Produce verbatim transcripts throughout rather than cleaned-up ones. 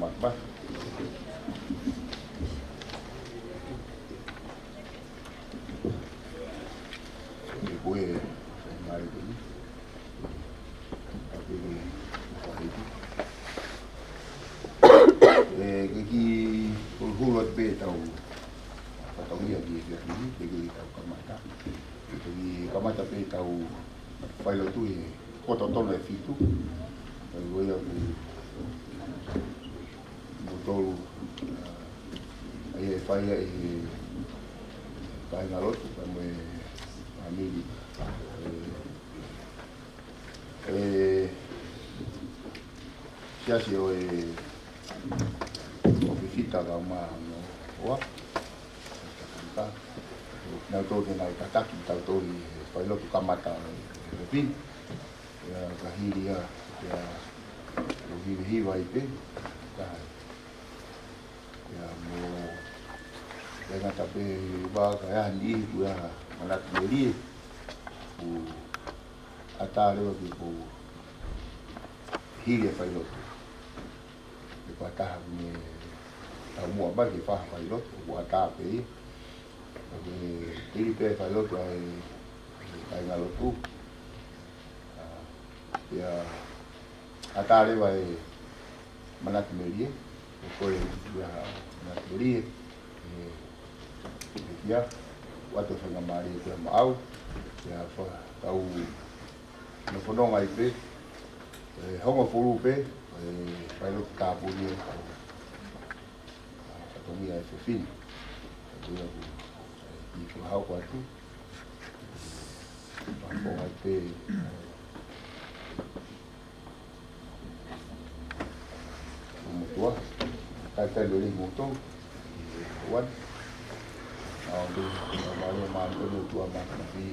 Matumahi. Ko e, ko e, ko e ngāue ko eni. Ka pehē, ko e, ke kiʻi huluhulu atu pē ʻetau fatongia ki he efiafi ni, ke kiʻi tau kamata. Ke kiʻi kamata pē ʻetau failotu he poto tonu ʻe fitu. Ka ko ia ʻoku mou tolu, ʻa, ʻa ia ʻe fai ia ʻe he kāingalotu, pea mo e fāmili. ʻE, ʻe, Siasi ʻo e, ʻo Fifita Kaumanoa. Naʻa tau, naʻa tau tataki, tau tō ʻi he failotu kamata ʻo e, ʻo e fefine. ʻIa, ka hili ia, ʻia, ʻo hivahiva ai pē, ka, ʻia, mo, ʻe ngata pē, ʻi he vā, ka ʻi ai ha niʻihi, ʻoku ʻi ai ha manatu melie, ʻoku ʻatā leva ke, ʻoku hili e failotu. Ke pataha mo e taumuʻa mai ke fai ha failotu, ʻoku ʻatā pē ia. Ka ke hili pē failotu ʻa e, ʻa e kāingalotu. ʻA, ʻia, ʻatā leva e manatu melie, ʻoku ʻi ai ha manatu melie, ʻe, ʻe ʻia, ʻoatu e faingamālie ko ia maʻau, ʻia, fa-, kau nofononga ai pē, ʻe, hongofulu pē, ʻe, failotu tāpuni ʻa e, ʻa, fatongia e fefine. Ko ia ʻoku, ʻe, kiʻi fakahoko atu. Fakahoko ai pē, ʻe, ʻo motuʻa, kae taimi lelei kimoutolu, ʻi he ʻaho ni. ʻA, ʻoku ou tui, ʻa, mālō, mālō ʻOtua Māfimafi,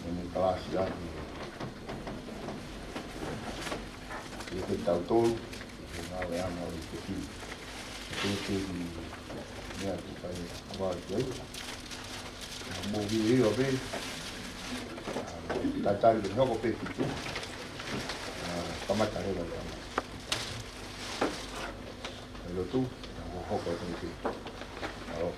mo e kalasi ʻa e, ʻiate kitautolu, ʻi he ngāueʻanga ʻo e fefine. Ko e kiʻi meʻa ʻoku fai ʻa e kavai ki ai. Mou viviʻi ʻo pē, ʻa, tatali ke hoko pē fitu. ʻA, kamata leva ʻetau failotu, ʻetau hohoko ʻo pē. ʻAo.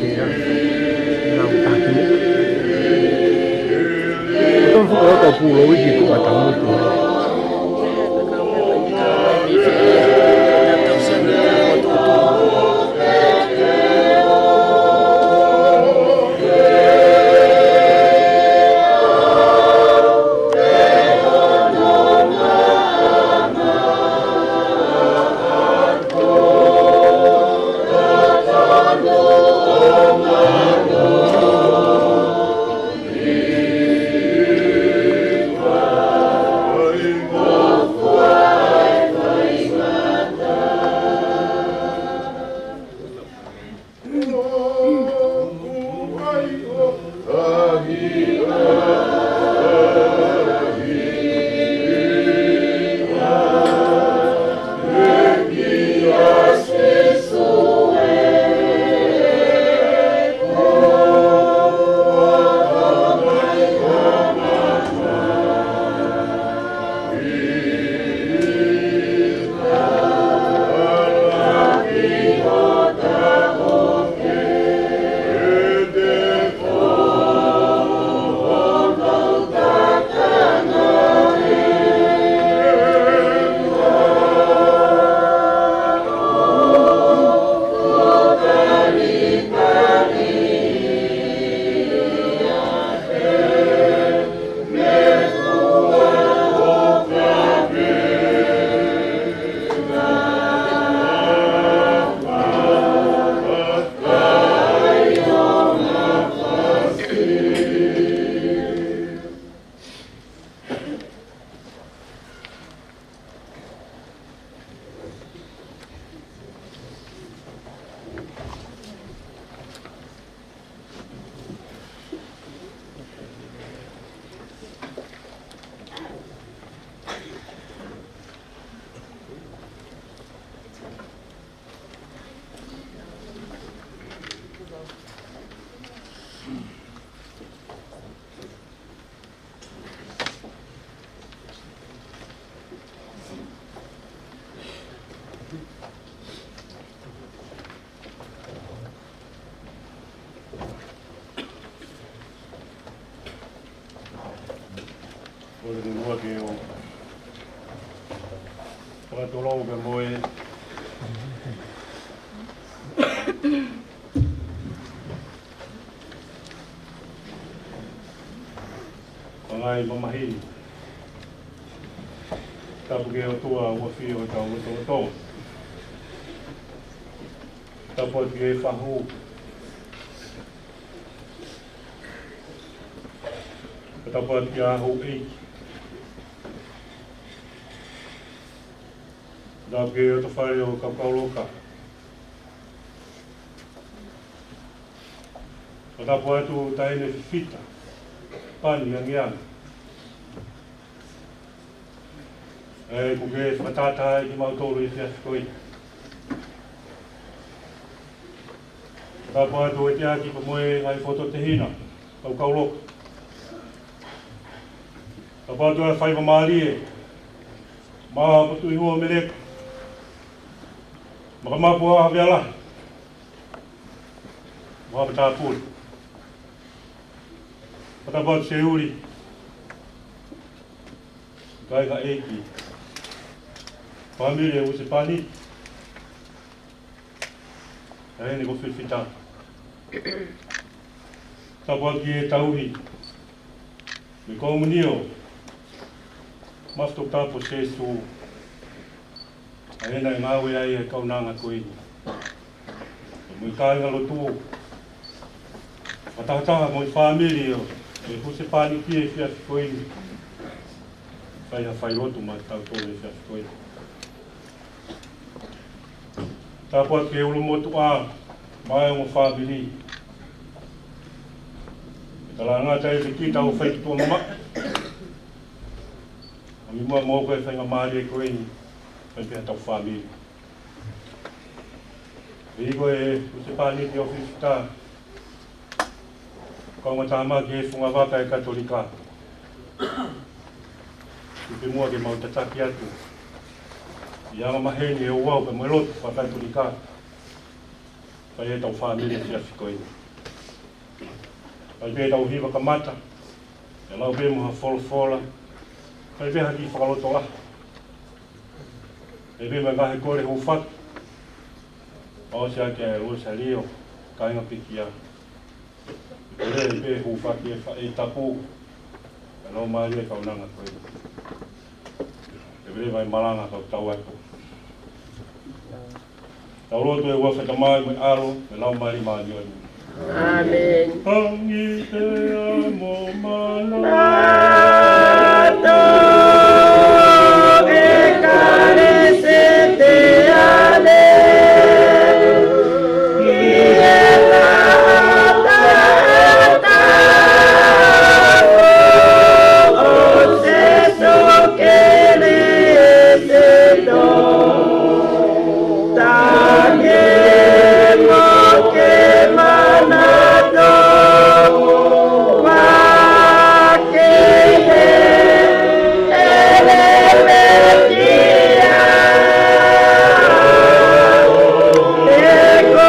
Tau fuka ka pulou i ki tuʻa tamutu. ʻOku ou lea ke u fakatulou pē mo e ʻa e ngaahi mamahi. Tapu ki he ʻOtua ʻoku ʻafio ʻi hotau lotolotonga. Tapu atu ki he fahu. Tapu atu ki he houʻeiki. Tapu ki he ʻotu fale ʻo Kaukauloka. Tapu atu Taʻahine Fifita Pani Angiangi. ʻOku ke fakatātā ai kimautolu he efiafi ko eni. Tapu atu ʻEtiaki pea mo e ngaahi fototehina Kaukauloka. Tapu atu ʻa e faingamālie maʻa Motuʻihua Meleka, Makamapu ʻa Havea Lahi, mo Haʻapai Tāpuni. Tapu atu Seuli, kāinga ʻeiki, fāmili ʻo Husepāniti, ʻa eni ko Fifita. Tapu atu ki he tauhi mei Komunio, Master Tapu Sesu, ʻa ena ʻe ngāue ai e kaunanga ko eni. Mo e kāingalotu, fakatahataha mo e fāmili ʻo e Husepāniti he efiafi ko eni. Fai ha failotu maʻa kitautolu he efiafi ko eni. Tapu atu ki he ʻulumotuʻa mo e ongo fāmili. Talangata e fekita ʻo fai ki tuʻa mamaʻo. ʻOmi muʻa mo ko e faingamālie ko eni, fai pē haʻatau fāmili. ʻI he ko e Husepāniti ʻo Fifita, kaungā tāmaki he funga vaka ʻa e Katolika. Tuku muʻa ke mau tataki atu ʻi he anga maheni e ouau pea mo e lotu fakakatolika. Fai ʻetau fāmili he efiafi ko eni. Fai pē ʻetau hiva kamata, ʻe lau pē mo ha folofola, fai pē ha kiʻi fakalotolahi. Fai pē mo e ngaahi kole hūfaki, ʻosi ʻaki ʻa e Losalio, kāinga pekia. Kole pē hūfaki e faʻē tapu, ʻa e Laumālie ʻo e kaunanga ko eni. Ke lelei mai e malanga kau tau atu. Tau lotu. ʻE ʻofa ʻa e Tamai mo e ʻAlo mo e Laumālie Māʻoniʻoni. ʻĀmeni. Tangi te amo mana. Mato e kalese te ale. Ie la ta ta o se so ke le se to. Tange mo ke manato, wa ke he, e le me kia, e ko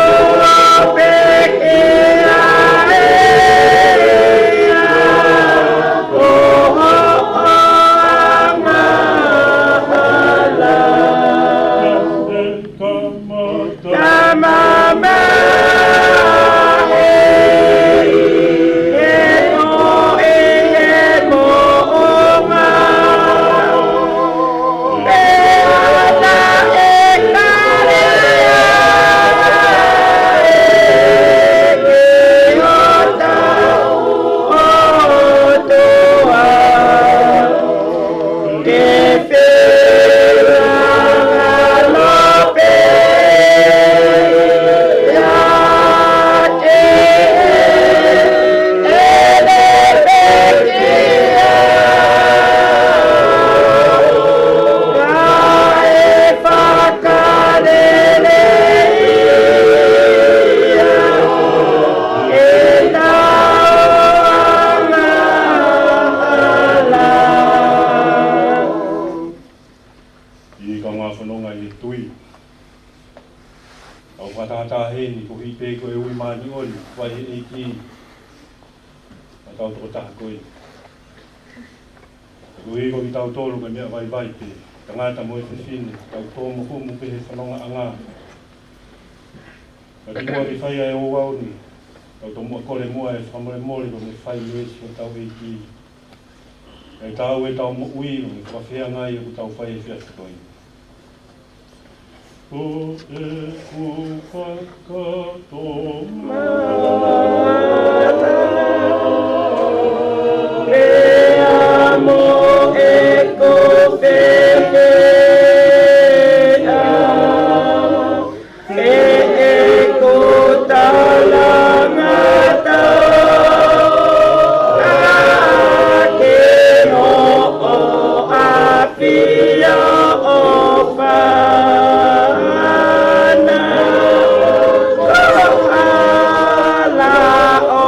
pe kia e ia, ko ho angahala. ʻI he kaungā fononga ʻi he tui, tau fakataha heni koeʻuhi pē ko e ui māʻoniʻoni ʻoku fai ʻe he ʻEiki ʻa e tau tokotaha ko eni. Koeʻuhi ko kitautolu ko e meʻa vaivai pē, tangata mo e fefine, tau tō mo humu pē he fonongaʻanga. Ka kimuʻa ke fai ʻa e ouau ni, tau tomuʻa kole muʻa e fakamolemole ko e meʻa fai mei siʻi hotau ʻEiki. ʻE tau ʻi heʻetau moʻui, ʻo ne fakafeangai ʻoku tau fai he efiafi ko eni. Ko e fakatomalá mo e kofekeʻá. He ʻoku talangata ʻa ke hoʻo ʻafio ʻo fana ko hala ʻo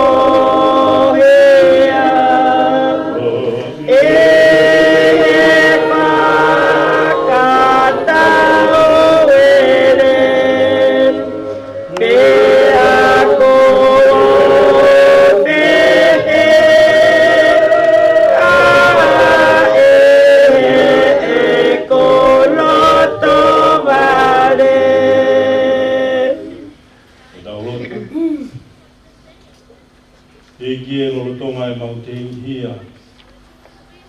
hea. ʻI he fakatauele, pea ko e feʻe ʻa e ʻe ko loto vale. Ke tau lotu. ʻEiki ē, lolotonga ʻemau teunga hia,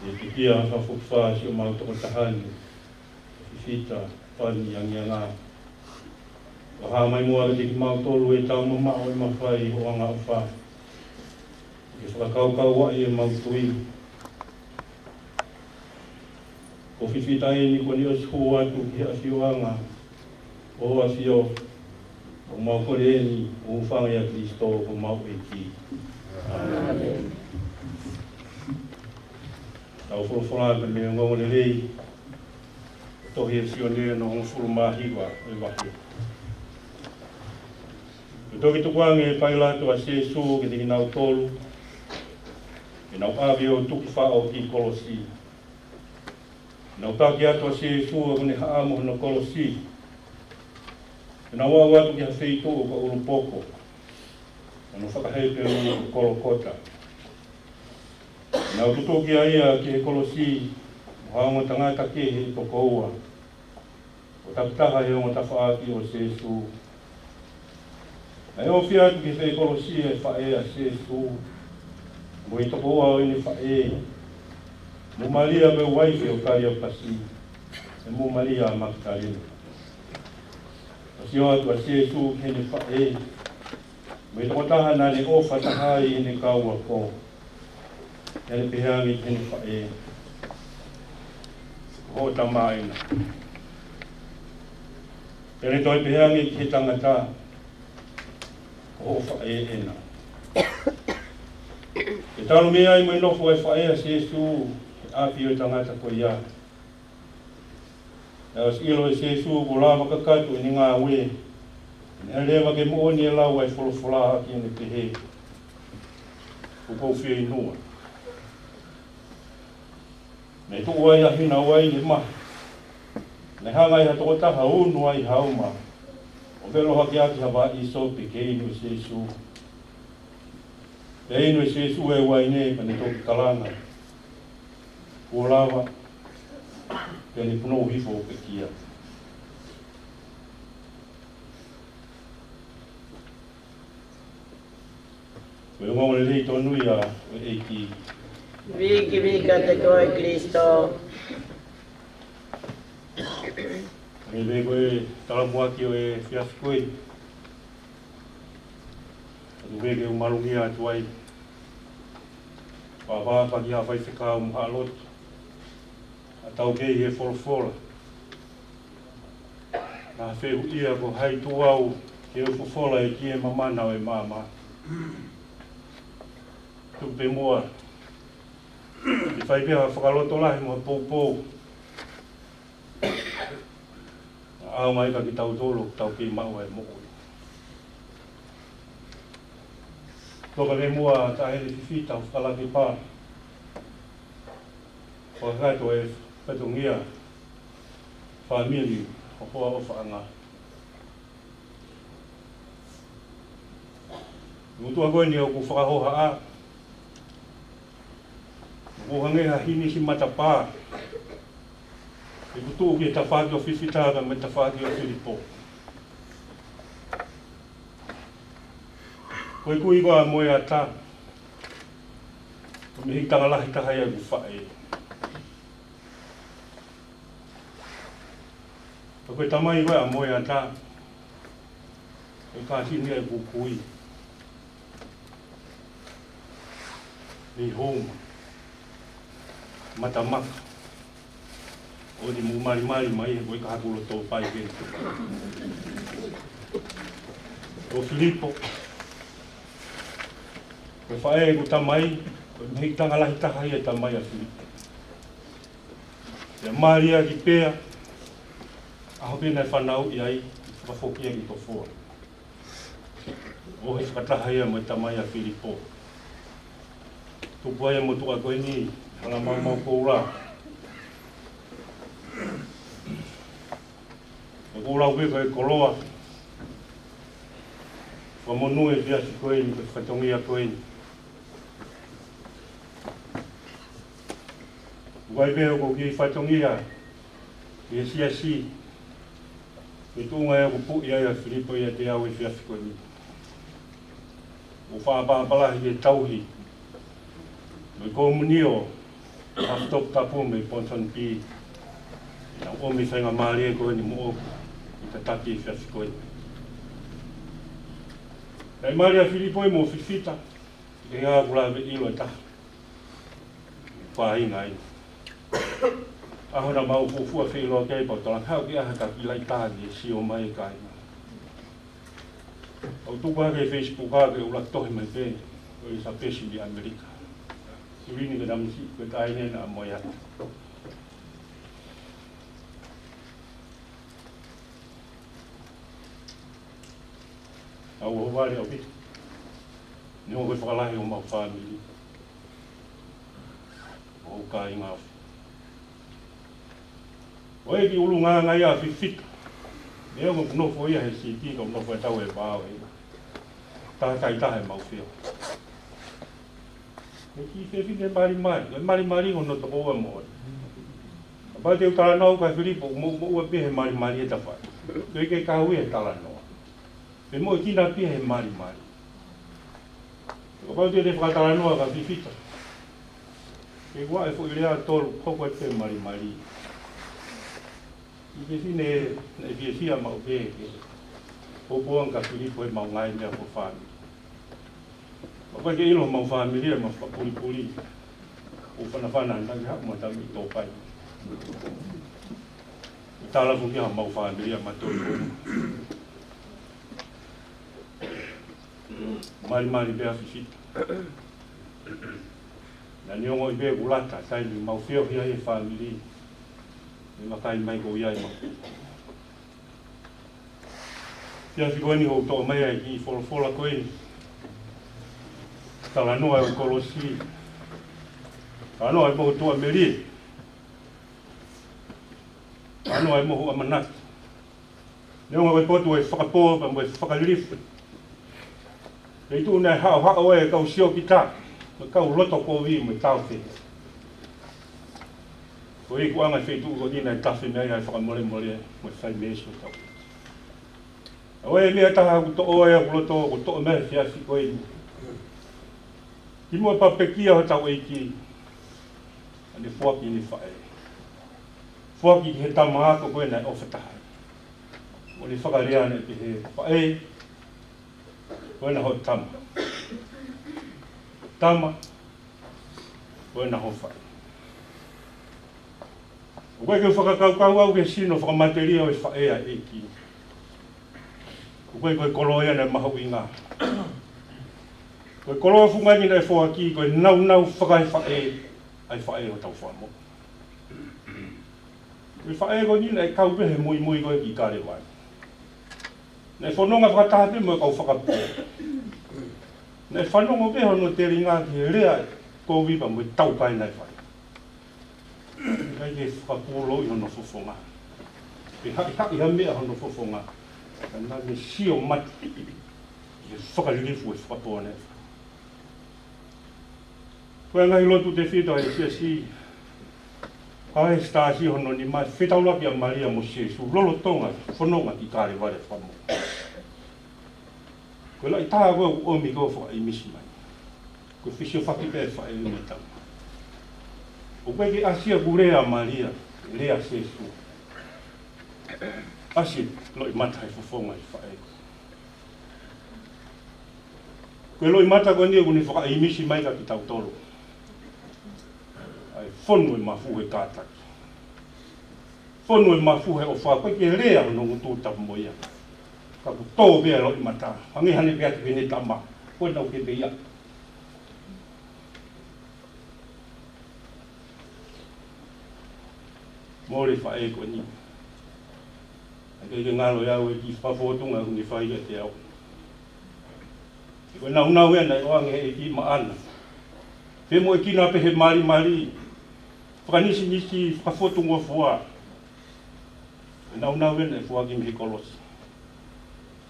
ʻe pekia ha fakafokifā siʻomau tokotaha ni, Fifita Fani Angianga. Fakahā mai muʻa kiate kimautolu ʻetau mamaʻo ʻi he mafai ʻo e ʻofa, ke fakakaukauaʻi ʻemau tui. Ko Fifita eni kuo ne ʻosi hū atu ki he ʻafioʻanga ʻo hoʻo ʻAfio, ʻoku mau kole eni ʻo hūfanga ʻia Kalaisi ko homau ʻEiki. ʻĀmeni. Tau folofola mei he ongoongolelei, tohi ʻe Sione hono hongofulu mā hiva, ʻi he vahe. Kuo toki tukuange ʻe Pailato ʻa Sīsū kiate kinautolu, ke nau ʻave ʻo tuku faʻo ki he kolosi. Nau taki atu ʻa Sīsū ʻoku ne haʻamo hono kolosi. Naʻa nau aʻu atu ki ha feituʻu ko e ʻUlupoko, ʻo e fakaHepelū ko Kolokota. Naʻa nau tutuki ai ʻa ia ki he kolosi, mo ha ongo tangata kehe ʻe toko ua, ʻo takitaha he ongo tafaʻaki ʻo Sīsū. Naʻe ofi atu ki he kolosi ʻa e faʻē ʻa Sīsū, mo e toko ua ʻo ʻene faʻē, mo Malia ko e uaifi ʻo Kaliopasi, pea mo Malia ʻa Makitalena. Naʻe sio atu ʻa Sīsū ki heʻene faʻē, mo e tokotaha naʻa ne ʻofa taha ai ʻi heʻene kau ako, pea ne pehē ange ki heʻene faʻē, Ko hoʻo tamai ena. Pea ne toe pehē ange ki he tangata, Ko hoʻo faʻē ena. Pea talu mei ai mo e nofo ʻa e faʻē ʻa Sīsū he ʻapi ʻo e tangata ko ia, naʻe ʻosi ʻilo ʻe Sīsū kuo lava kakato ʻene ngāue, naʻe lava ke moʻoni e lau ʻa e folofola ʻaki ʻene pehē, ʻOku ou fieinua. Naʻe tuʻu ai ʻa hina uaine maha. Naʻe hanga ʻe ha tokotaha ʻo unu ai ha uma, ʻo velo hake ʻaki ha vaʻa ʻīsope ke inu ʻe Sīsū. Pea inu ʻe Sīsū e uaine, pea ne toki kalanga, Kuo lava. Pea ne punou hifo ʻo pekia. Ko e ongoongolelei tonu ia ʻo e ʻEiki. Viki, viki kiate koe Kalaisi. Hangē pē ko e talamuʻaki ʻo e efiafi ko eni, ʻoku ou pehē ke u malungia atu ai, fakaʻapaʻapa ki he faifekau mo e lotu, ʻa e taukei ʻo e folofola. Naʻa fehuʻia ko hai tuʻu au ke u folofola ʻaki e mamana ʻo e maama. Tuku pē muʻa ke fai pē ha fakalotolahi mo ha poupou, ʻo ʻaonga ai kia kitautolu ʻoku tau kei maʻu ʻa e moʻui. Toka pē muʻa Taʻahine Fifita ʻo Fakalakepa, ʻo kakato e fatongia fāmili ʻo e hoa ʻofaʻanga. Motuʻa ko eni ʻoku fakahohaʻa, ʻoku hangē ha hīnisi matapā. ʻOku tuʻu ki he tafaʻaki ʻo Fifita pea mo e tafaʻaki ʻo Filipo. Ko e kui ko ē ʻa Moeata, ko e mehikitanga lahi taha ia ʻeku faʻē. Ko e tamai ko ē ʻa Moeata, ko e kāsini ia ʻeku kui. Mei Houma, Matamaka, ʻoku ou malimali mai he ko e kahakulo tō pai ke. Ko Filipo, ko e faʻē ʻeku tamai, ko e mehikitanga lahi taha ia e tamai ʻa Filipo. Pea mali ʻaki pea, ʻaho pē naʻe fanauʻi ai, fakafoki ia ki Tofoa. ʻO ʻi he fakataha ia mo e tamai ʻa Filipo. Tupu ai e motuʻa ko eni, hala maumau koula. Ko e koula pē ko e koloa. Fakamonū e efiafi ko eni, ko e fatongia ko eni. Ko e pehē ʻoku ou kei fatongia ʻi he siasi, ko e tuʻunga ia ʻoku puʻi ai ʻa Filipo ʻiate au he efiafi ko eni. ʻOku ou fakaʻapaʻapa lahi he tauhi mo e komunio ʻa e toputapu mei Ponsonby. Naʻa nau ʻomi e faingamālie ko eni moʻoku ke tataki e efiafi ko eni. Kae mālie ʻa Filipo mo Fifita, ʻikai ke u lava ʻilo e taha. Faʻahinga ai. ʻAho naʻa mau fuofua feʻiloaki ai pea u talaange, haʻu ke ʻaha ka kilaʻi taha ke sio mai e kāinga. ʻOku ou tuku hake he Facebook ʻa e ʻuluaki tohi mai pē, ko e Sāpesi ʻi ʻAmelika. Silini ke namisi, ko e taʻahine naʻa Moeata. ʻOku ou ʻohovale ʻaupito. Neongo ko e fakalahi homau fāmili, ʻoku ou kāinga ofi. Ko e kiʻi ʻulungaanga ia ʻa Fifita. Neongo ʻoku nofo ia he siti, ka ʻoku nofo ʻetau ʻi he vao ē. Taha taha ʻi taha ʻemau feohi. Ko e kiʻi fefine malimali, ko e malimali ko hono tokoua moʻoni. Kapau te u talanoa ʻa Filipo, mo, moʻua pē he malimali ʻe tafa. Ko e ke kau ia he talanoa. Pea moʻuekina pē he malimali. Kapau te te fakatalanoa kia Fifita. Ke ua e foʻi lea ʻe tolu, hoko atu pē malimali. Kiʻi fefine naʻe fiefia maʻu pē ke, ke poupou ange kia Filipo ʻemau ngaahi meʻa ko e fāmili. Kapau ke ʻilo homau fāmili ʻe mau fakapulipuli. ʻO fanafana ʻanai ke haʻu mo tami tō pai. Tala foki homau fāmili ʻa Matoi. Malimali pē ʻa Fifita. Naʻa ne ongoʻi pē ʻoku lata, sai ni mau feohi ai e fāmili. Ni makai mai ko ia ʻi mau. Pea fiko ni ʻo toʻo mai ai kiʻi folofola ko ē. Talanoa ʻo e kolosi. Talanoa ʻo e mohu tuʻamelie. Talanoa ʻo e mohu ʻamanaki. Neongo ko e potu ʻo e fakapō, pea mo e fakalilifu. Pea ʻi tuʻu naʻe haʻohaʻo e kau siokita, mo e kau loto kovi, mo e taʻofehiʻa. Ko e ikuʻanga e feituʻu ko eni naʻe tafe mei ai ʻa e fakamolemole, mo e fai meesi ʻo tau. ʻA e meʻa ʻe taha ʻoku toʻo ai ʻeku loto, ʻoku toʻo mai he efiafi ko eni. Kimuʻa pea pekia hotau ʻEiki, ʻa ne foaki ʻene faʻē. Foaki ki he tama ako ko ē naʻe ʻofa taha. Mo ʻene fakalea naʻe pehē, faʻē, ko ena ho tama. Tama, ko ena ho faʻē. ʻOku ʻikai ke u fakakaukau au ki he sino fakamatelie ʻo e faʻē ʻa e ʻEiki. ʻOku ʻikai ko e koloa ia naʻe mahuʻinga. Ko e koloa fungani naʻe foaki, ko e nāunau fakaefaʻē ʻa e faʻē ʻo hotau Fakamoʻui. Ko e faʻē ko eni naʻe kau pē he muimui ko ē ki Kalevale. Naʻe fononga fakataha pē mo e kau fakapō. Naʻe fanongo pē hono telinga ki he lea kovi pea mo e taukae naʻe fai. ʻIkai ke fakapūloʻi hono fofonga. Pe haʻihaʻi ha meʻa hono fofonga. Ka naʻa ne sio mata ki he fakalilifu e fakapō naʻe fai. Ko e ngaahi lotu tefito ʻa e siasi, ʻa e sitasi hono nima, fetaulaki ʻa Malia mo Sēsū, lolotonga fononga ki Kalevale Fakamoʻui. Ko e laʻi tā ko ē ʻoku ʻomi ko ē fakaʻimisi mai. Ko e fesiofaki pē faʻē mo e tama. ʻOku ʻikai ke ʻasi ʻa e lea ʻa Malia, lea ʻa Sēsū. ʻAsi loʻimata he fofonga ʻo e faʻē. Ko e loʻimata ko eni ʻoku ne fakaʻimisi mai kia kitautolu. ʻA e fonu e mafu he kātaki. Fonu e mafu he ʻofa, ʻoku ʻikai ke lea hono ngutu tapu mo ia. Ka kuo tō pē ʻa e loʻimata. Hangē haʻane pehē atu ki heʻene tama. Ko ena ʻoku ke pehē ia. Mole faʻē ko eni. ʻIkai ke ngalo ia ʻe au e kiʻi fakafōtunga ʻoku ne fai kiate au. Ko e nāunau ena ʻoku ʻoange he ʻEiki maʻana. Femoʻuekina pē he malimali. Fakanisinisi, fakafotungofua. Ko e nāunau ena ʻe foaki mei he kolosi.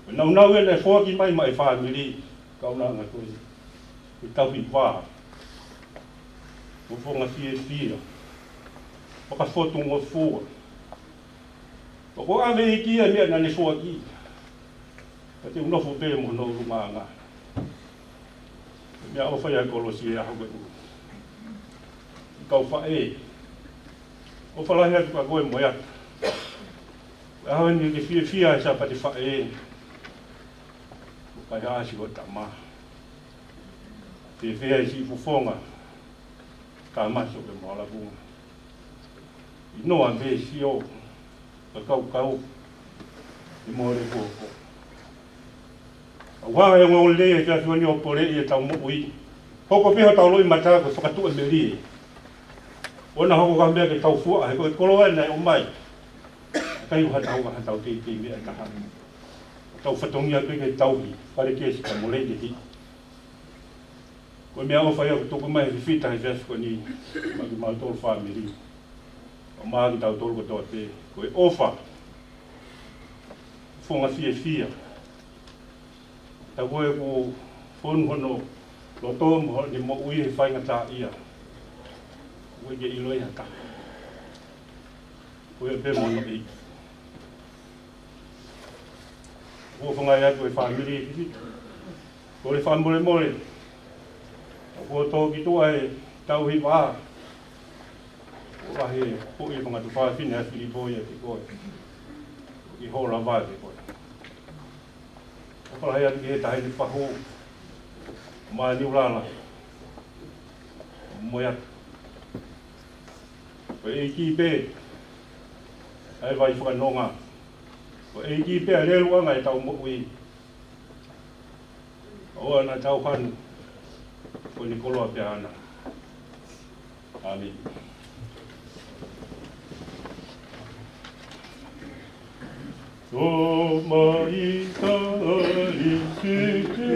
Ko e nāunau ena ʻe foaki mai maʻa e fāmili, kaunanga ko ē. Ko e tauhi vā. Ko e fofonga fiefia. Fakafotungofua. ʻOku ʻave ʻe he ʻEiki ʻa e meʻa naʻa ne foaki. Ka te u nofo pē mo hono ʻulungaanga. Meʻaʻofa ia ʻa e kolosi he ʻaho ko ē. Kau faʻē. ʻOfa lahi atu kia koe mo e ʻata. ʻAho ni ke fiefia he Sāpate Faʻē. ʻOku ʻikai ha ʻasi ho tama. Fēfē ʻa e siʻi fofonga. Ka maso ke mo ala vunga. ʻI noa me sio. Ka kaukau. ʻI mole koko. ʻOku hanga ʻe he ongoongolelei ʻa e efiafi ni ʻo poleʻi ʻetau moʻui. Hoko pē hotau loʻimata ko e fakatuʻamelie. ʻOua naʻa hoko ko ha meʻa ke tau fuaʻa, he ko e koloa ena ʻe ʻomai. ʻIkai ʻuha tau, ʻuha tau teitei meʻa ʻe taha. Tau fatongia pē ke tauhi, fale kesi ka mole ke hi. Ko e meʻaʻofa ia ʻoku tuku mai he Fifita he efiafi ko eni, maʻa kimautolu fāmili. ʻO maʻa kitautolu kotoa pē, ko e ʻofa. Fofonga fiefia. Ka ko e kuo fonu hono loto mo hono moʻui he faingataʻaʻia. Ko e ke ʻilo ia ka. Ko e pē mo hono ʻEiki. Kuo fangai atu e fāmili. Kole fakamolemole. Kuo tō ki tuʻa e tauhi vā. Ko e vahe ko e fanga tuofāfine ʻa Filipo ia ki koe. Ki hola vā ki koe. Ka fala hea ki he taʻahine pahu. Māniulala. Mo ia. Ko e ʻEiki pē. ʻA e vai fakanonga. Ko e ʻEiki pē ʻa e leluʻanga ʻetau moʻui. ʻOua naʻa tau hanu. Ko eni koloa pē ʻaʻana. ʻĀmeni. Tō mai tali siti.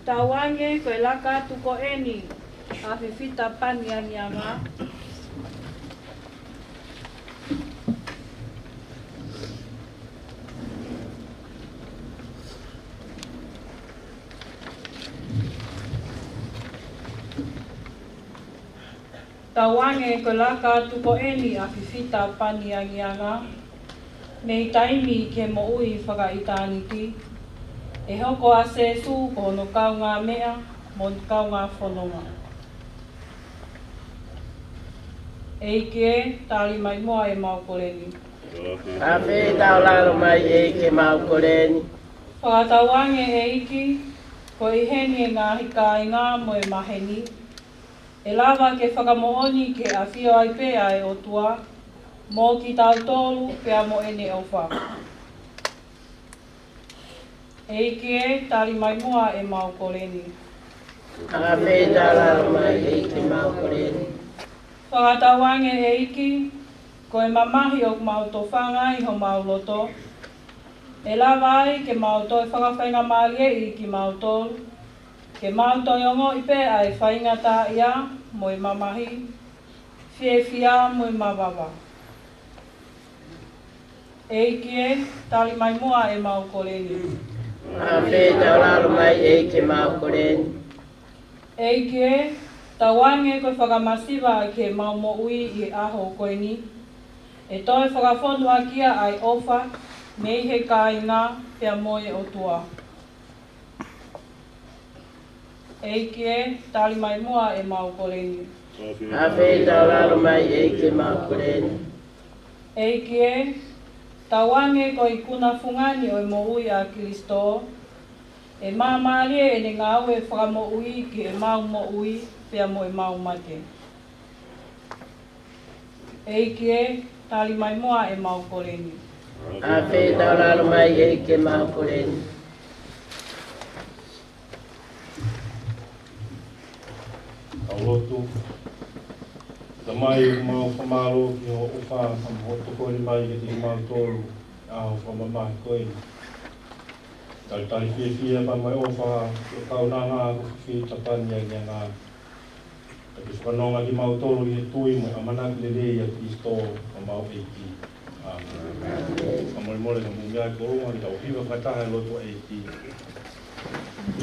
Tauange ko e laka atu ko eni ʻa Fifita Pani Angianga. Tauange ko e laka atu ko eni ʻa Fifita Pani Angianga, mei taimi ki he moʻui fakaʻitāniti, ʻe hoko ʻa Sēsū ko hono kaungāmeʻa mo hono kaungā fononga. ʻEiki ē, tali mai muʻa ʻemau kole ni. ʻAfeitaulalo mai ʻEiki ʻemau kole ni. Fakatauange ʻEiki, ko e ʻi heni e ngaahi kāinga mo e maheni, ʻe lava ke fakamoʻoni ki he ʻafio ai pē ʻa e ʻOtua, mo kitautolu pea mo ʻene ʻofa. ʻEiki ē, tali mai muʻa ʻemau kole ni. ʻAfeitaulalo mai ʻEiki ʻemau kole ni. Fakatauange ʻEiki, ko e mamahi ʻoku mau tofanga ʻi homau loto, ʻe lava ai ke mau toe fakafaingamālieʻi kimautolu, ke mau toe ongoʻi pē ʻa e faingataʻaʻia mo e mamahi, fiefia mo e mavava. ʻEiki ē, tali mai muʻa ʻemau kole ni. ʻAfeitaulalo mai ʻEiki ʻemau kole ni. ʻEiki ē, tauange ko e fakamasiva ki heʻemau moʻui ʻi he ʻaho ko eni, ʻe toe fakafonu ʻaki ia ʻa e ʻofa mei he kāinga pea mo e ʻOtua. ʻEiki ē, tali mai muʻa ʻemau kole ni. ʻAfeitaulalo mai ʻEiki ʻemau kole ni. ʻEiki ē, tauange ko e ikuna fungani ʻo e moʻui ʻa Kilisitō, ʻe māmālie ʻene ngāue fakamoʻui ki heʻemau moʻui pea mo ʻemau mate. ʻEiki ē, tali mai muʻa ʻemau kole ni. ʻAfeitaulalo mai ʻEiki ʻemau kole ni. Tau lotu. Tamai, ʻoku mau fakamālō ki hoʻo ʻofa mo hoʻo tokoni mai kiate kimautolu ʻi he ʻaho fakamamahi ko eni. Talitali fiefia pea mo e ʻofa ki he kaunanga ko Fifita Pani Angianga. Ke fakanonga kimautolu ʻi he tui mo e ʻamanaki lelei ʻa Kilisitō ko homau ʻEiki. Fakamolemole ka mou meʻa ki ʻolunga ke tau hiva fakataha e lotu ʻa e ʻEiki.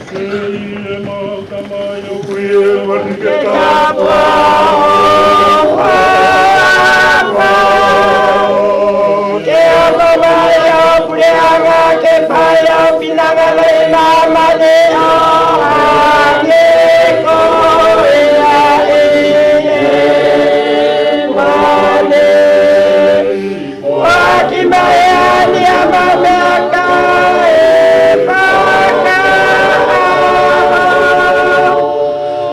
Sē, ʻe mau Tamai ʻoku ʻi hēvani, ke tāpuhā ho huafa. Ke hoko mai ho puleʻanga, ke fai ho finangalo ʻi māmani ʻo hangē ko ia ʻi hēvani. ʻOaki mai ʻa e ʻaho ni haʻamau meʻakai fakaʻaho.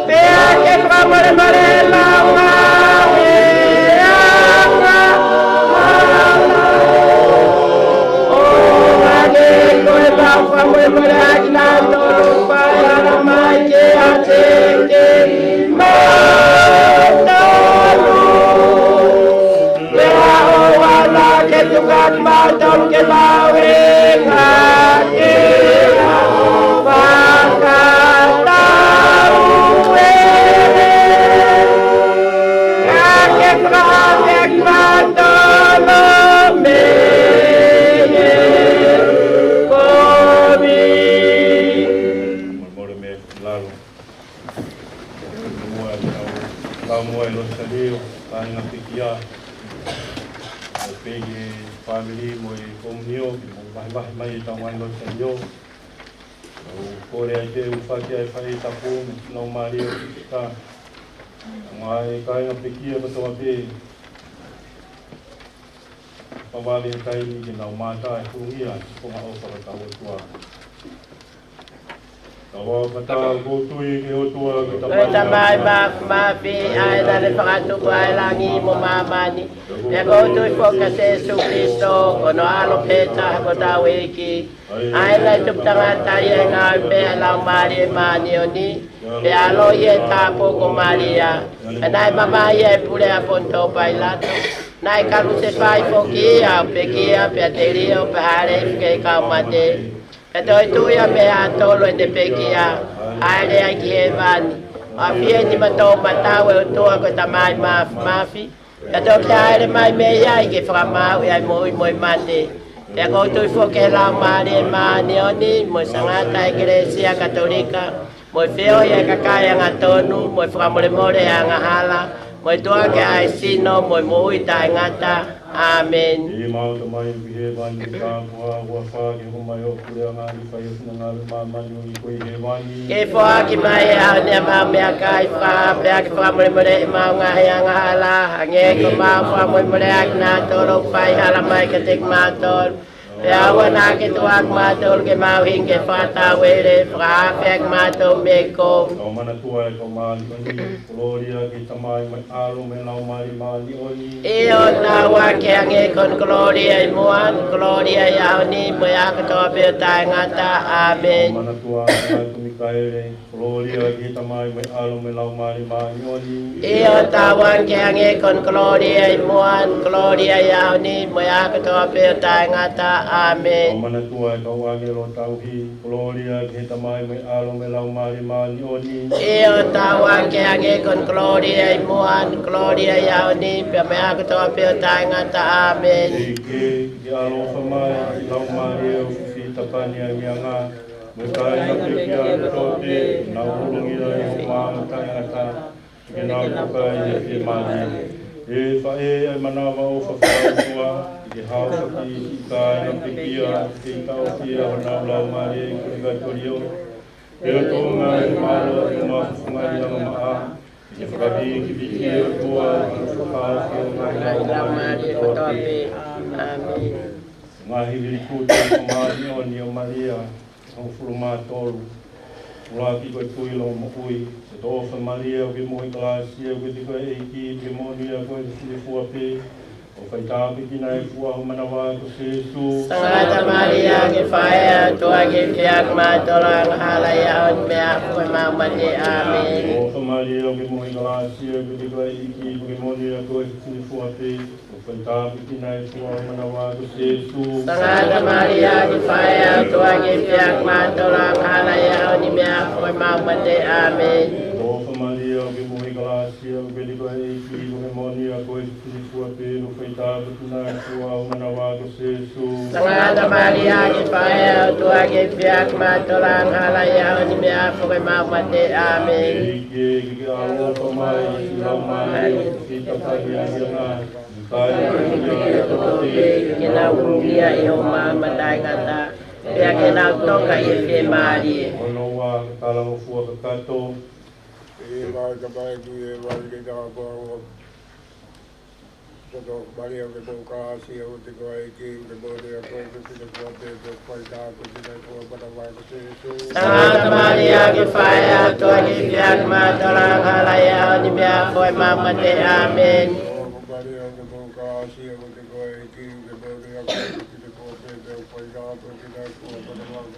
Pea ke fakamolemole ʻemau ngaahi angahala, ʻo hangē ko ʻemau fakamolemoleʻaki ʻa kinautolu ʻoku fai hala mai kiate kimautolu. Pea ʻoua naʻa ke tuku ʻa kimautolu ke maʻu ʻi he ngaahi ʻaho fakatauele, ka ke fakahaofi ʻa kimautolu mei he kovi. Molemole mei lalo. Muʻa ʻetau lau muʻa e Lositario, kāinga pekia. ʻO pehē ki he fāmili mo e komiunitī, ke mou vahevahe mai ʻetau ngaahi Lositario. ʻOku kole ai pē ʻoku fai ʻa e fai tapu mo e Laumālie ʻo e ʻEiki. Ngaahi kāinga pekia kotoa pē, fakavave he taimi ke nau mātā e kulungia, ko e ngaahi ʻofa ʻa hotau ʻOtua. Tau ō fakataha. ʻOku ou tui ki he ʻOtua, ko e Tamai, ko e Tamai Māfimafi, ʻa ia naʻe fakatupu ʻa e langi mo māmani. Pea ʻoku ou tui foki kia Sēsū Kalaisi, ko hono ʻAlo pē taha ko hotau ʻEiki. ʻA ia naʻe tupu tangata, ʻi he ngāue pē ʻa e Laumālie Māʻoniʻoni, pea ʻaloʻi ʻi he tāupoʻou ko Malia. Pea naʻe mamahi ʻi he pule ʻa Ponitō Pailato. Naʻe kalusefai foki ia, pekia, pea telio, pea hāʻele hifo ki he kau mate. Pea toe tuʻu ia mei he ʻatolua ʻi heʻene pekia, hāʻele ai ki hēvani. ʻAfio ʻi he nima toʻomataʻu ʻo e ʻOtua ko e Tamai Māfimafi. Pea toki hāʻele mai mei ai ke fakamāuʻi ʻa e moʻui mo e mate. Pea ʻoku ou tui foki ki he Laumālie Māʻoniʻoni, mo e Sangata ʻEkelesia Katolika, mo e feohi ʻa e kakai angatonu, mo e fakamolemole ʻa e angahala, mo e tuʻuaki ʻa e sino, mo e moʻui taʻengata. ʻĀmeni. ʻE mau Tamai ʻoku ʻi hēvani, ke tāpuhā ho huafa, ke hoko mai hoʻo puleʻanga, ke fai ho finangalo ʻi māmani ʻo hangē ko ia ʻi hēvani. Ke foaki mai he ʻaho ni haʻamau meʻakai fakaʻaho, pea ke fakamolemoleʻi ʻemau ngaahi angahala, hangē ko ʻemau fakamolemoleʻaki ʻa kinautolu ʻoku fai hala mai kiate kimautolu. Pea ʻoua naʻa ke tuku ʻa kimautolu ke maʻu ʻi he ngaahi ʻaho fakatauele, ka ke fakahaofi ʻa kimautolu mei he kovi. Tau manatua e kau māʻoniʻoni, kolōlia ki he Tamai mo e ʻAlo mo e Laumālie Māʻoniʻoni. ʻIo, ʻo taau ange ke hangē ko hono kolōlia ʻi muʻa, kolōlia ʻi he ʻaho ni, mo e ʻaho kotoa pē ʻo taʻengata. ʻĀmeni. Tau manatua e ʻAtumi Kaele, kolōlia ki he Tamai mo e ʻAlo mo e Laumālie Māʻoniʻoni. ʻIo, ʻo taau ange ke hangē ko hono kolōlia ʻi muʻa, kolōlia ʻi he ʻaho ni, mo e ʻaho kotoa pē ʻo taʻengata. ʻĀmeni. Tau manatua e kau ʻāngelo tauhi, kolōlia ki he Tamai mo e ʻAlo mo e Laumālie Māʻoniʻoni. ʻIo, ʻo taau ange ke hangē ko hono kolōlia ʻi muʻa, kolōlia ʻi he ʻaho ni, pea mo e ʻaho kotoa pē ʻo taʻengata. ʻĀmeni. ʻEiki, ke ʻaloʻofa mai ʻa e Laumālie ʻo fifili ʻi he tapa ni ʻa e ʻangaʻanga, mo e kāinga pekia kotoa pē, ke nau hūfanga ʻi hoʻo maama taʻengata, ke nau toka ʻi he fiemālie. ʻE faʻē ʻa e manavaʻofa fakaʻotua, ke haofaki ʻa e kāinga pekia, ke taʻofi ʻa honau laumālie ʻi he pulekatōlio, pea tuʻunga ʻi he mālohi ʻo e mafunga ʻi he angamaʻa, ke fakavīkiviki ʻe he ʻOtua, ke fakahaofi ʻa e ngaahi laumālie kotoa pē. ʻĀmeni. Ngaahi vili kuta ʻo māmani ʻo Malia, hongofulu mā tolu. ʻUluaki ko e tui, longomoʻui. Siʻoto ʻofa Malia, ʻoku ke moʻui ʻi he kalāsia, ʻoku ke tefito ʻi he ʻEiki, ʻoku ke moʻoni ʻi he ʻaho koe ʻo e fefine fua pē. ʻOku faitāpuekina e fua ho manava ko Sēsū. Sangata Malia, ʻoku ke faʻē ʻa e ʻOtua, ke fai ʻaki kimautolu angahala ʻi he ʻaho ni mo e ʻaho ʻo ʻemau mate. ʻĀmeni. ʻOfa Malia, ʻoku ke moʻui ʻi he kalāsia, ʻoku ke tefito ʻi he ʻEiki, ʻoku ke moʻoni ʻi he ʻaho koe ʻo e fefine fua pē. ʻOku faitāpuekina e fua ho manava ko Sēsū. Sangata Malia, ʻoku ke faʻē ʻa e ʻOtua, ke fai ʻaki kimautolu angahala ʻi he ʻaho ni mo e ʻaho ʻo ʻemau mate. ʻĀmeni. ʻOfa Malia, ʻoku ke moʻui ʻi he kalāsia, Siʻau ke te koe ʻEiki, ko e moʻoni ʻa koe ʻi he fefine fua pē, ʻo fai tāpuekina ʻa e fua ʻo ho manava ko Sēsū. Sangata Malia, ke fai ʻa e ʻOtua ke fiak matola angahala ʻi he ʻaho ni mo e ʻaho ʻo ʻemau mate. ʻĀmeni. ʻEiki, ke ke ʻaloʻofa mai, ʻi he Laumālie ʻo e Fitapani ʻAfiona, kae ʻumaʻā ʻa e tokotaha ke nau ʻulungia ʻi hoʻo maama taʻengata, pea ke nau toka ʻi he fiemālie. Hono ua, talangofua kakato. ʻE ʻi ai ʻa e Tamai, ʻe ʻi ai ʻa e Laumālie Māʻoniʻoni. Siʻoto Malia, ke mou kalasia, ʻoku te koe ʻEiki, ʻoku ke moʻoni ʻa koe ʻi he fefine fua pē, pea ʻoku fai tāpuekina ʻa e fua ʻo ho manava ko Sēsū. Sangata Malia, ke fai ʻa e ʻOtua ke fiak matola angahala ʻi he ʻaho ni mo e ʻaho ʻo ʻemau mate. ʻĀmeni. Siʻoto Malia, ke mou kalasia, ʻoku te koe ʻEiki, ʻoku ke moʻoni ʻa koe ʻi he fefine fua pē, pea ʻoku fai tāpuekina ʻa e fua ʻo ho manava ko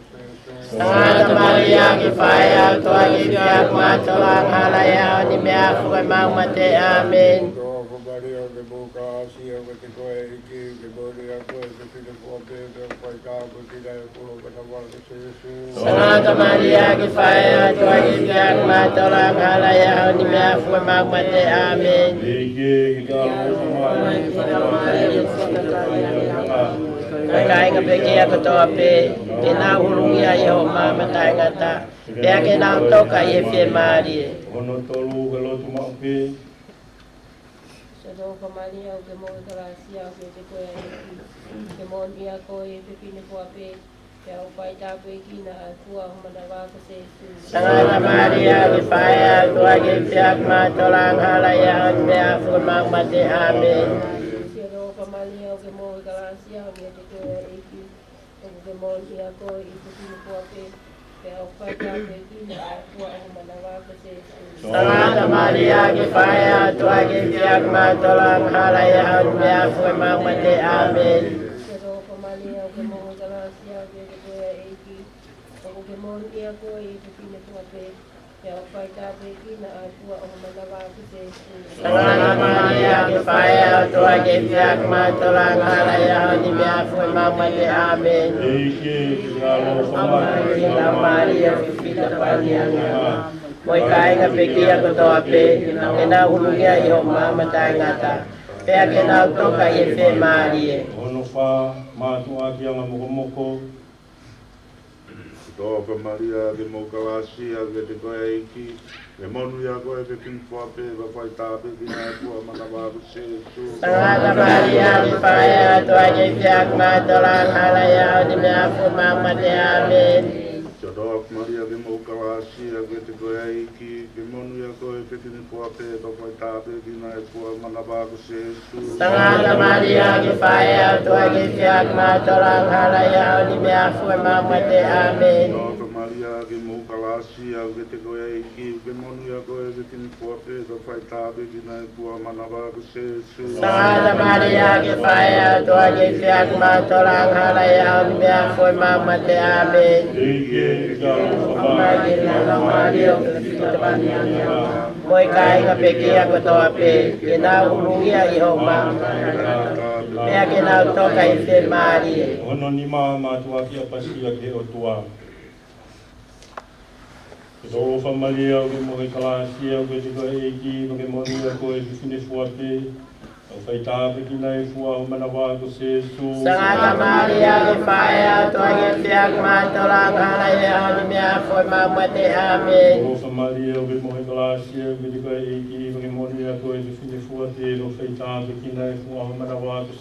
Sangata Malia, ke fai ʻa e ʻOtua ke fiak matola angahala ʻi he ʻaho ni mo e ʻaho ʻo ʻemau mate. ʻĀmeni. Siʻoto Malia, ke mou kalasia, ʻoku te koe ʻEiki, ʻoku ke moʻoni ʻa koe ʻi he fefine fua pē, pea ʻoku fai tāpuekina ʻa e fua ʻo ho manava ko Sēsū. Sangata Malia, ke fai ʻa e ʻOtua ke fiak matola angahala ʻi he ʻaho ni mo e ʻaho ʻo ʻemau mate. ʻĀmeni. ʻEiki, ke ke ʻaloʻofa mai, ʻi he Laumālie ʻo e Fitapani ʻAfiona, mo e kāinga pekia kotoa pē, ke nau ʻulungia ʻi hoʻo maama taʻengata, pea ke nau toka ʻi he fiemālie. Hono tolu, ko e lotu maʻu pē. Siʻoto Malia, ʻoku ke moʻui kalasia, ʻoku ʻiate koe ʻa e ʻEiki, ʻoku ke moʻoni ʻa koe ʻi he fefine fua pē, pea ʻoku fai tāpuekina ʻa e fua ʻo ho manava ko Sēsū. Sangata Malia, ke fai ʻa e ʻOtua ke fiak matola angahala ʻi he ʻaho ni mo e ʻaho ʻo ʻemau mate. ʻĀmeni. Siʻoto Malia, ʻoku ke moʻui kalasia, ʻoku ʻiate koe ʻa e ʻEiki, ʻoku ke moʻoni ʻa koe ʻi he fefine fua pē, pea ʻoku fai tāpuekina ʻa e fua ʻo ho manava ko Sēsū. Sangata Malia, ke fai ʻa e ʻOtua ke fiak matola angahala ʻi he ʻaho ni mo e ʻaho ʻo ʻemau mate. ʻĀmeni. Siʻoto Malia, ʻoku ke moʻui kalasia, ʻoku ʻiate koe ʻa e ʻEiki, ʻoku ke moʻoni ʻa koe ʻi he fefine fua pē, pea ʻoku fai tāpuekina ʻa e fua ʻo ho manava ko Sēsū. Sangata Malia, ke fai ʻa e ʻOtua ke fiak matola angahala ʻi he ʻaho ni mo e ʻaho ʻo ʻemau mate. ʻĀmeni. ʻEiki, ke ke ʻaloʻofa mai, ʻi he Laumālie ʻo e Fitapani ʻAfiona, mo e kāinga pekia kotoa pē, ke nau ʻulungia ʻi hoʻo maama taʻengata, pea ke nau toka ʻi he fiemālie. Hono fā, mātuʻaki anga mokomoko. Siʻoto Malia, ʻoku ke moʻui kalasia, ʻoku ʻiate koe ʻa e ʻEiki, ʻoku ke moʻoni ʻa koe ʻi he fefine fua pē, pea ʻoku fai tāpuekina ʻa e fua ʻo ho manava ko Sēsū. Sangata Malia, ke fai ʻa e ʻOtua ke fiak matola angahala ʻi he ʻaho ni mo e ʻaho ʻo ʻemau mate. ʻĀmeni. Siʻoto Malia, ʻoku ke moʻui kalasia, ʻoku ʻiate koe ʻa e ʻEiki, ʻoku ke moʻoni ʻa koe ʻi he fefine fua pē, pea ʻoku fai tāpuekina ʻa e fua ʻo ho manava ko Sēsū. Sangata Malia, ke fai ʻa e ʻOtua ke fiak matola angahala ʻi he ʻaho ni mo e ʻaho ʻo ʻemau mate. ʻĀmeni. Siʻoto Malia, ʻoku ke moʻui kalasia, ʻoku ʻiate koe ʻa e ʻEiki, ʻoku ke moʻoni ʻa koe ʻi he fefine fua pē, pea ʻoku fai tāpuekina ʻa e fua ʻo ho manava ko Sēsū. Sangata Malia, ke fai ʻa e ʻOtua ke fiak matola angahala ʻi he ʻaho ni mo e ʻaho ʻo ʻemau mate. ʻĀmeni. ʻEiki, ke ke ʻaloʻofa mai, ʻi he Laumālie ʻo e Fitapani ʻAfiona, mo e kāinga pekia kotoa pē, ke nau ʻulungia ʻi hoʻo maama taʻengata, pea ke nau toka ʻi he fiemālie. Hono nima, mātuʻaki ʻapasia ki he ʻOtua. Siʻoto Malia, ʻoku ke moʻui kalasia, ʻoku ʻiate koe ʻa e ʻEiki, ʻoku ke moʻoni ʻa koe ʻi he fefine fua pē, pea ʻoku fai tāpuekina ʻa e fua ʻo ho manava ko Sēsū. Sangata Malia, ke fai ʻa e ʻOtua ke fiak matola angahala ʻi he ʻaho ni mo e ʻaho ʻo ʻemau mate. ʻĀmeni. Siʻoto Malia, ʻoku ke moʻui kalasia, ʻoku ʻiate koe ʻa e ʻEiki, ʻoku ke moʻoni ʻa koe ʻi he fefine fua pē, pea ʻoku fai tāpuekina ʻa e fua ʻo ho manava ko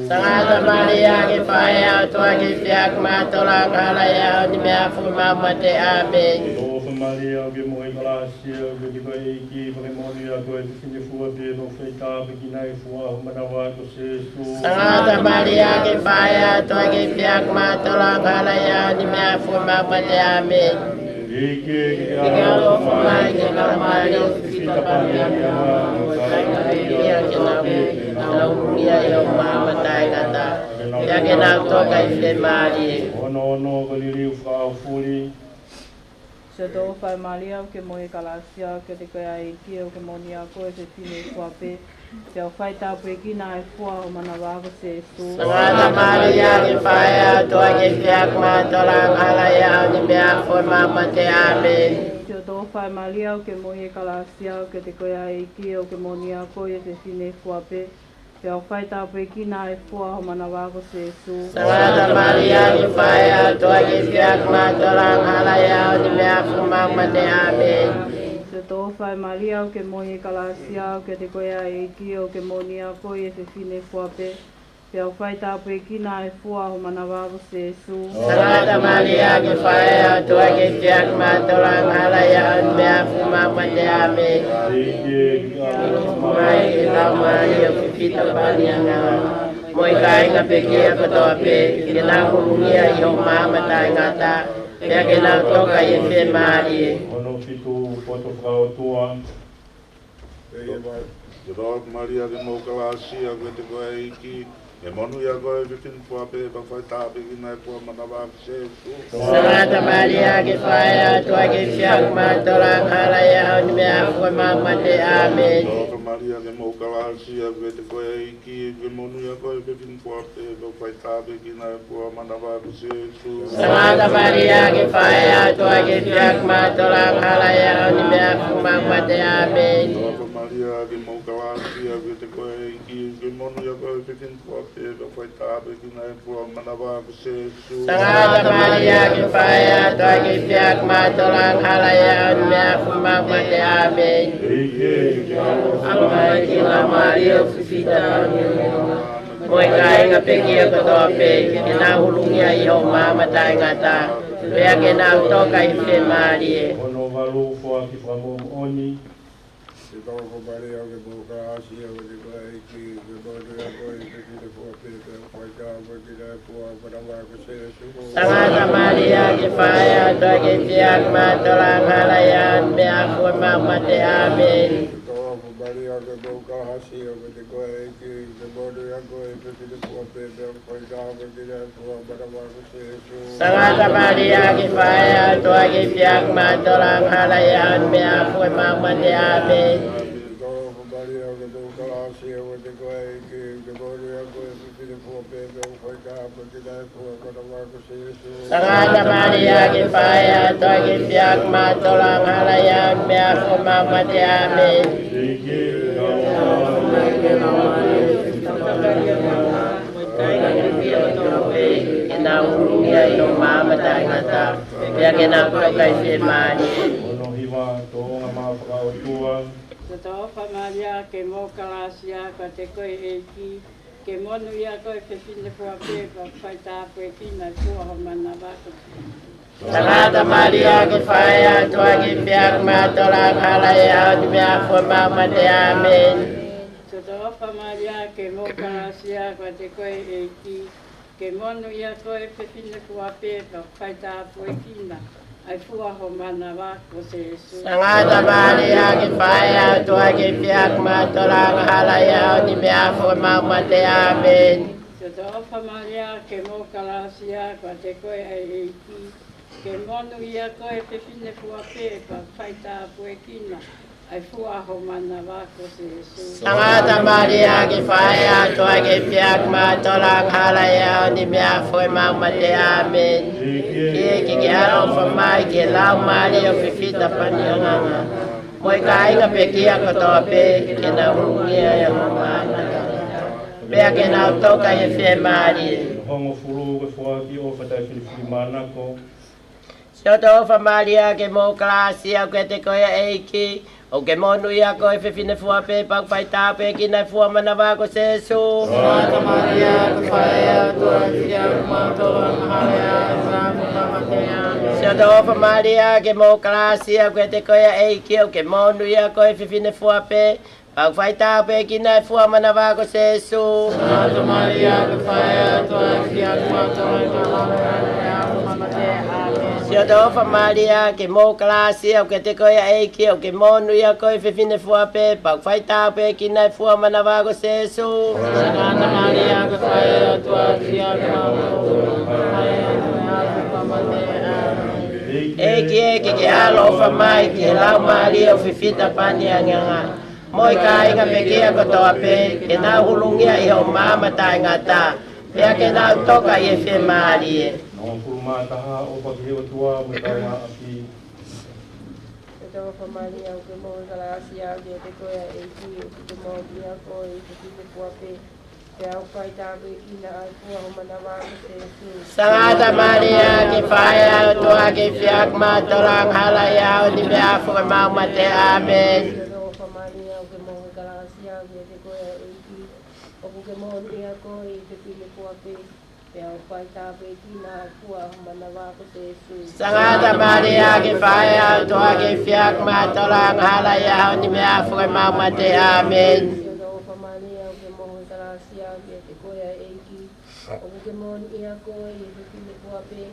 Sangata Malia, ke fai ʻa e ʻOtua ke fiak matola angahala ʻi he ʻaho ni mo e ʻaho ʻo ʻemau mate. ʻĀmeni. Siʻoto Malia, ʻoku ke moʻui kalasia, ʻoku ʻiate koe ʻa e ʻEiki, ʻoku ke moʻoni ʻa koe ʻi he fefine fua pē, pea ʻoku fai tāpuekina ʻa e fua ʻo ho manava ko Sēsū. Sangata Malia, ke fai ʻa e ʻOtua ke fiak matola angahala ʻi he ʻaho ni mo e ʻaho ʻo ʻemau mate. ʻĀmeni. ʻEiki, ke ke ʻaloʻofa mai, ʻi he Laumālie ʻo e Fitapani ʻAfiona, mo e kāinga pekia kotoa pē, ke nau ʻulungia ʻi hoʻo maama taʻengata, pea ke nau toka ʻi he fiemālie. Hono ono, ko e liliu fakaʻaufuli. Siʻoto Malia, ʻoku ke moʻui kalasia, ʻoku ʻiate koe ʻa e ʻEiki, ʻoku ke moʻoni ʻa koe ʻi he fefine fua pē, pea ʻoku fai tāpuekina ʻa e fua ʻo ho manava ko Sēsū. Sangata Malia, ke fai ʻa e ʻOtua ke fiak matola angahala ʻi he ʻaho ni mo e ʻaho ʻo ʻemau mate. ʻĀmeni. Siʻoto Fai Malia, ʻoku ke moʻui ʻi he kalasia, ʻoku ʻiate koe ʻa e ʻEiki, ʻoku ke moʻoni ʻa koe ʻi he fefine fua pē, pea ʻoku faitāpuekina ʻa e fua ho manava ko Sēsū. Sangata Malia, ʻoku ke fai ʻe he ʻOtua ke feʻiloaki mātola angahala ʻi he ʻaho ni pea mo e ʻaho ʻo e mate. ʻĀmeni. Siʻoto Fai Malia, ʻoku ke moʻui ʻi he kalasia, ʻoku ʻiate koe ʻa e ʻEiki, ʻoku ke moʻoni ʻa koe ʻi he fefine fua pē, pea ʻoku faitāpuekina ʻa e fua ho manava ko Sēsū. Sangata Malia, ʻoku ke fai ʻe he ʻOtua ke feʻiloaki mātola angahala ʻi he ʻaho ni pea mo e ʻaho ʻo e mate. ʻĀmeni. Mai ke lau mālie ʻo fifita pani angahala, mo e kāinga pekia kotoa pē, ke nau hūfanga ʻi ho maama taʻengata, pea ke nau toka ʻi he fiemālie. Ono fitu, poto fakaʻotua. Siʻoto Malia, ʻoku ke moʻui ʻi he kalasia, ʻoku ʻiate koe ʻa e ʻEiki, ʻoku ke moʻoni ʻa koe ʻi he fefine fua pē, pea ʻoku faitāpuekina ʻa e fua ho manava ko Sēsū. Sangata Malia, ʻoku ke fai ʻe he ʻOtua ke feʻiloaki mātola angahala ʻi he ʻaho ni pea mo e ʻaho ʻo e mate. ʻĀmeni. Siʻoto Malia, ʻoku ke moʻui ʻi he kalasia, ʻoku ʻiate koe ʻa e ʻEiki, ʻoku ke moʻoni ʻa koe ʻi he fefine fua pē, pea ʻoku faitāpuekina ʻa e fua ho manava ko Sēsū. Sangata Malia, ʻoku ke fai ʻe he ʻOtua ke feʻiloaki mātola angahala ʻi he ʻaho ni pea mo e ʻaho ʻo e mate. ʻĀmeni. Siʻoto Malia, ʻoku ke moʻui ʻi he kalasia, ʻoku ʻiate koe ʻa e ʻEiki, ʻoku ke moʻoni ʻa koe ʻi he fefine fua pē, pea ʻoku faitāpuekina ʻa e fua ho manava ko Sēsū. Sangata Malia, ʻoku ke fai ʻe he ʻOtua ke feʻiloaki mātola angahala ʻi he ʻaho ni pea mo e ʻaho ʻo e mate. ʻĀmeni. ʻEiki, ke ke ʻaloʻofa mai ki he laumālie ʻo e fefine fua pē, mo e kāinga pekia kotoa pē, ke nau hūfanga ʻi ho maama taʻengata, pea ke nau toka ʻi he fiemālie. Ono valu, foaki fakamoʻoni. Siʻoto Malia, ʻoku ke moʻui ʻi he kalasia, ʻoku ʻiate koe ʻa e ʻEiki, ʻoku ke moʻoni ʻa koe ʻi he fefine fua pē, pea ʻoku faitāpuekina ʻa e fua ho manava ko Sēsū. Sangata Malia, ʻoku ke fai ʻe he ʻOtua ke feʻiloaki mātola angahala ʻi he ʻaho ni pea mo e ʻaho ʻo e mate. ʻĀmeni. Siʻoto Malia, ʻoku ke moʻui ʻi he kalasia, ʻoku ʻiate koe ʻa e ʻEiki, ʻoku ke moʻoni ʻa koe ʻi he fefine fua pē, pea ʻoku faitāpuekina ʻa e fua ho manava ko Sangata Malia, ʻoku ke fai ʻe he ʻOtua ke feʻiloaki mātola angahala ʻi he ʻaho ni pea mo e ʻaho ʻo e mate. ʻĀmeni. Siʻoto Malia, ʻoku ke moʻui ʻi he kalasia, ʻoku ʻiate koe ʻa e ʻEiki, ʻoku ke moʻoni ʻa koe ʻi he fefine fua pē, pea ʻoku faitāpuekina ʻa e fua ho manava ko Sēsū. Sangata Malia, ʻoku ke fai ʻe he ʻOtua ke feʻiloaki mātola angahala ʻi he ʻaho ni pea mo e ʻaho ʻo e mate. ʻĀmeni. Ke nau hūfanga ʻi ho maama taʻengata, pea ke nau toka ʻi he fiemālie. Ono hiva, tōʻonga maʻu fakaʻotua. Siʻoto Malia, ʻoku ke moʻui ʻi he kalasia, ʻoku ʻiate koe ʻa e ʻEiki, ʻoku ke moʻoni ʻa koe ʻi he fefine fua pē, pea ʻoku faitāpuekina ʻa e fua ho manava ko Sangata Malia, ʻoku ke fai ʻe he ʻOtua ke feʻiloaki mātola angahala ʻi he ʻaho ni pea mo e ʻaho ʻo e mate. ʻĀmeni. Siʻoto Malia, ʻoku ke moʻui ʻi he kalasia, ʻoku ʻiate koe ʻa e ʻEiki, ʻoku ke moʻoni ʻa koe ʻi he fefine fua pē, pea ʻoku faitāpuekina ʻa e fua ho manava ko Sēsū. Sangata Malia, ʻoku ke fai ʻe he ʻOtua ke feʻiloaki mātola angahala ʻi he ʻaho ni pea mo e ʻaho ʻo e mate. ʻĀmeni. Siʻoto Malia, ʻoku ke moʻui ʻi he kalasia, ʻoku ʻiate koe ʻa e ʻEiki, ʻoku ke moʻoni ʻa koe ʻi he fefine fua pē, pea ʻoku faitāpuekina ʻa e fua ho manava ko Sēsū. Sangata Malia, ʻoku ke fai ʻe he ʻOtua ke feʻiloaki mātola angahala ʻi he ʻaho ni pea mo e ʻaho ʻo e mate. ʻĀmeni. ʻEiki, ke ke ʻaloʻofa mai ki he laumālie ʻo e fefine fua pē, mo e kāinga pekia kotoa pē, ke nau hūfanga ʻi ho maama taʻengata, pea ke nau toka ʻi he fiemālie. Hongofulu, ke foaki ʻofa taʻefilifilimānako. Siʻoto Malia, ʻoku ke moʻui ʻi he kalasia, ʻoku ʻiate koe ʻa e ʻEiki, ʻoku ke moʻoni ʻa koe ʻi he fefine fua pē, pea ʻoku faitāpuekina ʻa e fua ho manava ko Sēsū. Sangata Malia, ʻoku ke fai ʻe he ʻOtua ke feʻiloaki mātola angahala ʻi he ʻaho ni pea mo e ʻaho ʻo e mate. ʻĀmeni. Siʻoto Malia, ʻoku ke moʻui ʻi he kalasia, ʻoku ʻiate koe ʻa e ʻEiki, ʻoku ke moʻoni ʻa koe ʻi he fefine fua pē, pea ʻoku faitāpuekina ʻa e fua ho manava ko Sēsū. Sangata Malia, ʻoku ke fai ʻe he ʻOtua ke feʻiloaki mātola angahala ʻi he ʻaho ni pea mo e ʻaho ʻo e mate. ʻĀmeni. Siʻoto Malia, ʻoku ke moʻui ʻi he kalasia, ʻoku ʻiate koe ʻa e ʻEiki, ʻoku ke moʻoni ʻa koe ʻi he fefine fua pē, pea ʻoku faitāpuekina ʻa e fua ho manava ko Sēsū. Sangata Malia, ʻoku ke fai ʻe he ʻOtua ke feʻiloaki mātola angahala ʻi he ʻaho ni pea mo e ʻaho ʻo e mate. ʻĀmeni. ʻEiki, ke ke ʻaloʻofa mai ki he laumālie ʻo e fefine fua pē, mo e kāinga pekia kotoa pē, ke nau hūfanga ʻi ho maama taʻengata, pea ke nau toka ʻi he fiemālie. Hongofulu mā taha, ʻofa ki he ʻOtua mo e kaungāʻapi. Siʻotofa Malia, ʻoku ke moʻui ʻi he kalasia, ʻoku ʻiate koe ʻa e ʻEiki, ʻoku ke moʻoni ʻia koe ʻi he fefine fua pē, pea ʻoku fai tāpuekina ʻa e fua ho manava ko Sēsū. Sangata Malia, ʻoku ke faʻa ʻea ʻa e ʻOtua, ʻoku ke feʻiloaki maʻa kinautolu angahala, ʻi he ʻaho ni pea mo e ʻaho ʻo ʻemau mate. ʻĀmeni. Siʻotofa Malia, ʻoku ke moʻui ʻi he kalasia, ʻoku ʻiate koe ʻa e ʻEiki, ʻoku ke moʻoni ʻia koe ʻi he fefine fua pē, pea ʻoku fai tāpuekina ʻa e fua ho manava ko Sēsū. Sangata Malia, ʻoku ke faʻa ʻea ʻa e ʻOtua, ʻoku ke feʻiloaki maʻa kinautolu angahala, ʻi he ʻaho ni pea mo e ʻaho ʻo ʻemau mate. ʻĀmeni. Siʻotofa Malia, ʻoku ke moʻui ʻi he kalasia, ʻoku ʻiate koe ʻa e ʻEiki, ʻoku ke moʻoni ʻia koe ʻi he fefine fua pē,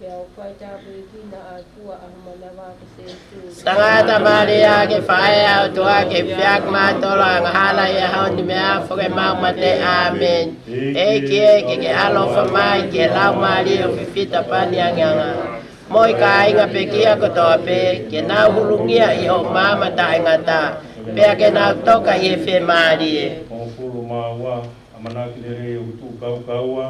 pea ʻoku fai tāpuekina ʻa e fua ho manava ko Sēsū. Sangata Malia, ʻoku ke faʻa ʻea ʻa e ʻOtua, ʻoku ke feʻiloaki maʻa kinautolu angahala, ʻi he ʻaho ni pea mo e ʻaho ʻo ʻemau mate. ʻĀmeni. ʻEiki ē, ke ke ʻaloʻofa mai ki he laumālie ʻo e fefine fua pē ni angeanga, mo e kāinga pekia kotoa pē, ke nau hulungia ʻi hoʻo maama taʻengata, pea ke nau toka ʻi he fiemālie. Hongofulu mā ua, ʻamanaki lelei ʻoku tuʻu kaukaua.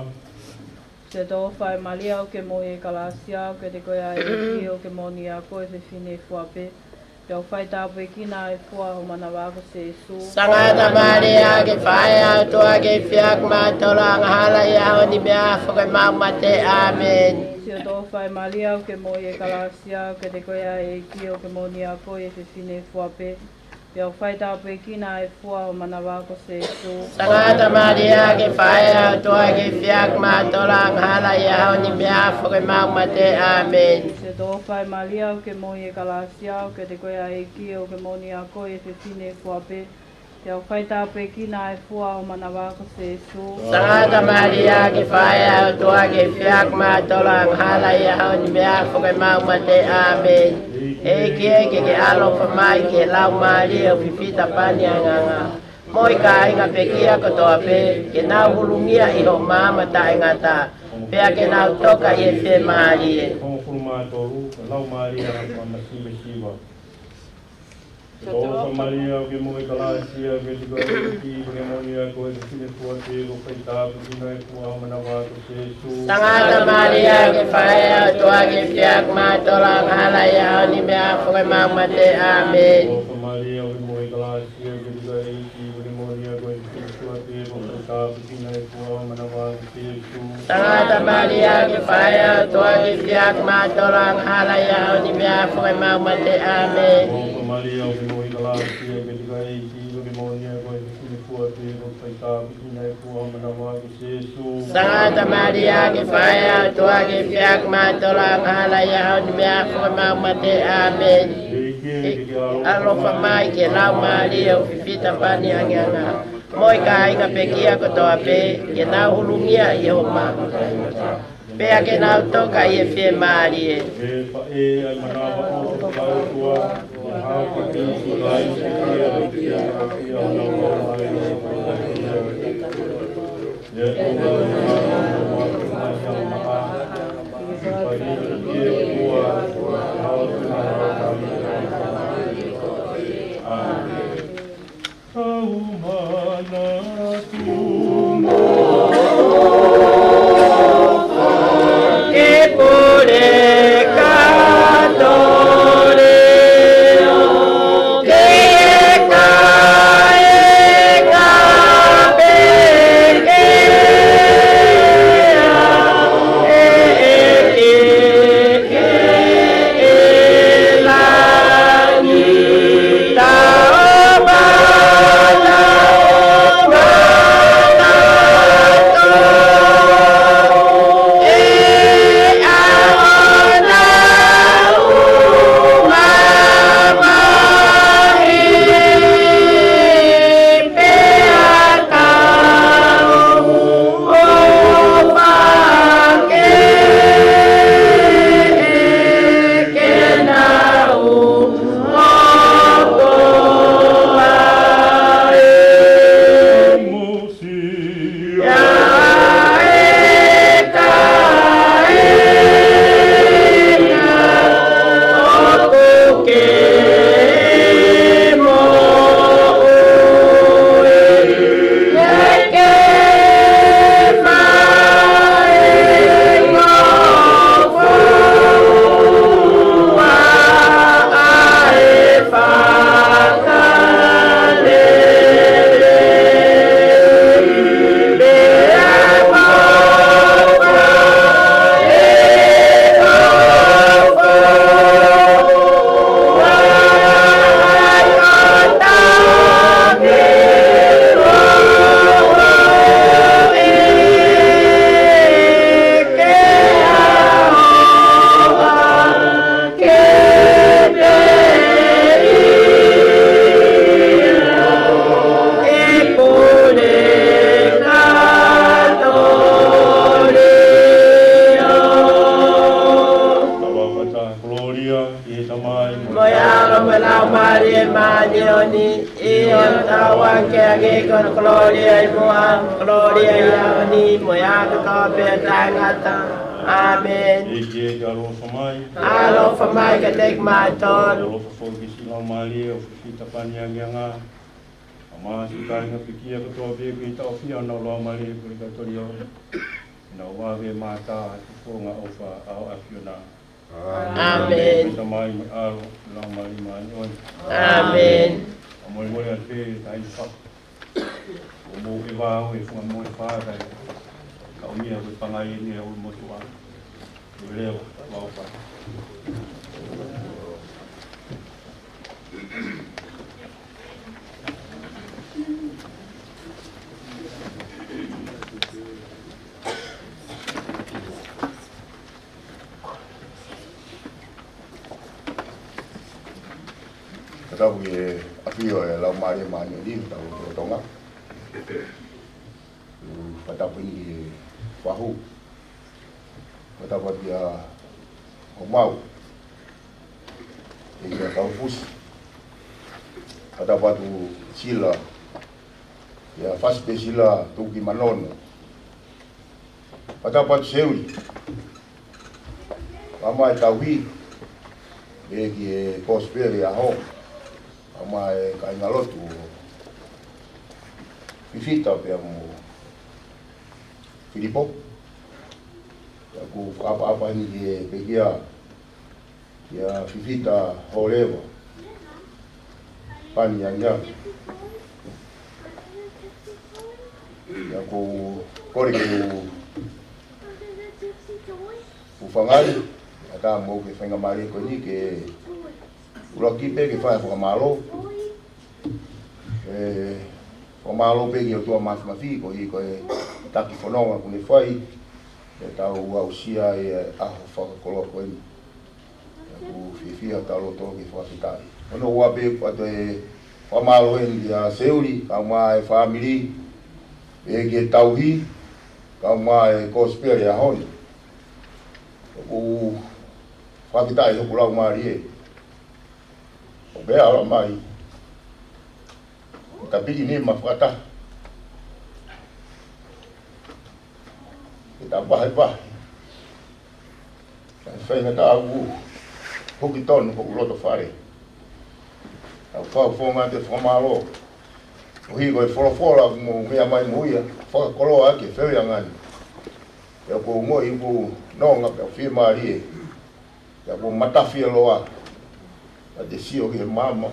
Siʻotofa Malia, ʻoku ke moʻui ʻi he kalasia, ʻoku ʻiate koe ʻa e ʻEiki, ʻoku ke moʻoni ʻia koe ʻi he fefine fua pē, pea ʻoku fai tāpuekina ʻa e fua ho manava ko Sēsū. Sangata Malia, ʻoku ke faʻa ʻea ʻa e ʻOtua, ʻoku ke feʻiloaki maʻa kinautolu angahala, ʻi he ʻaho ni pea mo e ʻaho ʻo ʻemau mate. ʻĀmeni. Siʻotofa Malia, ʻoku ke moʻui ʻi he kalasia, ʻoku ʻiate koe ʻa e ʻEiki, ʻoku ke moʻoni ʻia koe ʻi he fefine fua pē, pea ʻoku fai tāpuekina ʻa e fua ho manava ko Sēsū. Sangata Malia, ʻoku ke faʻa ʻea ʻa e ʻOtua, ʻoku ke feʻiloaki maʻa kinautolu angahala, ʻi he ʻaho ni pea mo e ʻaho ʻo ʻemau mate. ʻĀmeni. Siʻotofa Malia, ʻoku ke moʻui ʻi he kalasia, ʻoku ʻiate koe ʻa e ʻEiki, ʻoku ke moʻoni ʻia koe ʻi he fefine fua pē, pea ʻoku fai tāpuekina ʻa e fua ho manava ko Sēsū. Sangata Malia, ʻoku ke faʻa ʻea ʻa e ʻOtua, ʻoku ke feʻiloaki maʻa kinautolu angahala, ʻi he ʻaho ni pea mo e ʻaho ʻo ʻemau mate. ʻĀmeni. ʻEiki ē, ke ke ʻaloʻofa mai ki he laumālie ʻo e fefine fua pē ni angeanga, mo e kāinga pekia kotoa pē, ke nau hulungia ʻi hoʻo maama taʻengata, pea ke nau toka ʻi he fiemālie. Hongofulu mā tolu, laumālie ʻa e ʻOtua Māfimafi. Siʻotofa Malia, ʻoku ke moʻui ʻi he kalasia, ʻoku ʻiate koe ʻa e ʻEiki, ʻoku ke moʻoni ʻia koe ʻi he fefine fua pē, pea ʻoku fai tāpuekina ʻa e fua ho manava ko Sēsū. Sangata Malia, ʻoku ke faʻa ʻea ʻa e ʻOtua, ʻoku ke feʻiloaki maʻa kinautolu angahala, ʻi he ʻaho ni pea mo e ʻaho ʻo ʻemau mate. ʻĀmeni. Siʻotofa Malia, ʻoku ke moʻui ʻi he kalasia, ʻoku ʻiate koe ʻa e ʻEiki, ʻoku ke moʻoni ʻia koe ʻi he fefine fua pē, pea ʻoku fai tāpuekina ʻa e fua ho manava ko Sēsū. Sangata Malia, ʻoku ke faʻa ʻea ʻa e ʻOtua, ʻoku ke feʻiloaki maʻa kinautolu angahala, ʻi he ʻaho ni pea mo e ʻaho ʻo ʻemau mate. ʻĀmeni. Siʻotofa Malia, ʻoku ke moʻui ʻi he kalasia, ʻoku ʻiate koe ʻa e ʻEiki, ʻoku ke moʻoni ʻia koe ʻi he fefine fua pē, pea ʻoku fai tāpuekina ʻa e fua ho manava ko Sēsū. Sangata Malia, ʻoku ke faʻa ʻea ʻa e ʻOtua, ʻoku ke feʻiloaki maʻa kinautolu angahala, ʻi he ʻaho ni pea mo e ʻaho ʻo ʻemau mate. ʻĀmeni. ʻEiki ē, ke ke ʻaloʻofa mai ki he laumālie ʻo e fefine fua pē ni angeanga, mo e kāinga pekia kotoa pē, ke nau hulungia ʻi hoʻo maama taʻengata, pea ke nau toka ʻi he fiemālie. ʻE faʻē ʻa e manava ʻofa ʻa e ʻOtua, ʻi he ʻaho ko Kīsū Kalaisi, ʻa ia ʻoku ʻia Māʻoniʻoni, ʻio, tauange ke hangē ko hono kolōlia ʻi muʻa, kolōlia ʻi he ʻaho ni, mo e ʻaho kotoa pē ʻo taʻengata. ʻĀmeni. ʻEiki, ʻaloʻofa mai. ʻAloʻofa mai kiate kimautolu. ʻAloʻofa foki ki siʻi laumālie ʻo Fifita Pani Angianga. ʻA māsiʻi kāinga pekia kotoa pē ʻoku kei taʻofia ʻenau laumālie ʻi he pulekatorio. Nau vave mātā ʻi he fofonga ʻofa ʻa ho ʻAfiona. ʻĀmeni. Tamai mo e ʻAlo, Laumālie Māʻoniʻoni. ʻĀmeni. ʻA molemole atu pē taimi faka. ʻO mou ʻeva au e funga mo e fātai. Ka ʻomia ko e pangai eni ʻa e ʻulumotuʻa. Ko e leo, ʻofa. Fakatapu ki he ʻafio ʻa e Laumālie Māʻoniʻoni ʻi hotau lotolotonga. Fakatapu eni ki he fahu. Fakatapu kia Homau. ʻEiki Taufusi. Fakatapu atu Sila. Kia Fasi pē Sila Tuki Manono. Fakatapu atu Seuli. Kae ʻumaʻā e tauhi. ʻEiki e Kosipeli ʻa e ʻaho. Kae ʻumaʻā e kāingalotu ʻo Fifita pea mo Filipo. Pea ʻoku ou fakaʻapaʻapa eni ki he pekia, kia Fifita Holeva Pani Angianga. Pea ʻoku ou kole ke u, u fangai, ʻatā mo e faingamālie ko eni ke ʻuluaki pē ke fai ha fakamālō. ʻE, fakamālō pē ki he ʻOtua Māfimafi, koeʻuhi ko e taki fononga kuo ne fai, ʻe tau aʻusia e ʻaho fakakoloa ko eni. ʻOku fiefia hotau loto ke fakafetaʻi. Hono ua pē ʻoku ʻoatu e fakamālō eni kia Seuli, kae ʻumaʻā e fāmili, ʻEiki e tauhi, kae ʻumaʻā e Kosipeli ʻa e ʻaho ni. ʻOku fakafetaʻi hoku laumālie. ʻO pea ala mai. Ka piki ni ma fakataha. Ke ta vahevahe. Ka fai na ka u hoki tonu hoku loto fale. Ka u fakafofonga atu e fakamālō. ʻOku ʻi ai e folofola ʻoku mou meʻa mai mo ia. Fakakoloa ʻaki e feohiʻanga ni. Pea ʻoku ou ongoʻi ʻoku ou nonga pea fiemālie. Pea ʻoku ou matafi e loa. Ka te sio ki he maama.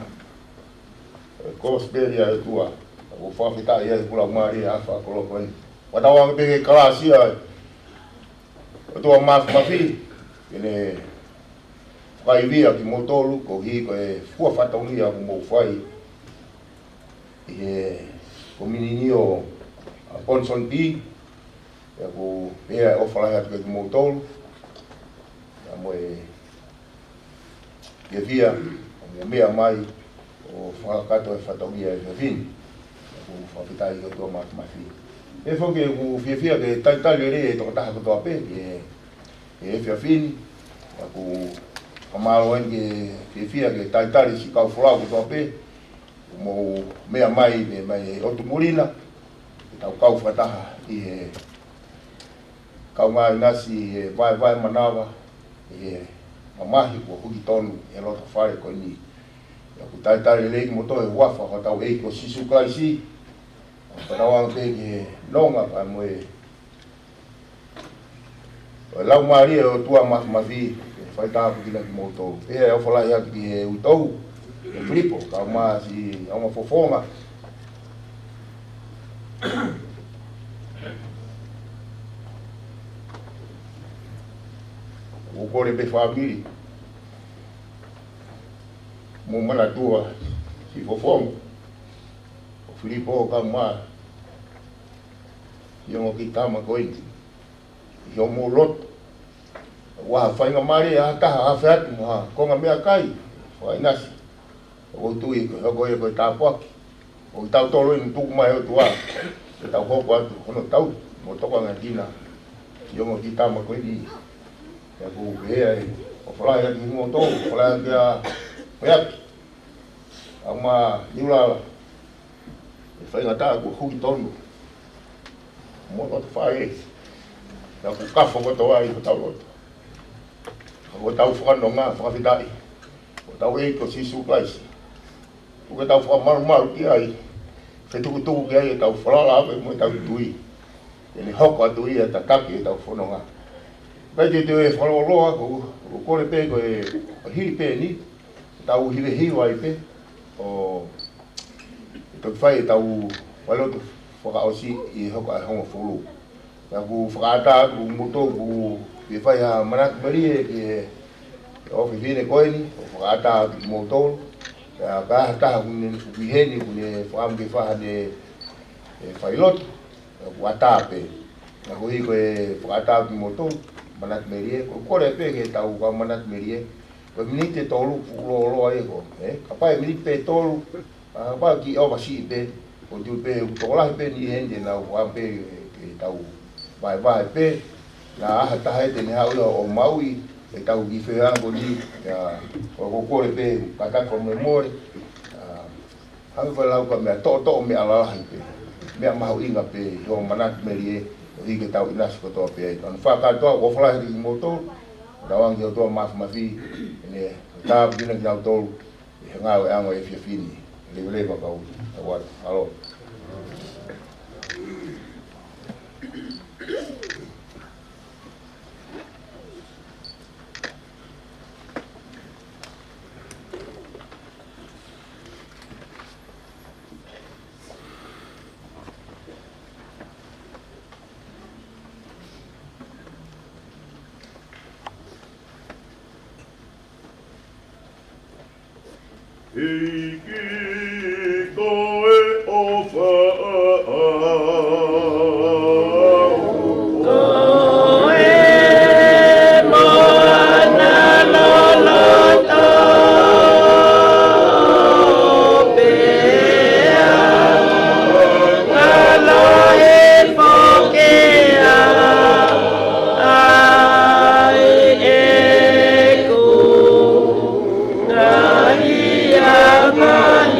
E Kosipeli ʻa e ʻOtua. Pea ʻoku ou fakafetaʻi ai ʻi he laumālie ʻa e fakakoloa ko eni. Fakatauange pē ke kalāsia ʻa e ʻOtua Māfimafi. Ke ne fakaivia kimoutolu, koeʻuhi ko e fua fatongia ʻoku mou fai. ʻI he komiunio ʻa Ponson B. Pea ʻoku ou pehē ʻofa lahi atu kiate kimoutolu. Pea mo e fiefia, ʻo mou meʻa mai, ʻo fakakakato e fatongia he efiafi ni. Pea ʻoku ou fakafetaʻi ki he ʻOtua Māfimafi. Pea foki ʻoku ou fiefia ke talitali lelei e tokotaha kotoa pē, he, he efiafi ni. Pea ʻoku ou fakamālō eni ke fiefia ke talitali siʻi kau folau kotoa pē. Mou meʻa mai, meʻa mai ʻo tumulina, ke tau kau fakataha ʻi he kaungā ʻinasi, ʻi he vaevae manava, ʻi he mamahi kuo hoki tonu ʻi he loto fale ko eni. Pea ʻoku talitali lelei kimoutolu he huafa ʻo hotau ʻEiki ko Sīsū Kalaisi. Fakatauange pē ki he nonga pea mo e ʻo e laumālie ʻo e ʻOtua Māfimafi, ke fai tāpuekina kimoutolu. Pea ʻofa lahi atu ki he uitou, ʻe Filipo, kae ʻumaʻā siʻi ʻaonga fofonga. ʻOku ou kole pē fāmili. Mou manatua, siʻi fofonga. ʻO Filipo kae ʻumaʻā siʻi ongo kiʻi tama ko eni. ʻI hoʻomou loto. ʻOua ha faingamālie ʻa ha taha ʻo afe atu mo ha konga meʻakai. Fakaʻinasi. ʻOku ou tui ko e hoko ia ko e tāpuaki. ʻO kitautolu eni tuku mai ʻe he ʻOtua. Ke tau hoko atu hono tauhi. Mo tokangaʻi ʻa e ongo kiʻi tama ko eni. Pea ʻoku ou pehē ai. ʻOfa lahi atu kimoutolu. ʻOfa lahi atu kia Meaki. Ama Niulala, ʻe faingataʻa kuo hū tonu mo loto fai, naʻa ku kafo kotoa ʻi hotau loto. Ko hotau fakanonga, fakafetaʻi hotau ʻEiki ko Sīsū Kalaisi, ʻoku tau fakamalumalu ki ai, fetukutuku ki ai ʻetau falala pē mo ʻetau tui. Ke ne hoko atu ia ʻo tataki ʻetau fononga. Pea te te fakaloloa, ko, ko kole pē ko e, ko e hili pē eni, tau hivehiva ai pē, ʻo toki fai ʻetau falelotu fakaʻosi ʻi he hoko ʻa e hongofulu. Naʻa ku fakaʻatā atu kimoutolu ke fai ha manatu melie ki he, ʻofefine ko eni, ʻo fakaʻatā atu kimoutolu. Pea ka ha taha ʻoku ne, ʻoku ʻi heni, ʻoku ne fakaʻamu ke fai haʻane, e, falelotu, naʻa ku ʻatā pē. Naʻa ku ʻi ko e fakaʻatā atu kimoutolu, manatu melie, ko e kole pē ke tau kau manatu melie. Ko e miniti ʻe tolu, fuʻu lōloa ia ko, ē? Kapau ʻe miniti pē tolu, ʻa, kapau ʻe kiʻi ʻova siʻi pē, ʻoku ou tui pē ʻoku tokolahi pē ʻeni ʻi heni te nau fakaʻamu pē ke, ke tau vaevae pē, naʻa ha taha ia te ne haʻu ia ʻo maʻu ʻetau kiʻi feohi ko eni, ʻa, ʻoku ou kole pē, kātaki fakamolemole, ʻa, hangē ko e lau ko e meʻa toʻotoʻo, meʻa lalahi pē, meʻa mahuʻinga pē ʻi hoʻo manatu melie, ʻo hiki ʻetau ʻinasi kotoa pē ai. Tau fakakātoa, ʻofa lahi kimoutolu, tauange ki he ʻOtua Māfimafi, ʻene tāpuekina kinautolu ʻi he ngāueʻanga ʻo e efiafi ni. Leveleva kau, kau atu. Mālō. ʻEiki ko e ʻofa ʻaʻau. Ko e mana loloto pea ngalo e foki ai ʻeku ngaahi angahala.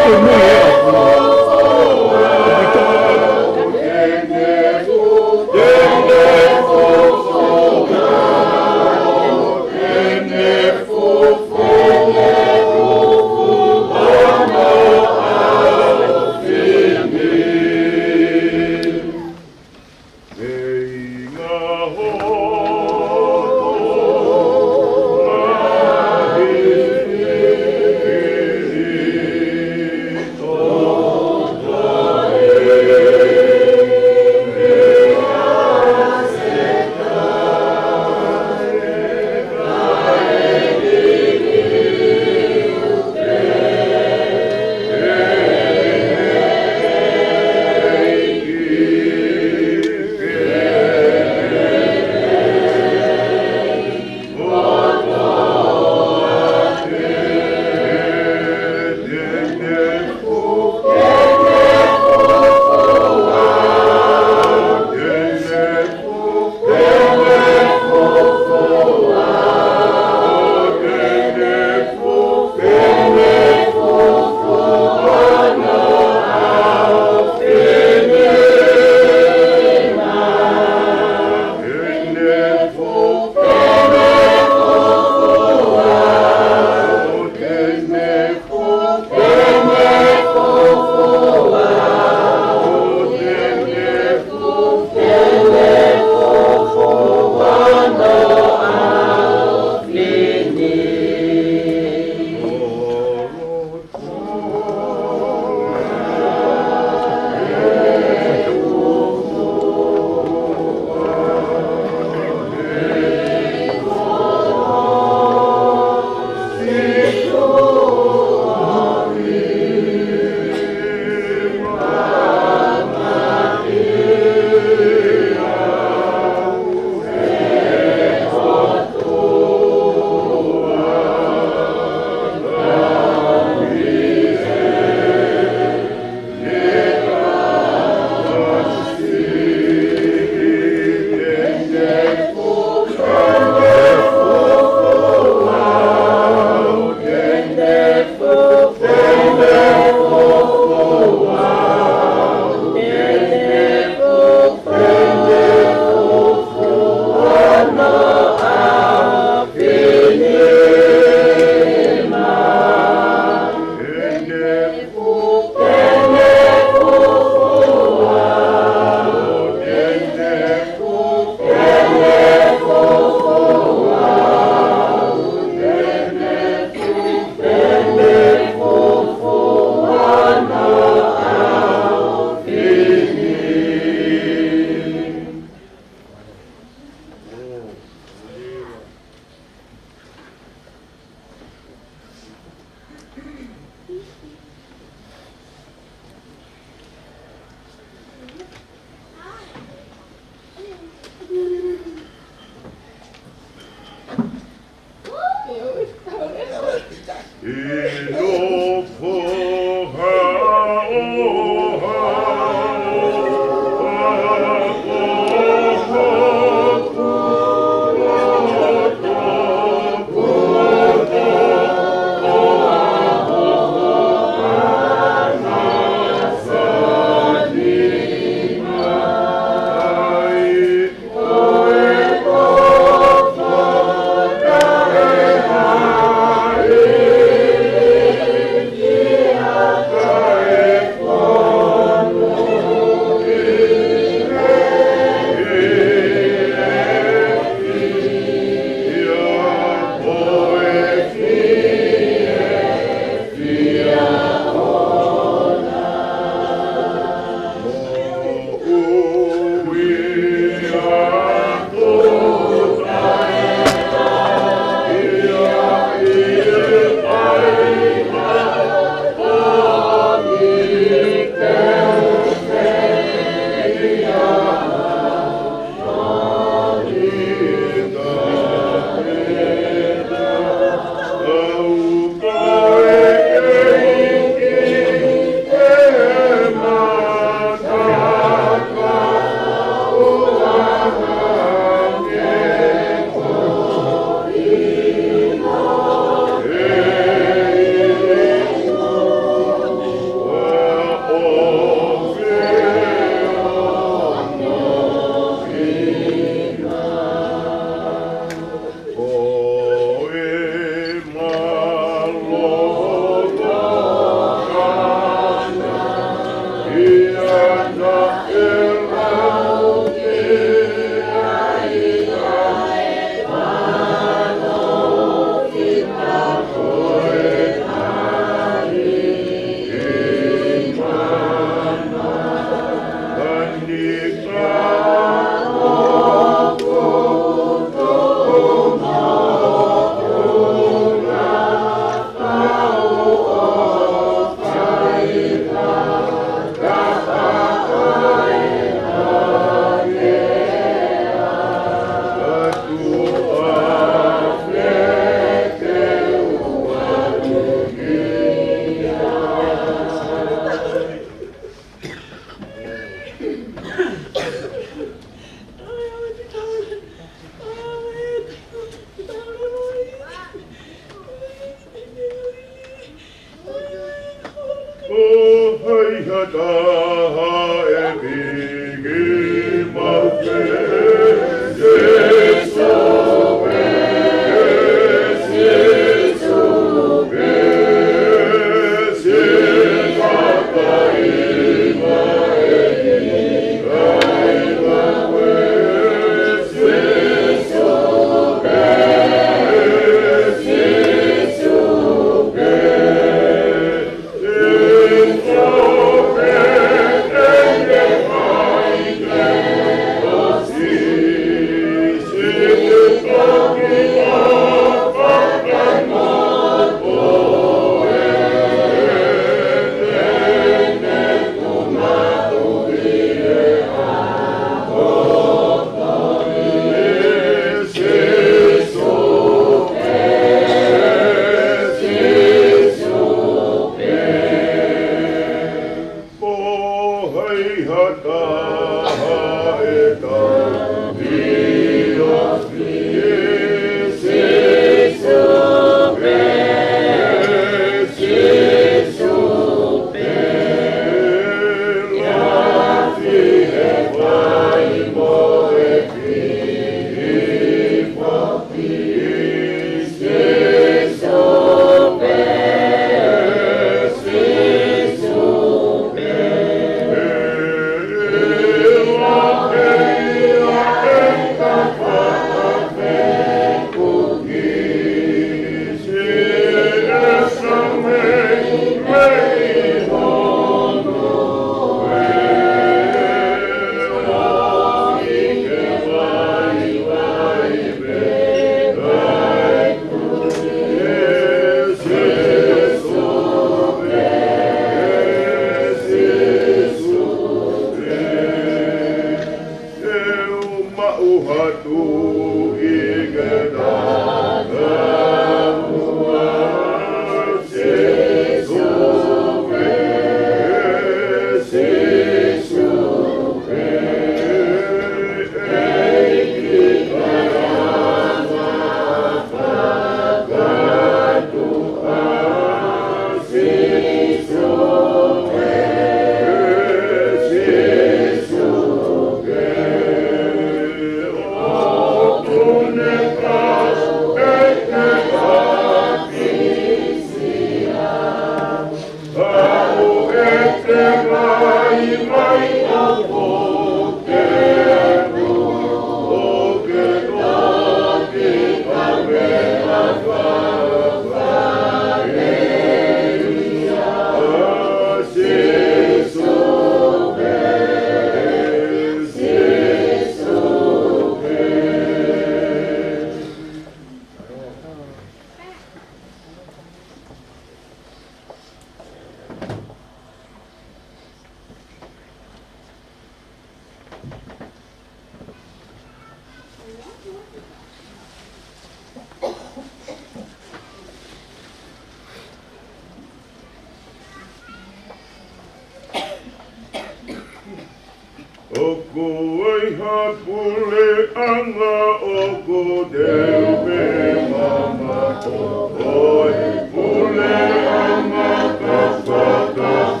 ʻOku ʻi ai ha puleʻanga ʻoku teu pē mamato, ko e puleʻanga ka fakafafau,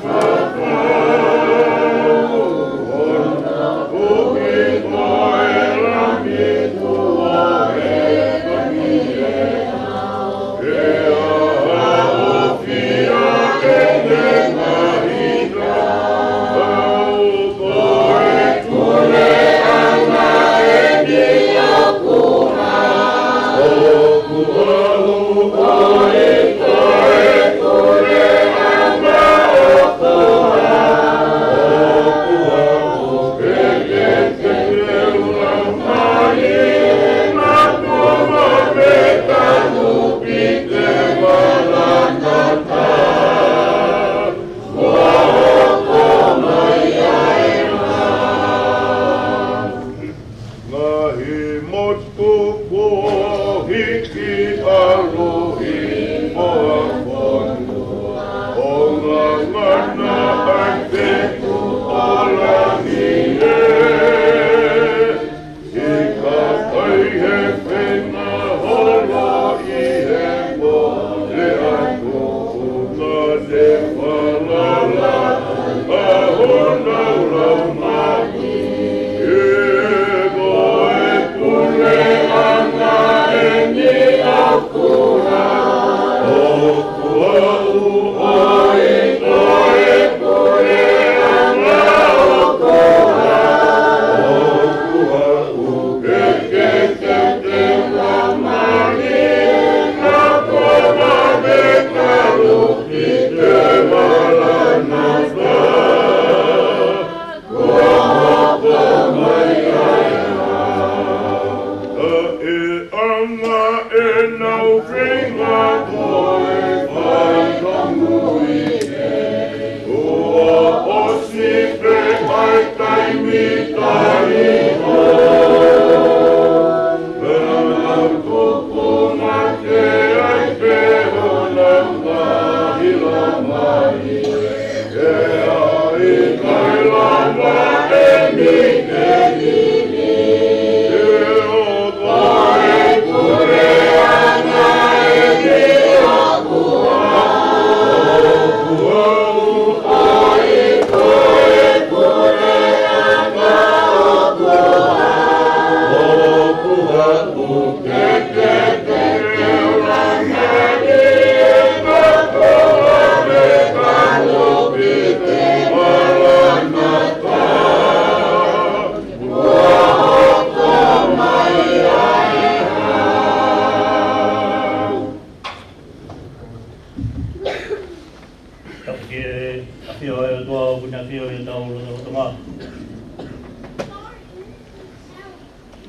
ʻo na puke ko e Lami kuo ʻi he kaniʻeau.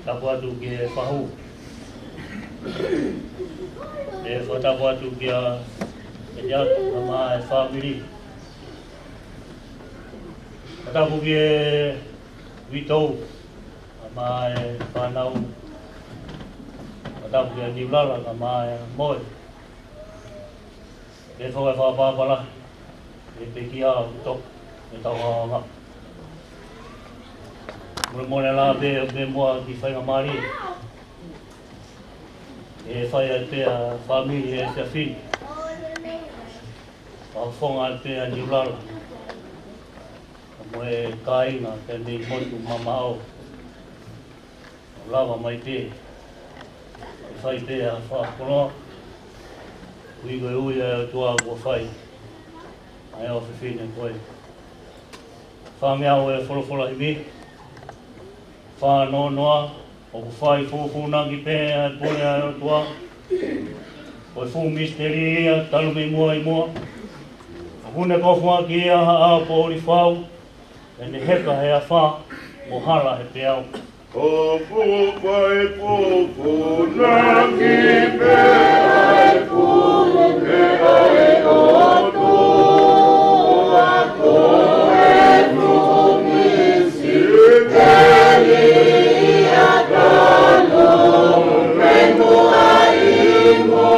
Tapu atu ki he fahu. ʻE fakatapu atu kia Ketiato, kae ʻumaʻā e fāmili. Fakatapu ki he uitou, kae ʻumaʻā e fānau. Fakatapu kia Niulala, kae ʻumaʻā e moe. Pea fai e fakaʻapaʻapa lahi, ʻe pekia ʻo toko, ʻe tau hanga. Mole mole la pē, pē mua ki faingamālie. ʻE fai ai pē ʻa e fāmili he efiafi ni. Fakafofonga ai pē ʻa Niulala. Mo e kāinga pē mei motu mamaʻo. ʻO lava mai pē, ʻe fai pē ʻa e fakakoloa, ui ko e ui ʻa e ʻOtua kuo fai, ʻa e ʻofefine ko ē. Fāngeau e folofola himi, fānonoa, ʻoku fai fūfūnaki pē ʻa e pule ʻa e ʻOtua. Ko e fuʻu misiteli ia talu mei muʻa ʻi muʻa. ʻOku ne kofuaki ia ha ʻao poʻuli fau, ʻene heka he afā, mo hala he peau. ʻOku fai fūfūnaki pē ʻa e pule ʻa e ʻOtua, ko e fuʻu misiteli ia talu mei muʻa ʻi muʻa.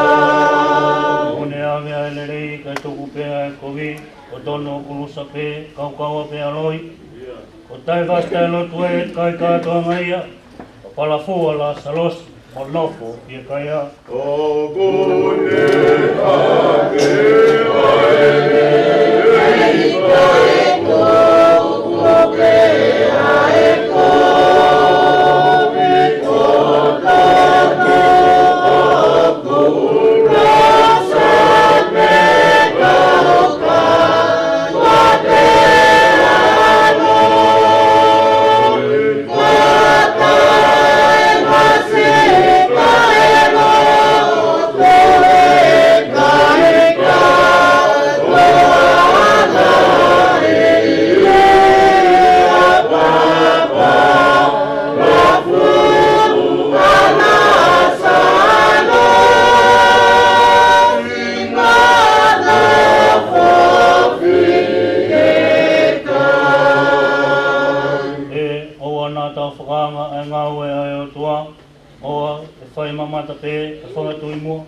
Ko ʻene ʻave ʻa e lelei kae tuku pē ʻa e kovi, ko e tono ʻo kulusa pē, kaukaua pē ʻa e loi. Ko e taʻe vasi taʻe lotu ʻe ʻikai kātoanga ia, ʻo palafua ʻa Lāsalosi, ʻo nofo ʻi he kaia. ʻOku ne ʻave ʻa e lelei kae tuku pē ʻa e kovi, ko e tono ʻo kulusa pē, kaukaua pē ʻa e loi. ʻE ʻoua naʻa tau fakaanga ʻa e ngāue ʻa e ʻOtua, ʻoua ʻe fai mamata pē, ʻe fakatui muʻa.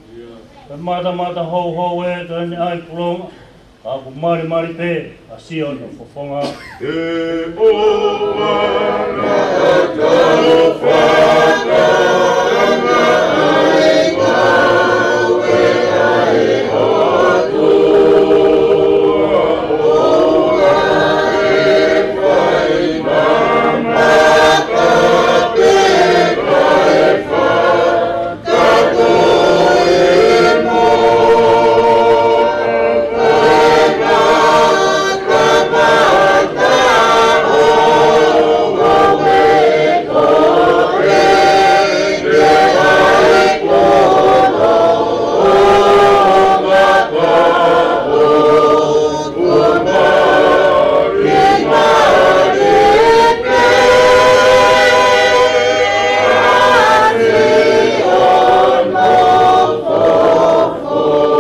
ʻE matamata houhou ē, ka ʻi heʻene ʻai kulonga, ka ʻoku malimali pē ʻa Siona fofonga. ʻE ʻoua naʻa tau fakaanga ʻa e ngāue ʻa e ʻOtua, ʻoua ʻe fai mamata pē, kae fai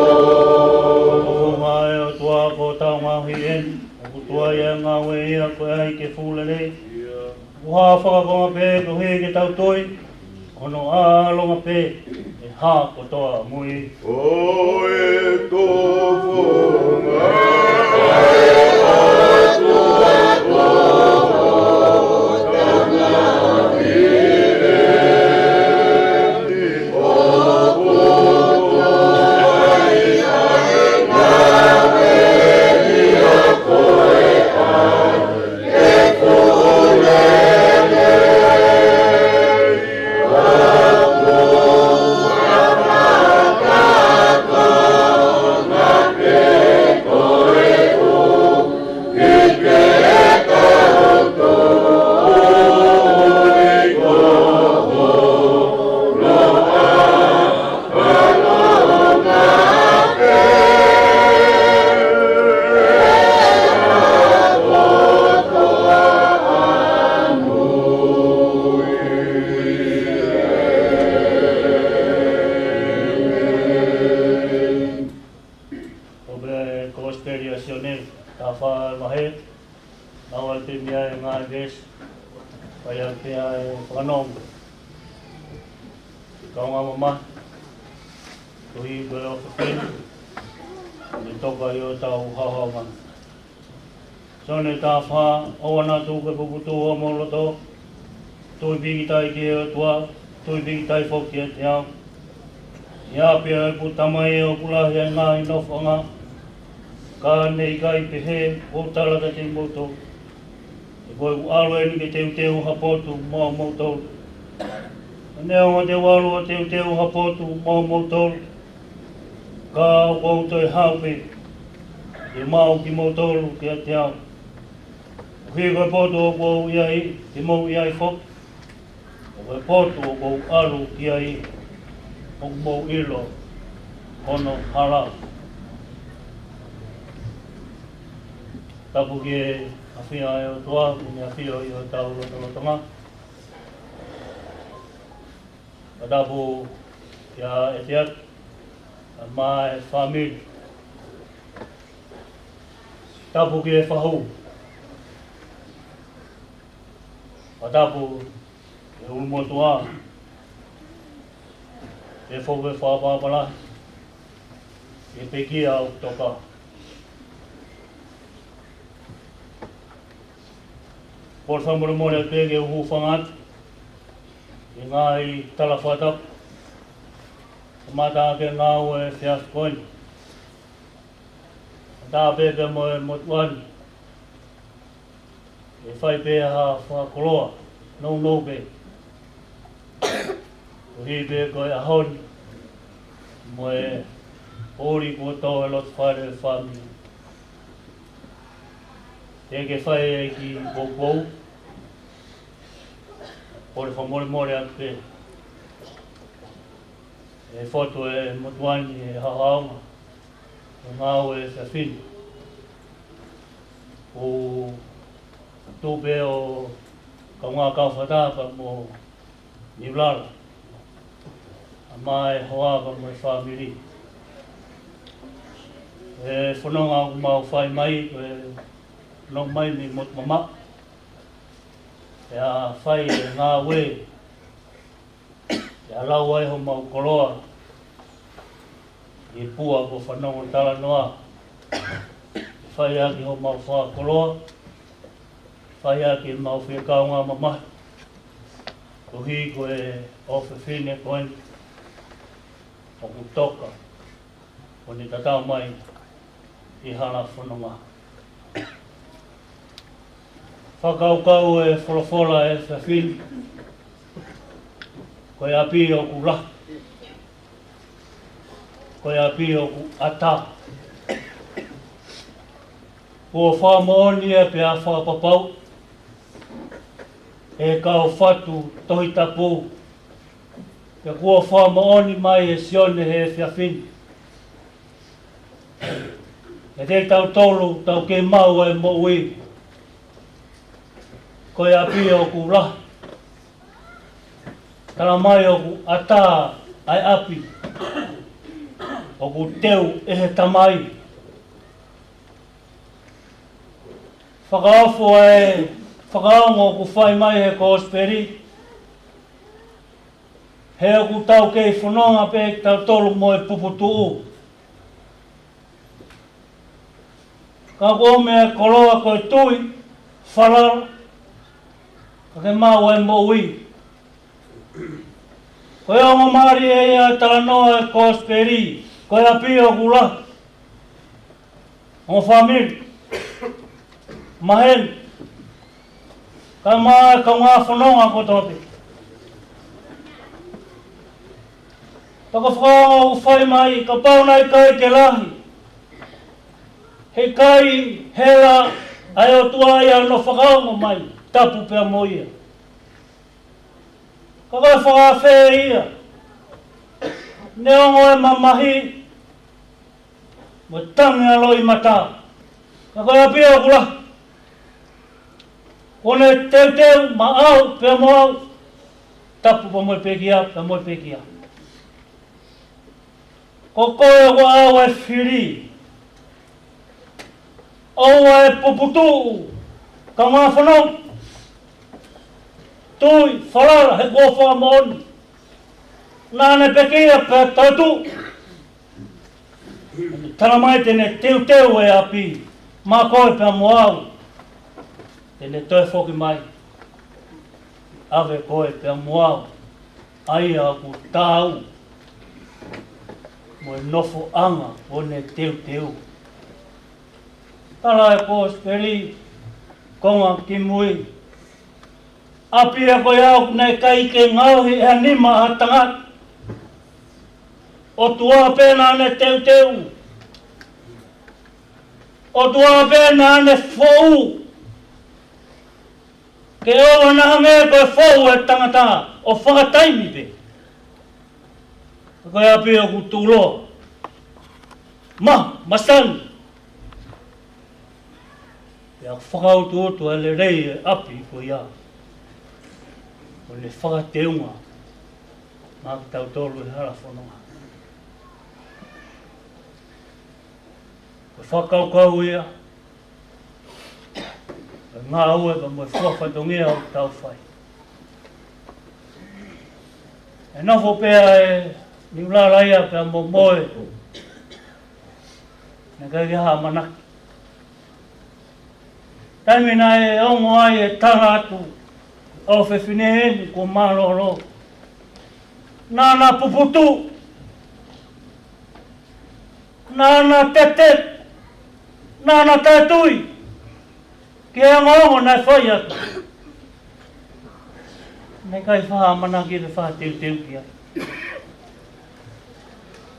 ʻOku ʻa e ʻOtua ko hotau ngaohi eni, ʻoku tuai ʻa e ngāue ia ko e ʻai ke fuʻu lelei. ʻOku hā fakakonga pē koeʻuhi ke tau tui, hono ʻalonga pē ʻe hā kotoa ʻamui. Ko e fofonga ʻa e ʻOtua ko hotau ngaohi eni, ʻoku tuai ʻa e ngāue ia ko e ʻai ke fuʻu lelei. Yes. Fai atu pē ʻa e fakanonga. Kaungā mamahi, koeʻuhi ko e ʻofefine, ne toka ʻi hotau haohaoa. Sione taha fā, ʻoua naʻa tuku ke puputuʻu homou loto, tui pīkitai ki he ʻOtua, tui pīkitai foki kiate au. ʻI ʻapi ʻa ʻeku Tamai ʻoku lahi ʻa e ngaahi nofoʻanga, ka ne ʻikai pehē, ʻoku ou tala kiate kimoutolu, he ko ʻeku ʻalu eni ke teuteu ha potu moʻomoutolu. Neongo te u ʻalu ʻo teuteu ha potu moʻomoutolu, ka ʻoku ou toe haʻu pē ke maʻu kimoutolu kiate au. Koeʻuhi ko e potu ʻoku ou ʻi ai, te mou ʻi ai foki. Ko e potu ʻoku ou ʻalu ki ai, ʻoku mou ʻilo hono hala. Tapu ki he ʻafio ʻa e ʻOtua, ʻi he ʻafio ʻi hotau lotolotonga. Fakatapu kia ʻEtiate, mo e fāmili. Tapu ki he fahu. Fakatapu ki he ʻulumotuʻa, ki he foʻi fakapapala, ki he pekia ʻoku toka. Kole fakamolemole atu pē ke u hūfanga atu ki he ngaahi tala fakatapu, kamata ʻaki e ngāue efiafi ko eni. Kamata pē pea mo e motuʻa ni, ke fai pē ha fakakoloa nounou pē, koeʻuhi pē ko e ʻaho ni mo e poʻuli kuo tō e loto fale ʻo e fāmili. Teʻeki ke fai e kiʻi poupou. Kole fakamolemole atu pē, ʻe fotu e motuʻa ni he haohaoa ʻo e ngāue efiafi ni. Ko e tuʻu pē ʻo e kaungā kau fakataha pea mo Niulala, ʻa e hoa pea mo e fāmili. E fononga ʻoku mau fai mai, ko e nonga mai mei motu mamaʻo, pea fai e ngāue, pea lau ai homau koloa ʻi he pua kuo fanongo talanoa. Fai ʻaki homau fakakoloa, fai ʻaki ʻemau fie kaungā mamahi, koeʻuhi ko e ʻofefine ko eni ʻoku toka, ʻo ne tatau mai ki hala fononga. Fakakaukau e folofola efiafi ni, ko e ʻapi ʻoku lahi, ko e ʻapi ʻoku ʻatā. Kuo fakamoʻoni ia pea fakapapauʻi ʻe he kau fatu Tohi Tapu, pea kuo fakamoʻoni mai ʻe Sione he efiafi ni, ʻe kitautolu ʻoku tau kei maʻu e moʻui, ko e ʻapi ʻoku lahi. Tala mai ʻoku ʻatā ʻa e ʻapi ʻoku teu ʻe he Tamai. Fakaofo e fakaongo ʻoku fai mai he Kosipeli, he ʻoku tau kei fononga pē kitautolu mo e puputuʻu. Ka ʻoku ʻomi e koloa ko e tui, falala, ka ke maʻu e moʻui. Ko e ongo mālie ia e talanoa e Kosipeli, ko e ʻapi ʻoku lahi. Ongo fāmili, maheni, kae ʻumaʻā e kaungā fononga kotoa pē. Pea ko e fakaongo ʻoku fai mai, kapau naʻe ʻikai ke lahi, heʻikai hela ʻa e ʻOtua ia ʻi hono fakaongo mai, tapu pea mo ia. Ka ko e fakaafeʻi ia, neongo e mamahi mo e tangi ʻa e loʻimata, ka ko e ʻapi ʻoku lahi. Kuo ne teuteu maʻau pea mo au, tapu pea mo e pekia, pea mo e pekia. Ko koe ʻoku ʻaʻau e fili. ʻOua ʻe puputuʻu, kaungā fononga. Tui, falala, he kuo fakamoʻoni. Naʻa ne pekia pea toetuʻu. Tala mai te ne teuteu e ʻapi maʻa koe pea mo au. Te ne toe foki mai ʻave koe pea mo au, ʻa ia ʻoku taau mo e nofoʻanga ʻo ne teuteu. Tala e Kosipeli, konga kimui. ʻApi ia ko ia ʻoku ʻikai ke ngaohi ʻe ha nima ha tangata. ʻOtua pē naʻa ne teuteu. ʻOtua pē naʻa ne fou. Ke ʻoua naʻa hangē ko e fou e tangata ʻo fakataimi pē. Ko e ʻapi ʻoku tuʻuloa. Ma, masani. Pea fakautuutu ʻa e lelei e ʻapi ko ia ʻo ne fakateunga maʻa kitautolu he hala fononga. Ko e fakakaukau ia, ko e ngāue pea mo e fua fatongia ʻoku tau fai. ʻE nofo pē ʻa e niulala ia pea mo moe. Naʻe ʻikai ke ha ʻamanaki. Taimi naʻe ongo ai e tala atu ʻo e fefine ni kuo mālōlō. Naʻa na puputuʻu. Naʻa na tete. Naʻa na taetui. Ke ongoongo naʻe fai atu. Naʻe ʻikai fakaʻamanaki ke fakateuteu ki ai.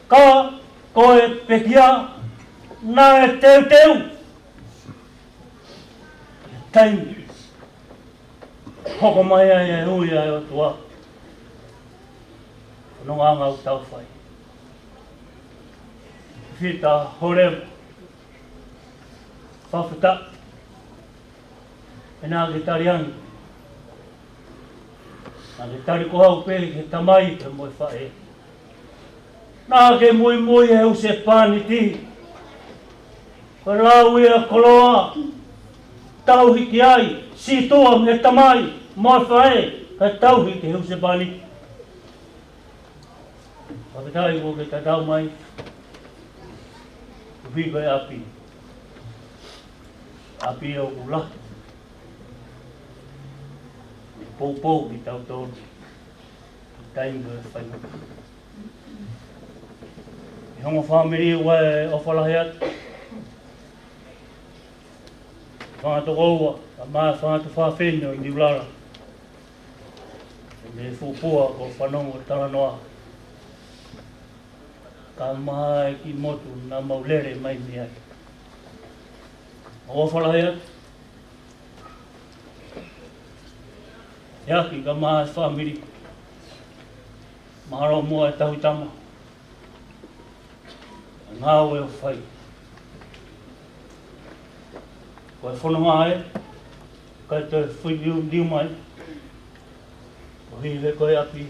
Ka ko e pekia naʻe teuteu. Taimi hoko mai ai e ui ʻa e ʻOtua. Ko e ngāue ʻoku tau fai. Fita Holema. Fakafetaʻi. ʻE naʻa ke tali ange. Naʻa ke tali ko au pē ki he tamai pea mo e faʻē. Naʻa ke muimui he husepāniti. Ko e lau ia koloa. Tauhi ki ai. Sītuʻa mei he tamai mo e faʻē. Kae tauhi ki he husepāniti. Fakafetaʻi kuo ke tatau mai. Kuo piko e ʻapi. ʻApi ʻoku lahi. Poupou kitautolu. Taimi ko e faingataʻa. ʻI he ongo fāmili ʻoku ʻofa lahi atu. Fanga tokoua, kae ʻumaʻā e fanga tuofāfine ʻo Niulala. Mei he fuʻu pua ko Fanongo Talanoa. Kae ʻumaʻā e kiʻi motu naʻa mau lele mai mei ai. ʻOku ʻofa lahi atu. ʻIo, kae ʻumaʻā e fāmili. Mahalo mo e tauhi tama. Ngāue ʻoku fai. Ko e fononga ē, ʻikai toe fuiliuliu mai. ʻOku ʻi he ko e ʻapi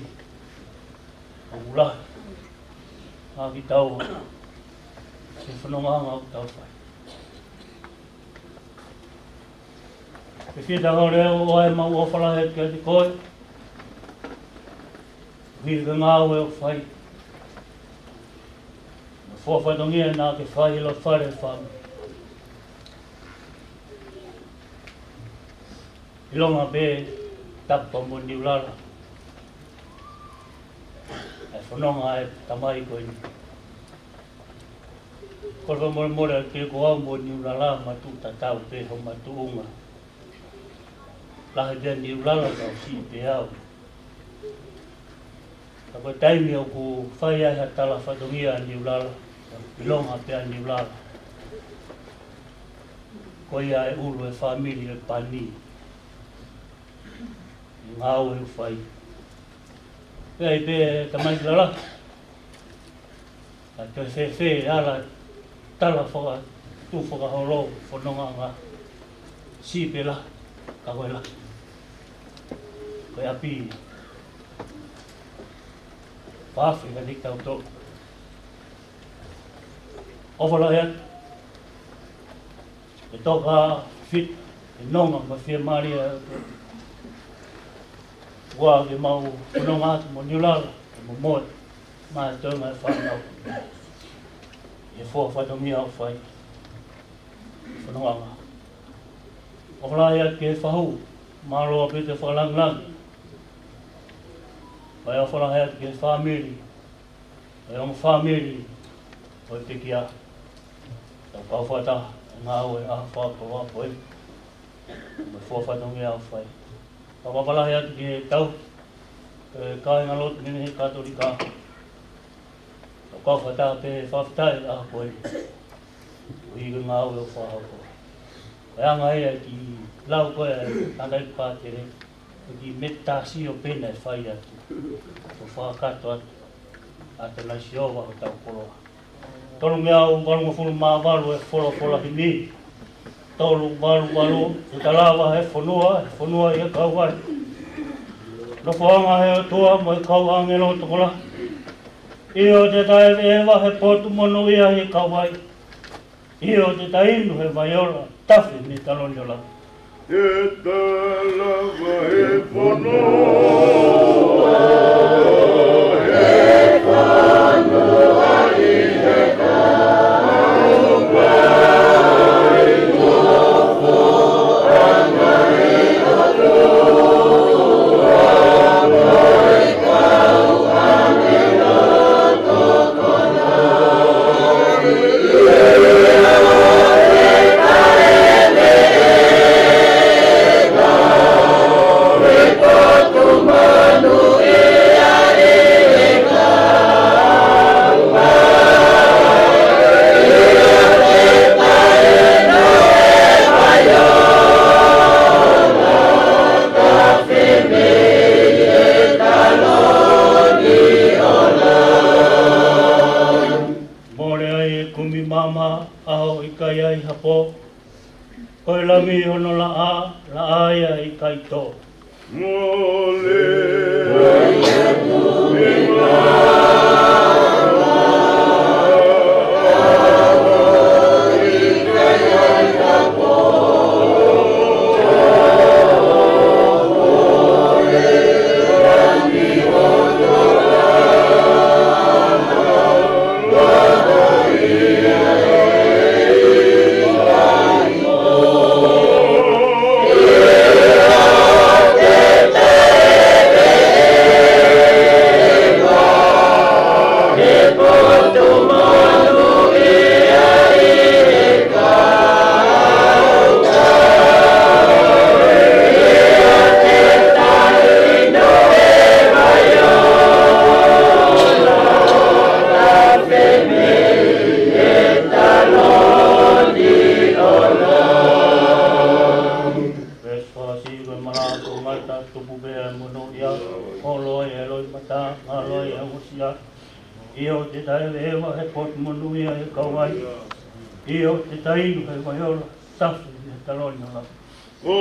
ʻoku lahi. Ngā ki tau, he fononga ʻoku tau fai. Ke fita ko leo ʻo e mau ʻofa lahi atu kiate koe. ʻI he ngāue ʻoku fai. Mo e fua fatongia naʻa ke fai ʻi loto fale fāmili. ʻIlonga pē Tapa mo Niulala. ʻE fononga e tamai ko eni. Ko e fakamolemole atu kiate koe mo Niulala mo e tuʻu tatau pē homa tuʻunga. Lahi pē Niulala ka ʻoku siʻi pē au. Ka ko e taimi ʻoku fai ai ha tala fatongia ʻa Niulala, ʻilonga pē ʻa Niulala. Ko ia e ʻulu e fāmili e pani. Ngāue ʻoku fai. Pea ʻi pē tamai ki lala. Ka toe fēfē ala tala faka-, tuʻu fakaholo fononga ngā. Siʻi pē la, ka ko e la. Ko e ʻapi. Pafe ka ni tau tō. ʻOfa lahi atu. ʻE toka fit, ʻe nonga ma fie maria. Kuo ke mau fononga atu mo Niulala, ke mau moe, maʻa e toenga e fānau. ʻI he fua fatongia ʻoku fai. Fononga. ʻOfa lahi atu ki he fahu, mālō ʻaupito e fakalāngilangi. Pea ʻofa lahi atu ki he fāmili, ʻa e ongo fāmili ʻo e pekia. Tau kau fakataha, ngāue ʻa e fakakoloa ko ē. Mo e fua fatongia ʻoku fai. Pea ʻofa lahi atu ki he tau, e kāingalotu mei he Katolika. Tau kau fakataha pē he fakafetaʻi ʻaho ko ē. ʻOku ʻi he ngāue ʻoku fakahoko. Ko e anga ia e kiʻi lau ko ē ʻa e tangataʻeiki pātele, ko e kiʻi metatasio pē naʻe fai atu. Ko e fakakakato atu ʻa e ʻAfiona ʻi Sihova hotau koloa. Tolungeau valungofulu mā valu e folofola himi. Tolu valu valu, ʻe ta lava he fonua, he fonua ʻi he kauvai. Nofoʻanga he ʻOtua mo e kau ʻāngelo tokolahi. ʻIo te ta ʻeveʻeva he potu monūʻia ʻi he kauvai. ʻIo te ta inu he vai ola, tafe mei he taloni ʻo Lami. ʻE ta lava he fonua, he fonua ʻi he kauvai. Mole ai e kumi maama, ʻaho ʻikai ai ha pō. Ko e Lami hono laʻā, laʻā ia ʻikai tō. Mole ai e kumi maama. Veesi fā siʻi, ko e malanga ko e ngata, tupu pē ʻa e monūʻia, ngalo ai e loʻimata, ngalo ai e ongosia. ʻIo te ta ʻeveʻeva he potu monūʻia ʻi he kauvai. ʻIo te ta inu he vai ola, tafe mei he taloni ʻo Lami. Ko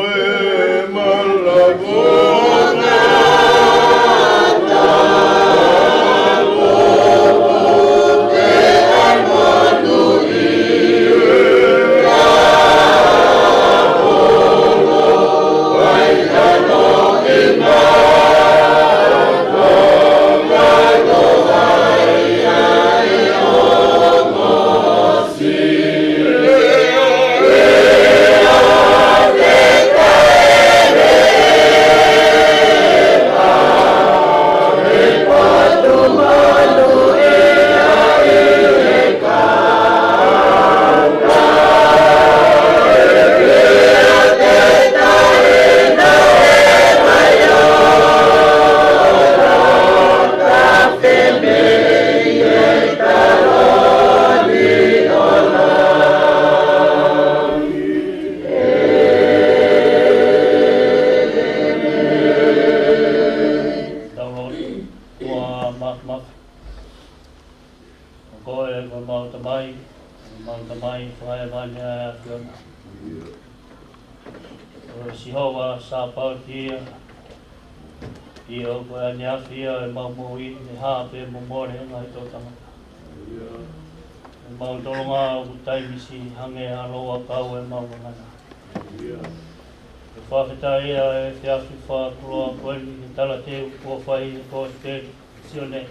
e malanga ko e ngata, Tau lotu. ʻOtua mafimafi, ko koe ko ʻemau Tamai, ʻemau Tamai fakahēvani ʻa e ʻAfiona. Ko Sihova Sāpaoti ia. ʻIo, ko e ʻaneafi ia ʻemau moʻui, ne hā pē mo mole e ngaahi toʻu tangata. ʻEmau tolonga ʻoku taimisi hangē ha louʻakau ʻemau ngangana. Ko e fakafetaʻi ʻa e efiafi fakakoloa ko eni ki he talateu kuo fai ʻi he Kosipeli ʻa Sione.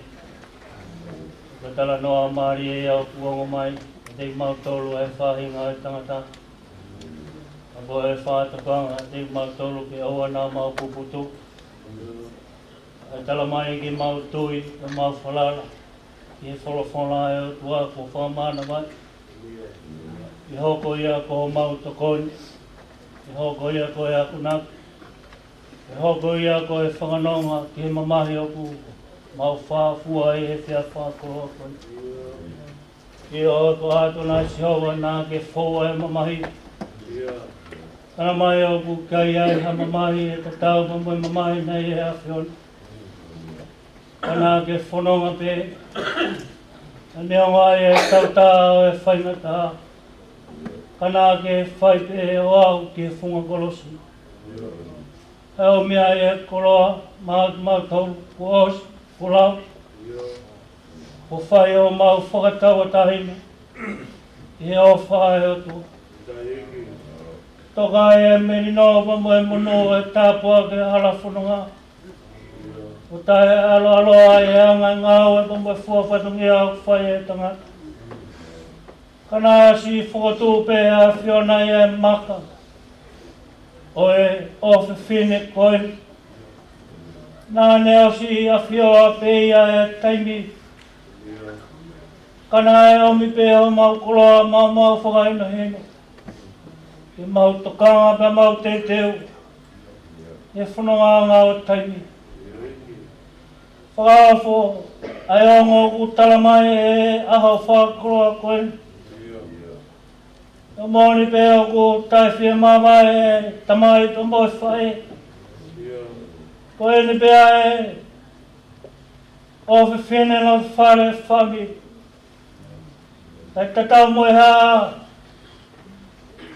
Ko e talanoa mālie ia ʻoku ongo mai kiate kimautolu ʻa e faʻahinga ʻo e tangata. Ka ko e fakatokanga kiate kimautolu ke ʻoua naʻa mau puputuʻu. ʻE talamai ke mau tui, ke mau falala ki he folofola ʻa e ʻOtua kuo fakamānavaʻi. ʻE hoko ia ko homau tokoni, ʻe hoko ia ko e akonaki, ʻe hoko ia ko e fakanonga ki he mamahi ʻoku mau fāfua ai he efiafi fakakoloa ko eni. ʻIo, ʻoku ʻoatu naʻa Sihova naʻa ke fou ʻa e mamahi. Talamai ʻoku ʻikai ʻi ai ha mamahi ʻe tatau pea mo e mamahi naʻe ʻi he ʻAfiona. Ka naʻa ke fononga pē, ʻa e meʻa ʻoku ʻi ai ʻa e tautā ʻo e faingataʻa. Ka naʻa ke fai pē ʻo aʻu ki he funga kolosi. ʻE ʻomi ai ʻa e koloa maʻa kimautolu kuo ʻosi folau. Kuo fai ʻo mau fakatauʻatāina ʻi he ʻofa ʻa e ʻOtua. Toka ai ʻa e melino pea mo e monū ʻo e tāpuaki ʻa e hala fononga. ʻO taʻeʻaloʻaloa ʻa e anga e ngāue pea mo e fua fatongia ʻoku fai ʻe he tangata. Ka naʻe ʻosi fokotuʻu pē ʻe he ʻAfiona ʻa e maka ʻo e ʻofefine ko eni. Naʻa ne ʻosi ʻafioʻi pē ia ʻa e taimi. Ka naʻe ʻomi pē homau koloa maʻa homau fakahinohino. Ke mau tokanga pea mau teuteu ʻi he fonongaʻanga ʻo taimi. Fakaofo ʻa e ongo ʻoku talamai ʻe he ʻaho fakakoloa ko eni. ʻOku moʻoni pē ʻoku taʻefiemāvae ʻa e tamai pea mo e faʻē. Ko eni pē ʻa e ʻofefine loto fale fāmili. ʻIkai tatau mo e hā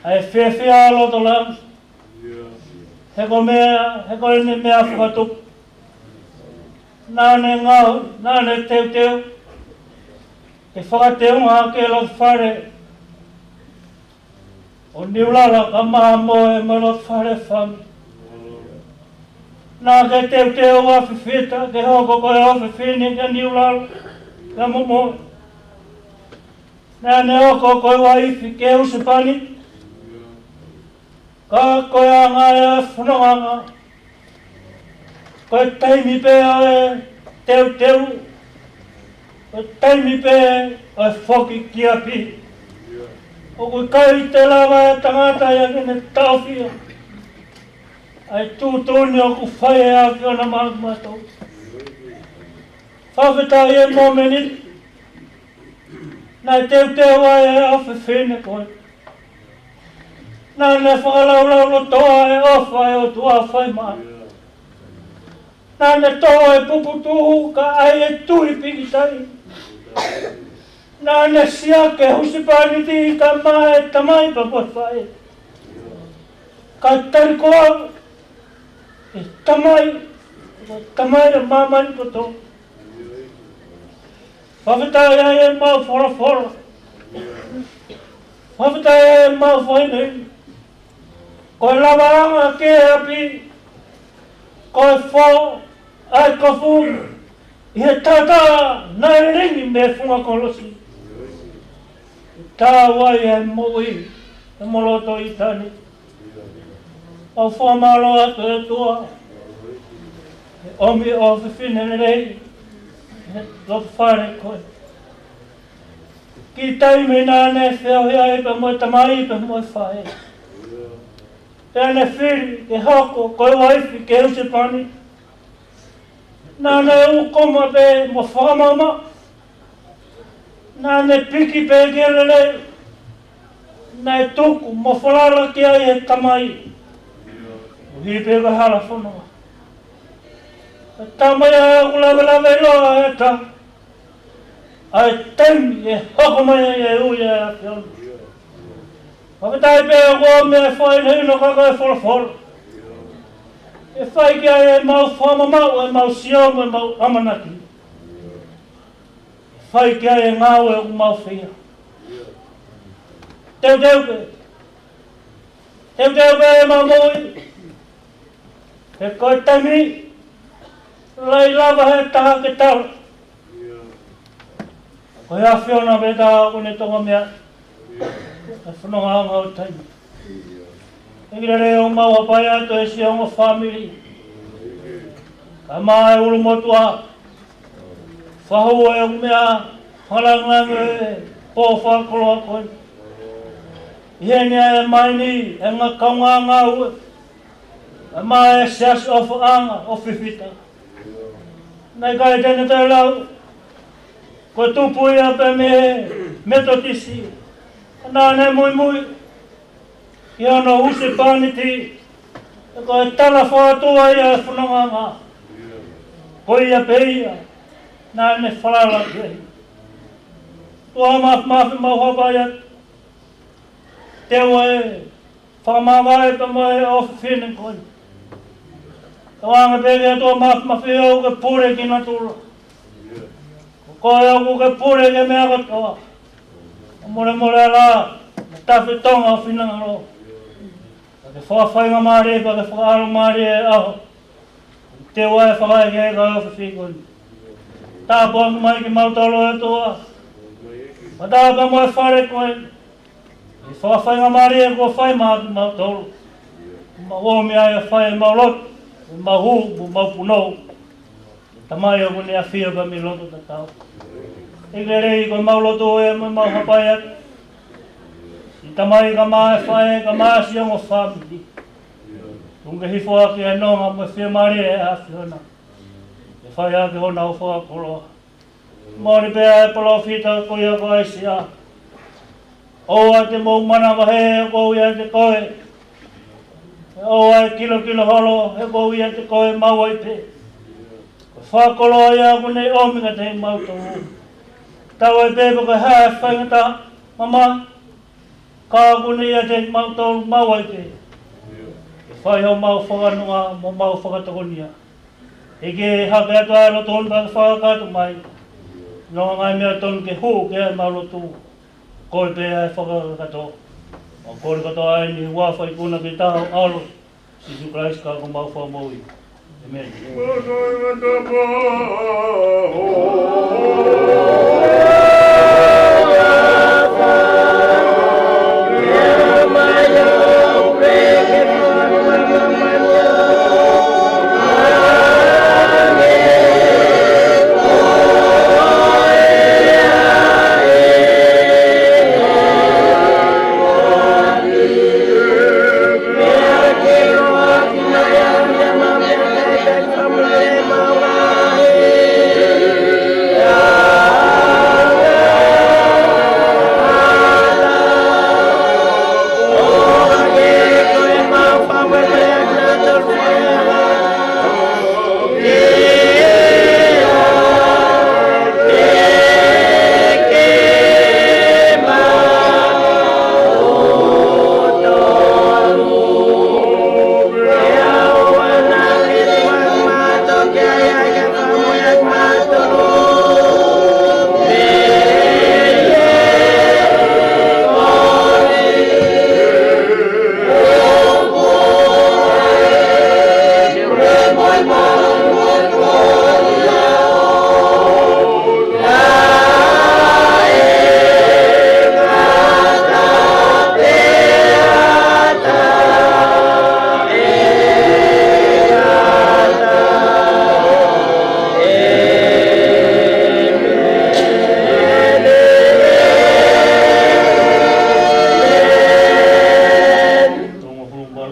ʻa e fiefia loto lahi. He ko e meʻa, he ko eni meʻa fakatupu. Naʻa ne ngāue, naʻa ne teuteu ke fakateunga hake loto fale ʻo Niulala kae ʻumaʻā mo e mo loto fale fāmili. Naʻa ke teuteu ʻa Fifita ke hoko ko e ʻofefine kia Niulala kae momoʻi. Naʻa ne hoko ko e uaifi kia Husepāniti. Ka ko e anga ʻo e fonongaʻanga, ko e taimi pē ʻo e teuteu, ko e taimi pē ʻo e foki ki ʻapi. ʻOku ʻikai te lava ʻe he tangata ia ke ne taʻofia ʻa e tuʻutuʻuni ʻoku fai ʻe he ʻAfiona maʻa kimautolu. Fakafetaʻi ʻi he mōmeniti naʻe teuteu ai ʻa e ʻofefine ko ē. Naʻa ne fakalaulaulotoa ʻa e ʻofa ʻa e ʻOtua fai maʻana. Naʻa ne tō ʻa e puputuʻu kae ʻai ʻa e tui pīkitai. Naʻa ne siʻaki ʻa Husepāniti kae ʻumaʻā e tamai pea mo e faʻē. Kae tali koā ʻe he Tamai, Tamai ʻo māmani kotoa. Fakafetaʻi ʻi heʻemau folofola. Fakafetaʻi ʻi heʻemau fāinei. Ko e lavaʻanga ki ʻapi, ko e fō ʻa e kofu ʻi he taʻataʻa naʻe lilingi mei he funga kolosi. Taʻu ai ʻa e moʻui ʻi he loto ʻitāniti. ʻOku ou fakamālō atu ʻe ʻOtua he ʻomi ʻa e ʻofefine lelei ʻi he loto fale ko ē. Kiʻi taimi naʻa ne feohi ai pea mo e tamai pea mo e faʻē. Pea ne fili ke hoko ko e uaifi kia Husepāniti. Naʻa ne ʻūkuma pē mo fakamaʻumaʻu. Naʻa ne piki pē ki he lelei. Naʻe tuku mo falala ki ai ʻe he tamai. ʻO hiki pē ki he hala fononga. Ka talamai ʻoku lavelave ʻiloa ʻe he ʻOtua ʻa e taimi ʻe hoko mai ai ʻa e ui ʻa e ʻAfiona. Fakafetaʻi pē ʻoku ʻomi ʻa e fakahinohino ka ko e folofola. ʻE fai ki ai ʻemau fakamamaʻu, ʻemau sio mo ʻemau ʻamanaki. ʻE fai ki ai ʻa e ngāue ʻoku mau fai. Teuteu pē. Teuteu pē ʻemau moʻui. He ko e taimi, lahi lava he taha ke tala. Ko e ʻAfiona pē taha ʻoku ne tonga meʻa. ʻE fononga anga ʻo taimi. ʻEiki lelei, ʻoku mau hapai atu e siʻi ongo fāmili. Kae ʻumaʻā e ʻulumotuʻa. Fahu e ʻū meʻa, fakalāngilangi e pō fakakoloa ko eni. ʻI heni ʻa e maini, e ngaahi kaungā ngāue. Kae ʻumaʻā e siasi ʻofaʻanga ʻo Fifita. Naʻe ʻikai te ne toe lau, ko e tupu ia pē mei he Metotisi. Naʻa ne muimui ki hono husepāniti, he ko e tala fakaʻotua ia e fononga. Ko ia pē ia naʻa ne falala ki ai. ʻOtua Māfimafi, mau hapai atu, teu e fakamāvae pea mo e ʻofefine ko eni. Tauange pē ki he ʻOtua Māfimafi ʻoku ke pule ki natula. Ko koe ʻoku ke pule ki he meʻa kotoa. Molemole ā, mo tafe tonga ʻo finangalo. Pea ke fakafaingamālie, pea ke fakaʻalomālie e ʻaho. Teu ai e fakaʻekeʻeke ʻa e ʻofefine ko eni. Tāpuakiʻi mai kimautolu ʻe ʻOtua. Pea tāpuakiʻi mo e fale ko eni. ʻI he fakafaingamālie kuo fai maʻa kimautolu. Mau ō mai ʻo fai ʻemau lotu, ʻemau hū, mo ʻemau punou. Tamai ʻoku ne ʻafio pē mei loto tatau. ʻEiki lelei, ko ʻemau lotu ē mo ʻemau hapai atu. Siʻi tamai kae ʻumaʻā e faʻē, kae ʻumaʻā siʻi ongo fāmili. Tuku ke hifo ʻaki e nonga mo e fiemālie ʻa e ʻAfiona. Ke fai ʻaki honau fakakoloa. Moʻoni pē ʻa e palōfita ko ia ko ʻAisea. ʻOua te mou manavahē, he ʻoku ou ʻiate koe. ʻOua ʻe kilokilo holo, he ʻoku ou ʻiate koe, maʻu ai pē. Ko e fakakoloa ia ʻoku ne ʻomi kiate kimautolu. Tau ai pē pe ko e hā e faingataʻa mamahi, ka ʻoku ne ʻiate kimautolu, maʻu ai pē. Ke fai homau fakanonga mo homau fakatokonia. ʻEiki, hake atu ʻa e loto ni pea ke fakakakato mai. Nonga ngaahi meʻa tonu ke hū ki ai ʻemau lotu. Ko koe pē ʻa e fakakakato. Mau kole kotoa ʻeni ʻi he huafa ikuna pē taha ho ʻAlo, Sīsū Kalaisi ko homau Fakamoʻui. ʻĒmeni. Tolungofulu mā,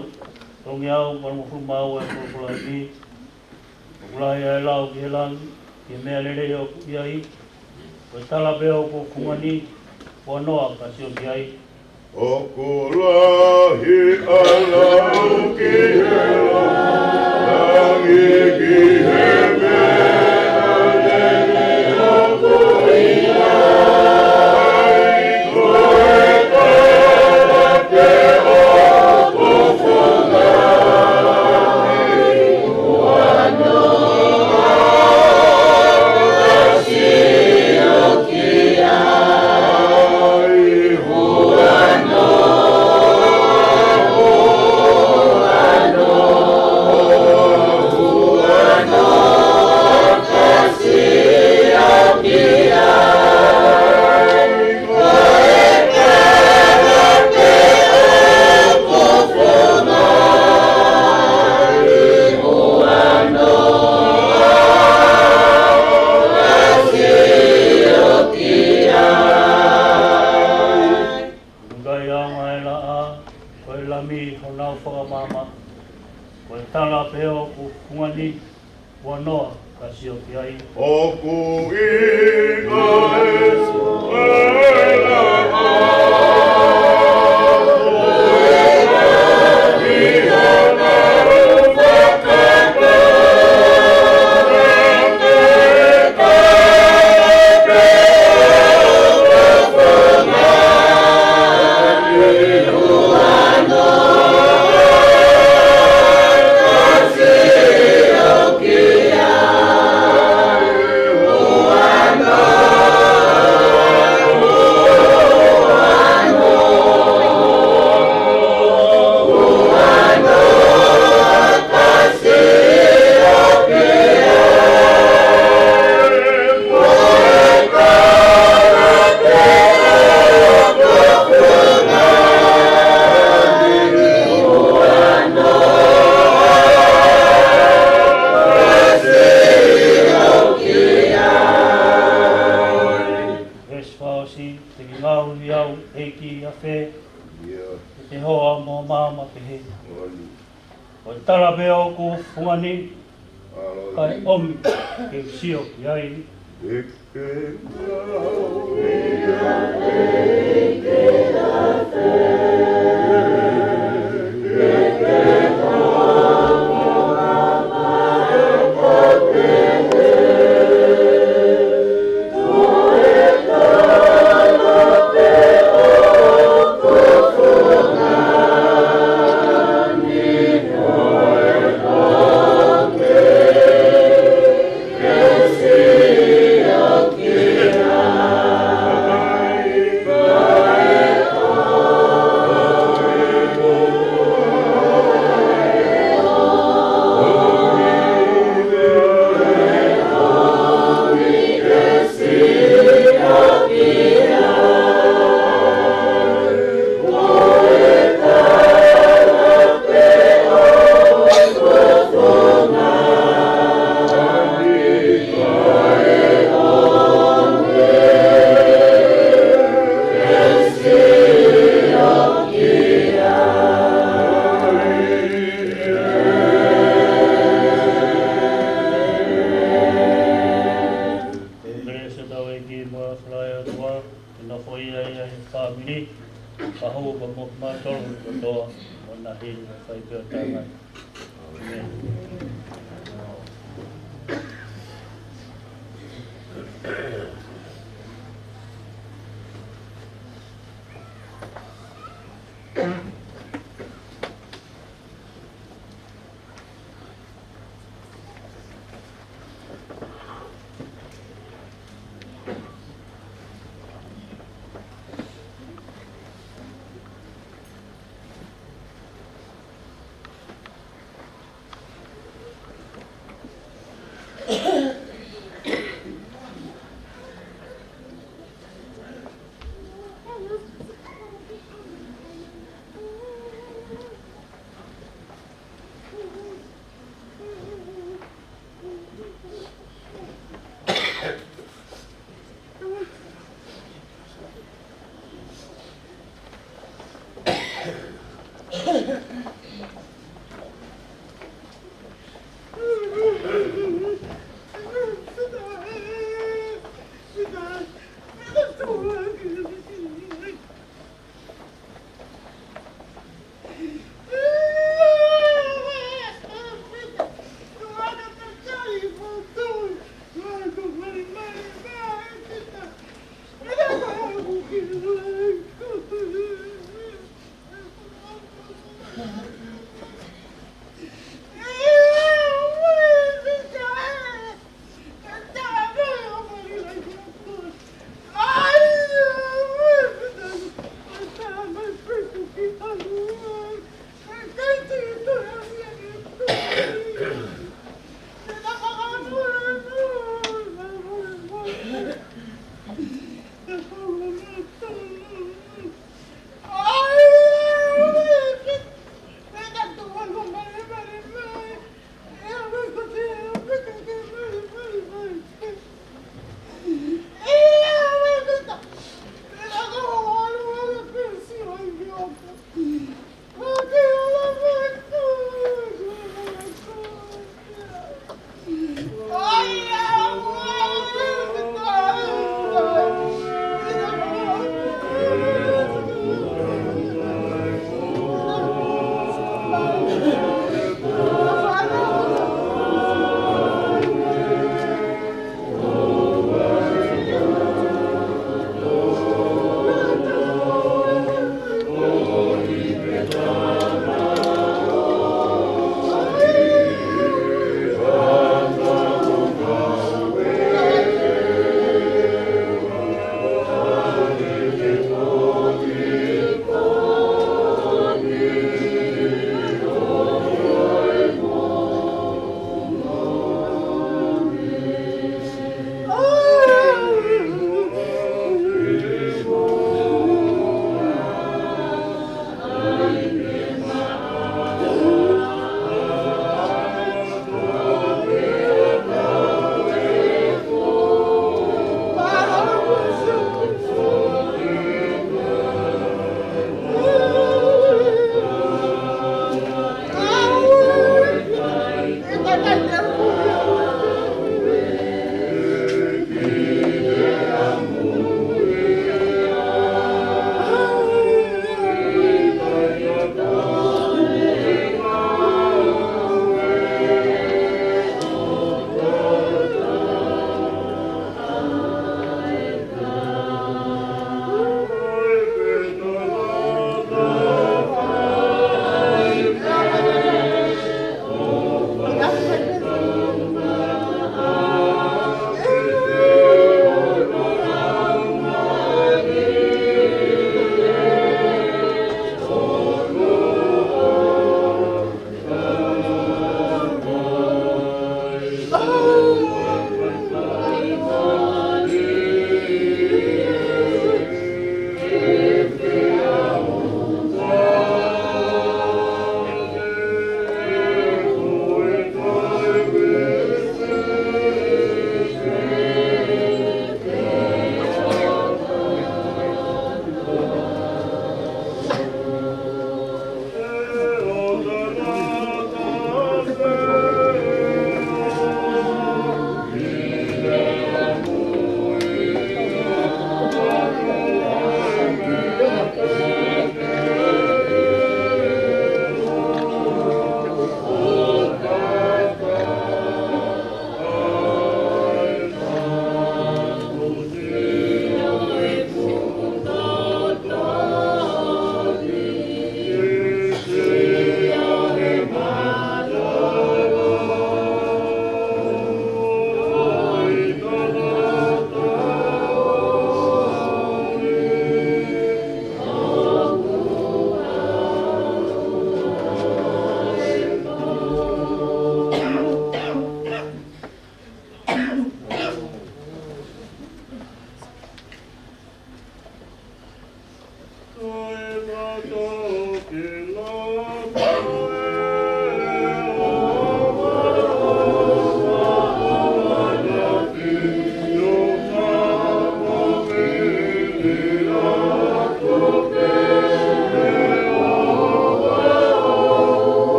tolungeau valungofulu mā ua e folofola ni. ʻOku lahi ʻa e lau ki he langi, ki he meʻa lelei ʻoku ʻi ai. Ko e tala pē ʻoku fungani, ʻoua naʻa ke sio ki ai. ʻOku lahi ʻa e lau ki he langi, ki he meʻa lelei ʻoku ʻi ai. Ko e tala pē ʻoku fungani, Noa, ka sio ki ai. ʻOku ʻikai Veesi fakaʻosi, te ke ngaohi au, ʻEiki, ʻi ha fē? ʻIo. Ke te hoa mo maama pehē. Moʻoni. Ko e tala pē ʻoku fungani, ʻAlo. Kae ʻomi ke u sio ki ai. Ke ke ngaohi au, ʻEiki, ʻi ha fē? Kelesi ʻa hotau ʻEiki mo e ʻofa ʻa e ʻOtua, ke nofo ia ʻi he fāmili, kae hoko mo kimautolu kotoa, ʻo na hili ʻo fai pē ʻo taʻengata. ʻĒmeni.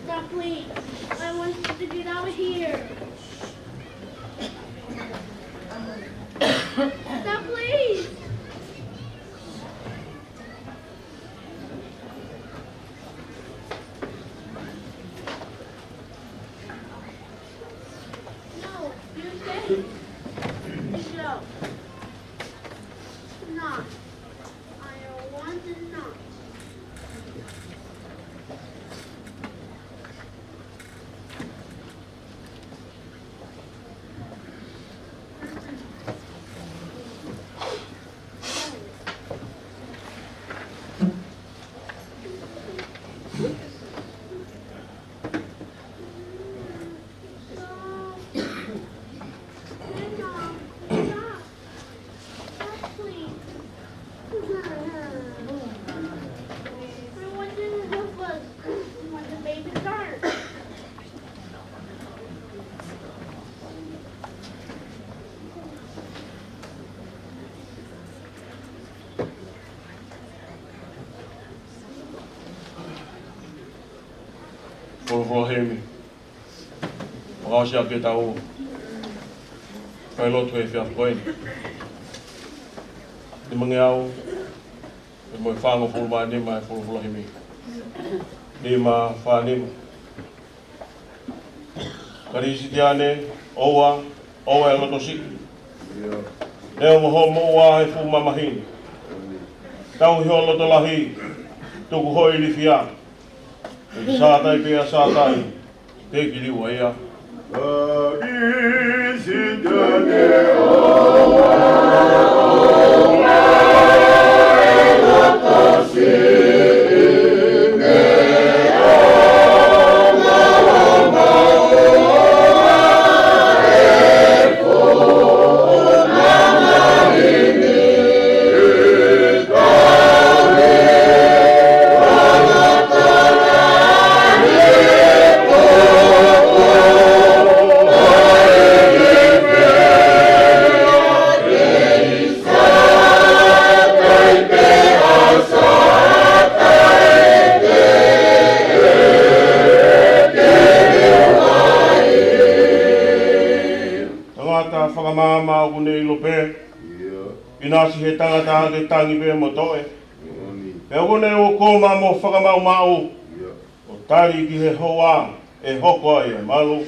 Stop, please. I want you to get out of here. Stop, please. No, you stay. No. Not. I want to not. Folofola himi. Fakaʻosi ʻaki ʻetau fai lotu he efiafi ko eni. Nimangeau mo e fāngofulu mā nima e folofola himi. Nima fā nima. Kalisitiane, ʻoua, ʻoua ʻe loto siʻi. Neongo hoʻo moʻua he fuʻu mamahi, tauhi ho loto lahi, tuku ho ilifia. ʻE Sātai pea Sātai, te ke liliu ai ia. Tangata fakamaama ʻoku ne ʻilo pē, ʻinasi he tangata ke tangi pē mo toe. Pea ʻoku ne ʻoku ma mo fakamaʻumaʻu, ʻo tali ki he houa ʻe hoko ai e malu.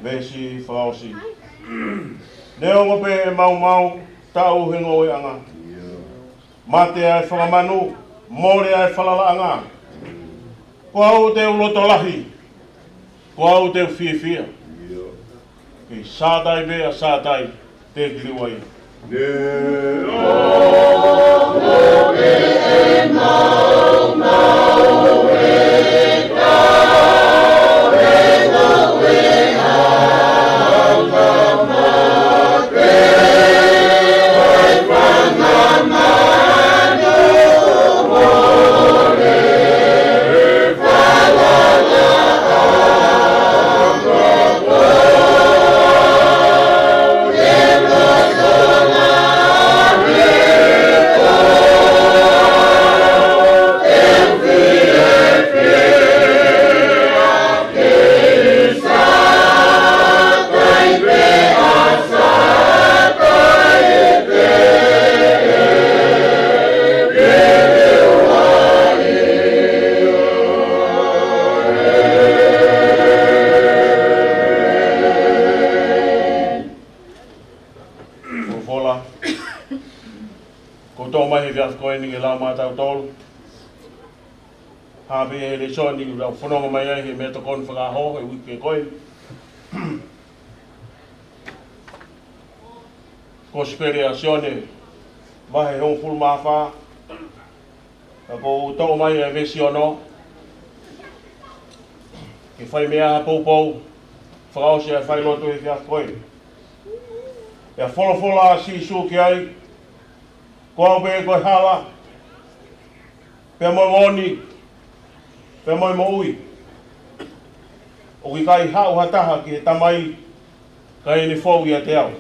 Veesi fakaʻosi. Neongo pē ʻe maumau, taʻu he ngoueʻanga, mate ʻa e fakamanu, mole ʻa e falalaʻanga, ko au te u loto lahi, ko au te u fiefia. ʻE Sātai pea Sātai, te ke liliu ai. Folofola kuo toʻo mai he efiafi ko eni ke lau maʻatautolu. Hā pē he lēsoni ʻoku lau fononga mai ai he meʻatokoni fakaʻaho he uike ko eni. Kosipeli ʻa Sione, vahe hongofulu mā fā. Ka ʻoku ou toʻo mai e veesi ono ke fai mei ai ha poupou fakaʻosi ʻa e failotu he efiafi ko eni. Pea folofola ʻa Sīsū ki ai, ko au pē ko e hala, pea mo e moʻoni, pea mo e moʻui. ʻOku ʻikai haʻu ha taha ki he Tamai, ka ʻi heʻene fou ʻiate au.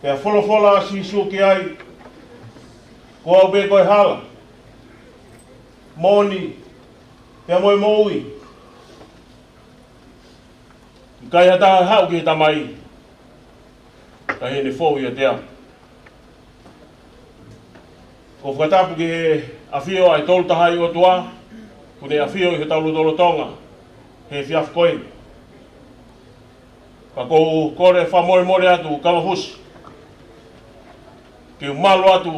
Pea folofola ʻa Sīsū ki ai, ko au pē ko e hala, moʻoni, pea mo e moʻui. ʻIkai ha taha haʻu ki he Tamai, ka ʻi heʻene fou ʻiate au. ʻOku ou fakatapu ki he ʻafio ʻa e Tolu Tahaʻi ʻOtua, kuo ne ʻafio ʻi hotau lotolotonga he efiafi ko eni. Ka ʻoku ou kole fakamolemole atu, kavahusi, ke u malu atu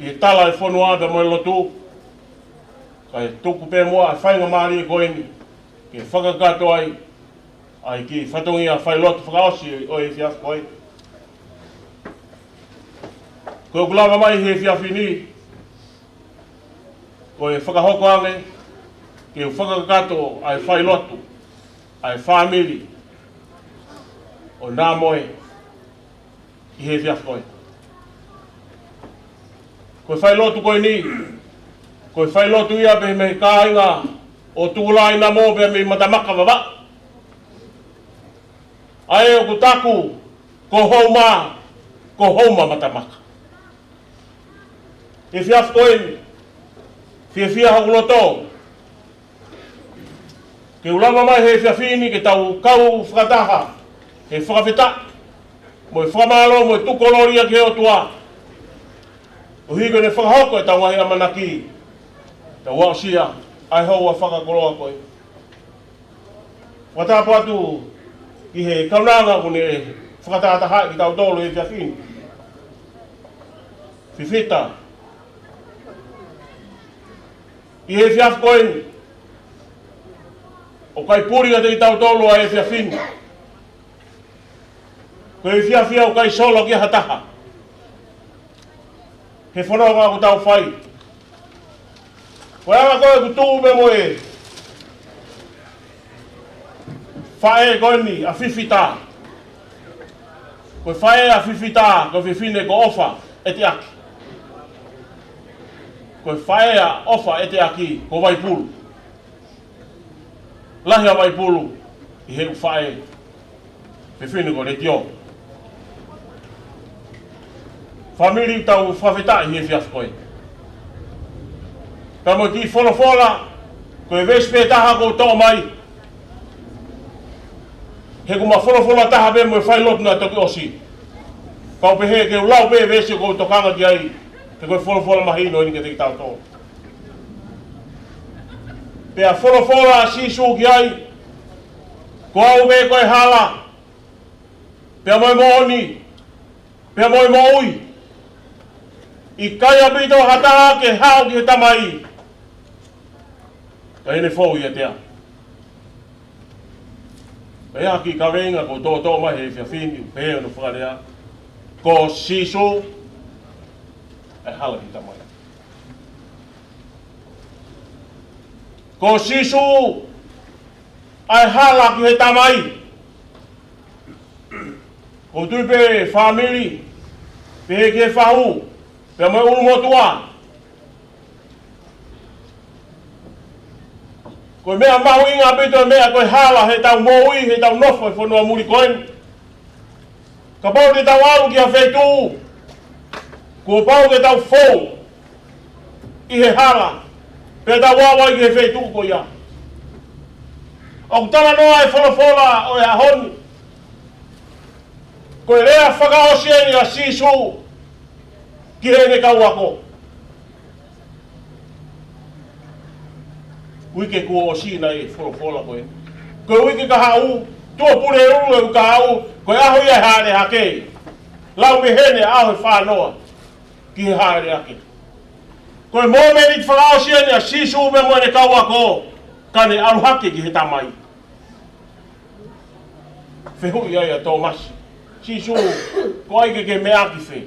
ʻi he tala ʻa e fonua pea mo e lotu, kae tuku pē muʻa ʻa e faingamālie ko eni ke fakakakato ai ʻa e kiʻi fatongia failotu fakaʻosi ʻo e efiafi ko eni. Ko ʻeku lava mai he efiafi ni, ko e fakahoko ange ke u fakakakato ʻa e failotu ʻa e fāmili ʻo Namoe ʻi he efiafi ko ē. Ko e failotu ko eni, ko e failotu ia pē mei he kāinga ʻo Tukulāinamo pea mei Matamaka Vavaʻu. ʻA ē ʻoku taku ko Houma, ko Houma Matamaka. Efiafi ko eni, fiefia hoku loto ke u lava mai he efiafi ni ke tau kau fakataha he fakafetaʻi mo e fakamālō mo e tuku kolōlia ki he ʻOtua, koeʻuhi ko ʻene fakahoko ʻetau ngaahi ʻamanaki, tau aʻusia ʻa e houa fakakoloa ko ē. Fakatapu atu ki he kaunanga kuo ne fakatahatahaʻi kitautolu he efiafi ni. Fifita, ʻi he efiafi ko eni, ʻoku ʻikai puli kiate kitautolu ʻa e efiafi ni. Ko e efiafi ʻoku ʻikai solo ki ha taha he fononga ʻoku tau fai. Ko e anga ko ē ʻoku tuʻu pē mo e faʻē ko eni ʻa Fifita. Ko e faʻē ʻa Fifita ko e fefine ko ʻOfa ʻEteaki. Ko e faʻē ʻa ʻOfa ʻEteaki ko Vaipulu. Lahi ʻa Vaipulu ʻi he ʻū faʻē, fefine ko Letiō. Fāmili, tau fakafetaʻi he efiafi ko ē. Ka mo e kiʻi folofola, ko e veesi pē taha ʻoku ou toʻo mai, he ʻoku ma folofola taha pē mo e failotu naʻe toki ʻosi. Kau pehē ke u lau pē veesi ʻoku ou tokanga ki ai, he ko e folofola mahino eni kiate kitautolu. Pea folofola ʻa Sīsū ki ai, ko au pē ko e hala, pea mo e moʻoni, pea mo e moʻui. ʻIkai ʻaupito ha taha ke haʻu ki he Tamai kae ʻikai ʻene fou ʻiate ia. Pea ʻi he kiʻi kaveinga ʻoku ou toʻotoʻo mai he efiafi ni, pehē hono fakalea: Ko Sīsū ʻa e hala ki he Tamai. Ko Sīsū ʻa e hala ki he Tamai. ʻOku ou tui pē, fāmili, pehē ki he fahu, pea mo e ʻulumotuʻa, ko e meʻa mahuʻinga ʻaupito e meʻa ko e hala heʻetau moʻui, heʻetau nofo he fonua muli ko eni. Kapau te tau ʻalu ki ha feituʻu, kuo pau ke tau fou ʻi he hala, pea tau aʻu ai ki he feituʻu ko ia. ʻOku talanoa e folofola ʻo e ʻaho ni, ko e lea fakaʻosi eni ʻa Sīsū ki heʻene kau ako. Uike kuo ʻosi naʻe folofola ko ē. Ko e uike kahaʻu, Tuʻapulelulu e uike kahaʻu, ko e ʻaho ia ʻe hāʻele hake. Lau mei heni, ʻaho ʻe fā noa ki he hāʻele hake. Ko e mōmeniti fakaʻosi eni ʻa Sīsū pea mo ʻene kau ako, ka ne ʻalu hake ki he Tamai. Fehuʻi ai ʻa Tōmasi: Sīsū, ko hai ke ke meʻa ki fē?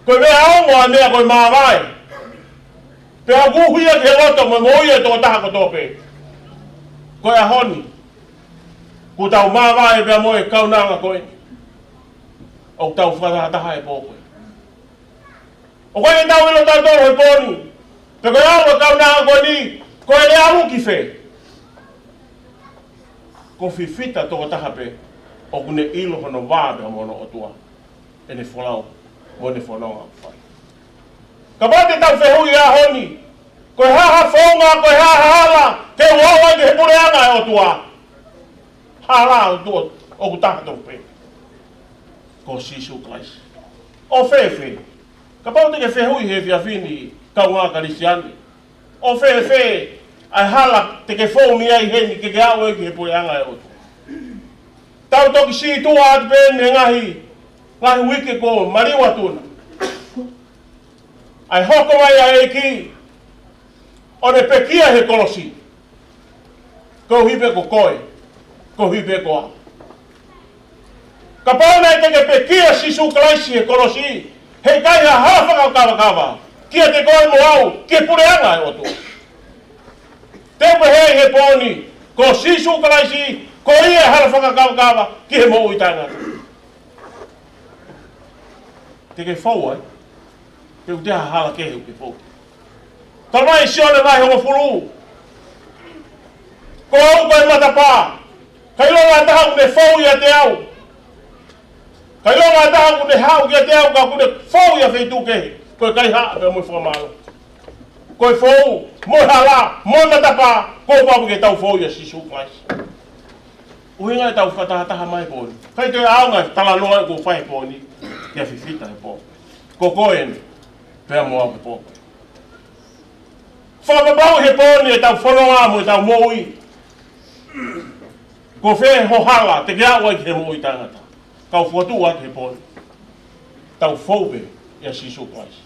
Ko e meʻa ongo ʻa e meʻa ko e māvae, pea ʻoku uhu ia ki he loto mo e moʻui ʻa e tokotaha kotoa pē. Ko e ʻaho ni, kuo tau māvae pea mo e kaunanga ko ē ʻoku tau fakatahataha he pō ko ē. ʻOku ʻikai ke tau ʻilo tautolu he pō ni pe ko e ʻalu ʻa e kaunanga ko eni, ko ʻene ʻalu ki fē. Ko Fifita tokotaha pē ʻoku ne ʻilo hono vā pea mo hono ʻOtua, ʻene folau mo ʻene fononga ʻoku fai. Kapau te tau fehuʻi he ʻaho ni, ko e hā ha founga, ko e hā ha hala ke u aʻu ai ki he puleʻanga ʻo e ʻOtua? Hala ʻoku tuʻo, ʻoku taha tofu pē, ko Sīsū Kalaisi. ʻO fēfē? Kapau te ke fehuʻi he efiafi ni, kaungā Kalisitiane, ʻo fēfē ʻa e hala te ke fou mei ai heni ke ke aʻu ai ki he puleʻanga ʻo e ʻOtua? Tau toki sītuʻa atu pē mei he ngaahi, ngaahi uike kuo maliu atu na, ʻa e hoko mai ʻa e ʻEiki ʻo ne pekia he kolosi. Koeʻuhi pē ko koe, koeʻuhi pē ko au. Kapau naʻe teʻeki pekia Sīsū Kalaisi he kolosi, He ʻikai ha hala fakakavakava kiate koe mo au ki he puleʻanga ʻo e ʻOtua. Te u pehē he pō ni, ko Sīsū Kalaisi, ko ia e hala fakakavakava ki he moʻui taʻengata. Te ke fou ai, te u te ha hala kehe ʻoku ke fou. Talamai ʻe Sione vahe hongofulu: Ko au ko e matapā, ka ʻilonga ha taha ʻoku ne fou ʻiate au, ka ʻilonga ha taha ʻoku ne haʻu kiate au, ka ʻoku ne fou ʻi ha feituʻu kehe, ko e kaihaʻa pea mo e fakamālohi. Ko e fou, mo e hala, mo e matapā, kuo pau ke tau fou ʻia Sīsū Kalaisi. ʻUhinga ʻetau fakatahataha mai he pō ni. ʻIkai toe ʻaonga e talanoa ʻoku fai he pō ni, ke fifita he pō. Ko koe eni, pea mo au he pō. Fakapapauʻi he pō ni ʻetau fononga mo ʻetau moʻui. Ko fē ho hala te ke aʻu ai ki he moʻui taʻengata. Kau fokotuʻu atu he pō ni, tau fou pē ʻia Sīsū Kalaisi.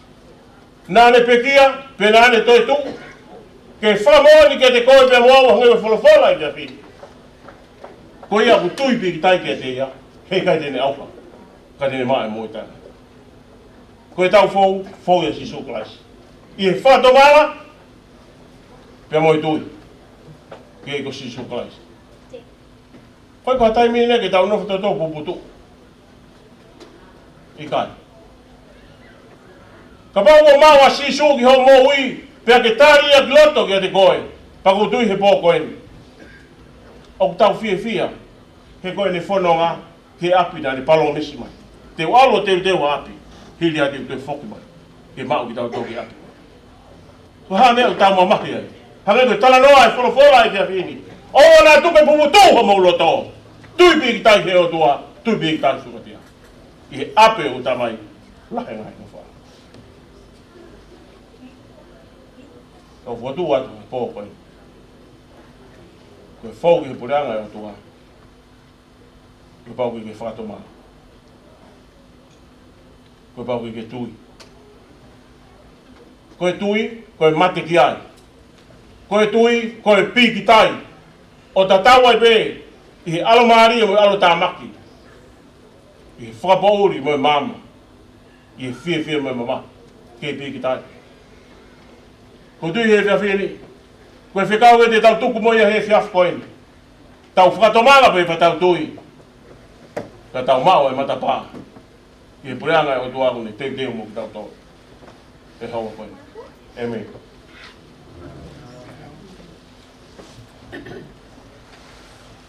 Naʻa ne pekia, pea naʻa ne toetuʻu, ke fakamoʻoni kiate koe pea mo au, hangē ko e folofola ʻi he efiafi ni. Ko ia ʻoku tui pīkitai kiate ia, he ʻikai te ne ʻauha, ka te ne maʻu e moʻui taʻengata. Ko ʻetau fou, fou ʻia Sīsū Kalaisi. ʻI he fakatomala, pea mo e tui ki he ʻEiki ko Sīsū Kalaisi. ʻOku ʻikai ko ha taimi eni ke tau nofo toutou puputuʻu. ʻIkai. Kapau ʻoku maʻu ʻa Sīsū ki hoʻo moʻui, pea ke tali ia ki loto kiate koe, pea ʻoku ou tui he pō ko eni, ʻoku tau fiefia, he ko ʻene fononga ki he ʻapi naʻa ne palōmesi mai. Te u ʻalu ʻo teuteu ha ʻapi, hili ia te u toe foki mai ke maʻu kitautolu ki he ʻapi. Ko e hā e meʻa ʻoku tau mamahi ai? Hangē ko e talanoa e folofola ʻi he efiafi ni. ʻOua naʻa tuku ke puputuʻu homou loto. Tui pīkitai he ʻOtua, tui pīkitai sukatia. ʻI he ʻapi ʻo e Tamai lahi e ngaahi ʻofa. Kau fokotuʻu atu he pō ko eni, ko e fou ki he puleʻanga ʻo e ʻOtua, kuo pau ke ke fakatomala. Kuo pau ke ke tui. Ko e tui, ko e mate ki ai. Ko e tui, ko e pīkitai. ʻO tatau ai pē ʻi he ʻalomālie mo e ʻalotāmaki, ʻi he fakapoʻuli mo e maama, ʻi he fiefia mo e mamahi, ke pīkitai. Ko e tui he efiafi ni, ko e fekau ē te tau tuku mo ia he efiafi ko eni. Tau fakatomala pē pea tau tui, ka tau maʻu e matapā ʻi he puleʻanga ʻo e ʻOtua ʻoku ne teuteu mo kitautolu he houa ko eni. ʻĒmeni.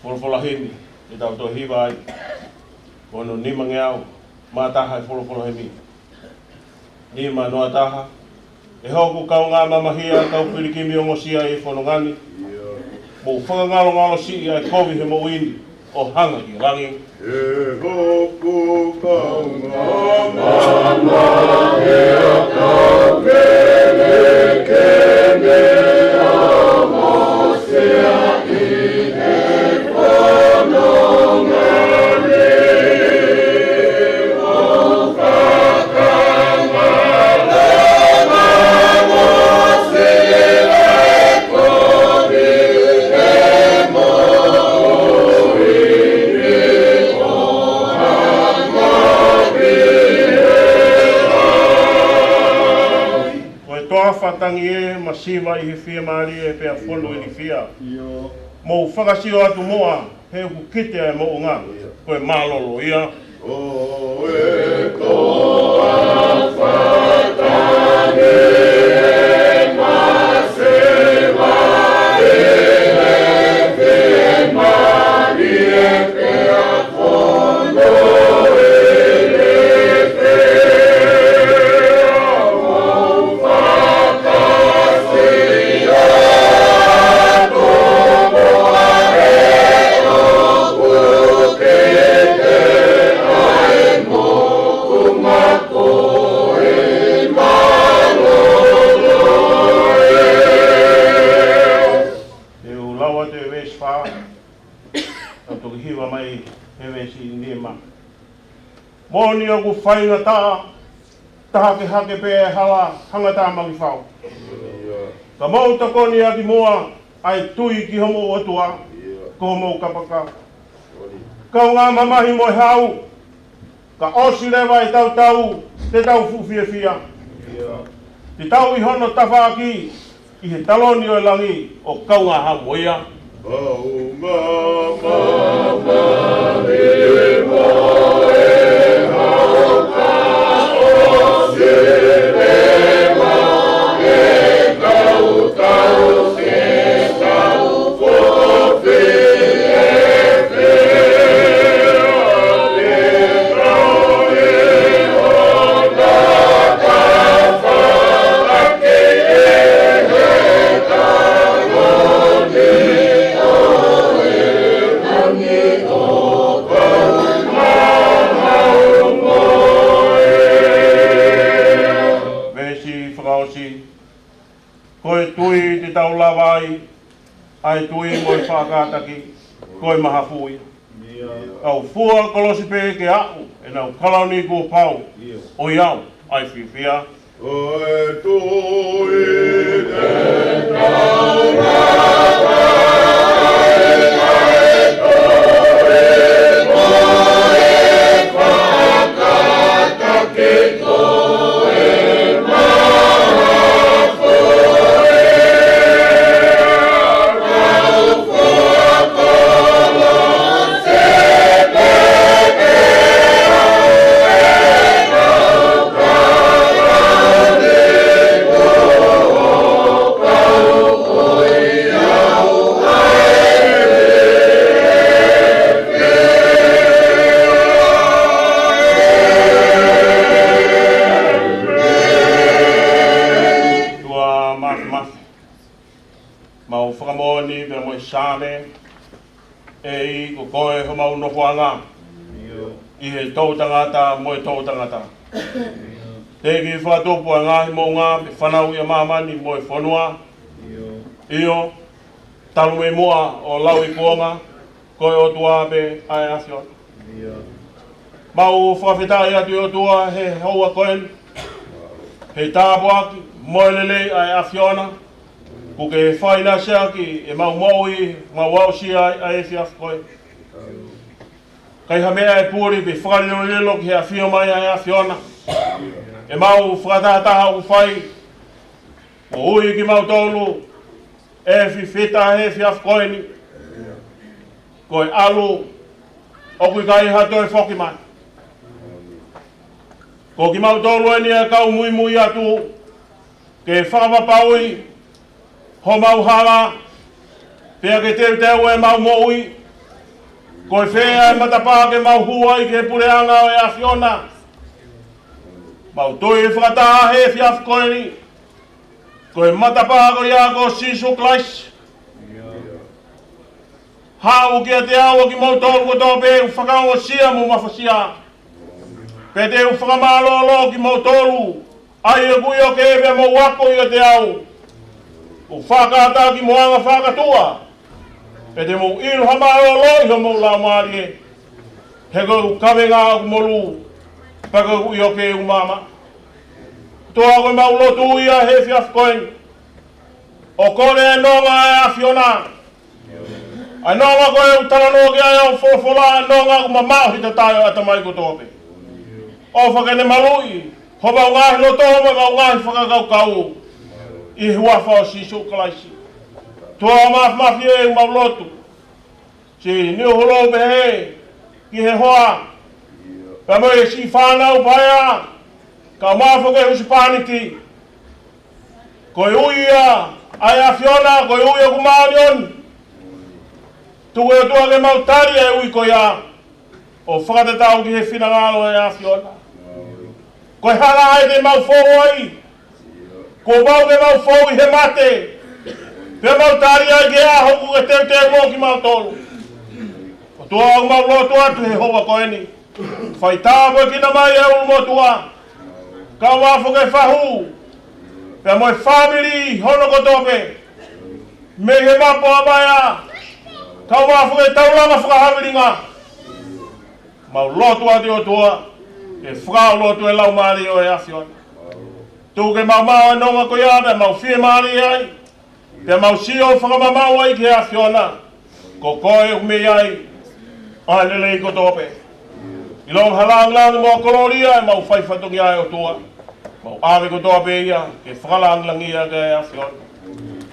Folofola himi, ʻe tau toe hiva ai, ko hono nimangeau mā taha e folofola himi. Nima noa taha. ʻE hoku kaungā mamahia, kau pilikimi ongosia ʻi he fononga ni, mou fakangalongalo siʻi ʻa e kovi he moʻui ni, ʻo hanga ki langi. ʻE hoku kaungā mamahia, kau pilikimi ongosia ʻi he fononga ni, mou Ko e toafa tangi ē, masiva ʻi he fiemālie pea fonu ilifia. Mou fakasio atu muʻa, he ʻoku kite ʻa e moʻunga, ko e mālōlō ia. Ko e toafa tangi ē, masiva ʻi he fiemālie pea fonu ilifia. Mou fakasio atu muʻa, he ʻoku kite ʻa e moʻunga, ko e mālōlō ia. Te u lau atu e veesi fā, tau toki hiva mai he veesi nima. Moʻoni ʻoku faingataʻa, taha ke hake pē e hala hangatā mangi fau. Ka mou tokoni ʻaki muʻa ʻa e tui ki homou ʻOtua, ko homou kapakau. Kaungā mamahi mo e hau, Ka ʻosi leva e tautau, te tau fuʻu fiefia. Te tau ʻi hono tafaʻaki, ʻi he taloni ʻo e langi, ʻo kaungā haʻu mo ia. Veesi fakaʻosi. Ko e tui te tau lava ai, ʻa e tui mo e faʻa kātaki, ko e mahafu ia. Kau fua kolosi pē ke aʻu, ʻenau kalauni kuo pau, ʻoiauē, ʻa e fiefia. Ko e tui te tau lava ai, ʻa e tui mo e faʻa kātaki, ko e mahafu ia. Tuʻa mafimafi, mau fakamoʻoni pea mo e Saame, ʻEiki, ko koe homau nofoʻanga ʻi he toʻutangata mo e toʻutangata. Teʻeki fakatupu ʻa e ngaahi moʻunga pe fanauʻi ʻa māmani mo e fonua. ʻIo, talu mei muʻa ʻo lauikuonga, ko e ʻOtua pē ʻa e ʻAfiona. Mau fakafetaʻi atu ʻe ʻOtua he houa ko eni, he tāpuaki mo e lelei ʻa e ʻAfiona, kuo ke faʻinasiʻaki ʻemau moʻui, mau aʻusia ai ʻa e efiafi ko eni. ʻIkai ha meʻa ʻe puli pe fakalilolilo ki he ʻafio mai ʻa e ʻAfiona. ʻEmau fakatahataha ʻoku fai, ʻoku ui kimautolu ʻe fifita he efiafi ko eni. Ko e ʻalu, ʻoku ʻikai ha toe foki mai. Ko kimautolu eni ʻa e kau muimui atu, ke fakapapauʻi homau hala, pea ke teuteu ʻemau moʻui. Ko e fē ʻa e matapā ke mau hū ai ki he puleʻanga ʻo e ʻAfiona? Mau tui fakataha he efiafi ko eni, ko e matapā ko ia ko Sīsū Kalaisi. Haʻu kiate au ʻa kimoutolu kotoa pē ʻoku fakaongosia mo mafasia, pea te u fakamālōlō kimoutolu, ʻa ia ʻoku ʻioke pea mou ako ʻiate au, ʻoku faʻa kātaki mo anga fakatuʻa, pea te mou ʻilo ha mālōlō ʻi homou laumālie, he ko ʻeku kavenga ʻoku molū, pea ko ʻeku ʻioke ʻoku maama. ʻOtua, ko ʻemau lotu ia he efiafi ko eni, ʻo kole ʻa e nonga ʻa e ʻAfiona. ʻA e nonga ko ē ʻoku talanoa ki ai ʻa e folofola, ʻa e nonga ʻoku mamaʻo he tatae ʻo e ʻatamai kotoa pē. ʻOfa ke ne maluʻi homau ngaahi loto mo ʻemau ngaahi fakakaukau, ʻi he huafa ʻo Sīsū Kalaisi. ʻOtua mafimafi, ʻemau lotu, siʻi niu holo pehē ki he hoa, pea mo e siʻi fānau paea, kae ʻumaʻā foki e husepāniti. Ko e ui ia ʻa e ʻAfiona, ko e ui ʻoku māʻoniʻoni. Tuku ʻe ʻOtua ke mau tali e ui ko ia, ʻo fakatatau ki he finangalo ʻo e ʻAfiona. Ko e hala ia te mau fou ai, kuo pau ke mau fou ʻi he mate, pea mau tali ai ki he ʻaho ʻoku ke teuteu mo kimautolu. ʻOtua, ʻoku mau lotu atu he houa ko eni, fai tāpuekina mai e ʻulumotuʻa, kae ʻumaʻā foki e fahu, pea mo e fāmili hono kotoa pē, mei he mapu ʻa Paea, kae ʻumaʻā foki e taulanga fakahavelinga. Mau lotu atu ʻe ʻOtua, ke fakaʻau lotu e Laumālie ʻo e ʻAfiona. Tuku ke mau maʻu e nonga ko ia, pea mau fiemālie ai, pea mau sio fakamamaʻu ai ki he ʻAfiona. Ko koe ʻoku mei ai ʻa e lelei kotoa pē. ʻIlonga ha langilangi mo e kolōlia ʻemau fai fatongia ʻe ʻOtua. Mau ʻave kotoa pē ia ke fakalāngilangiʻi ʻa e ʻAfiona.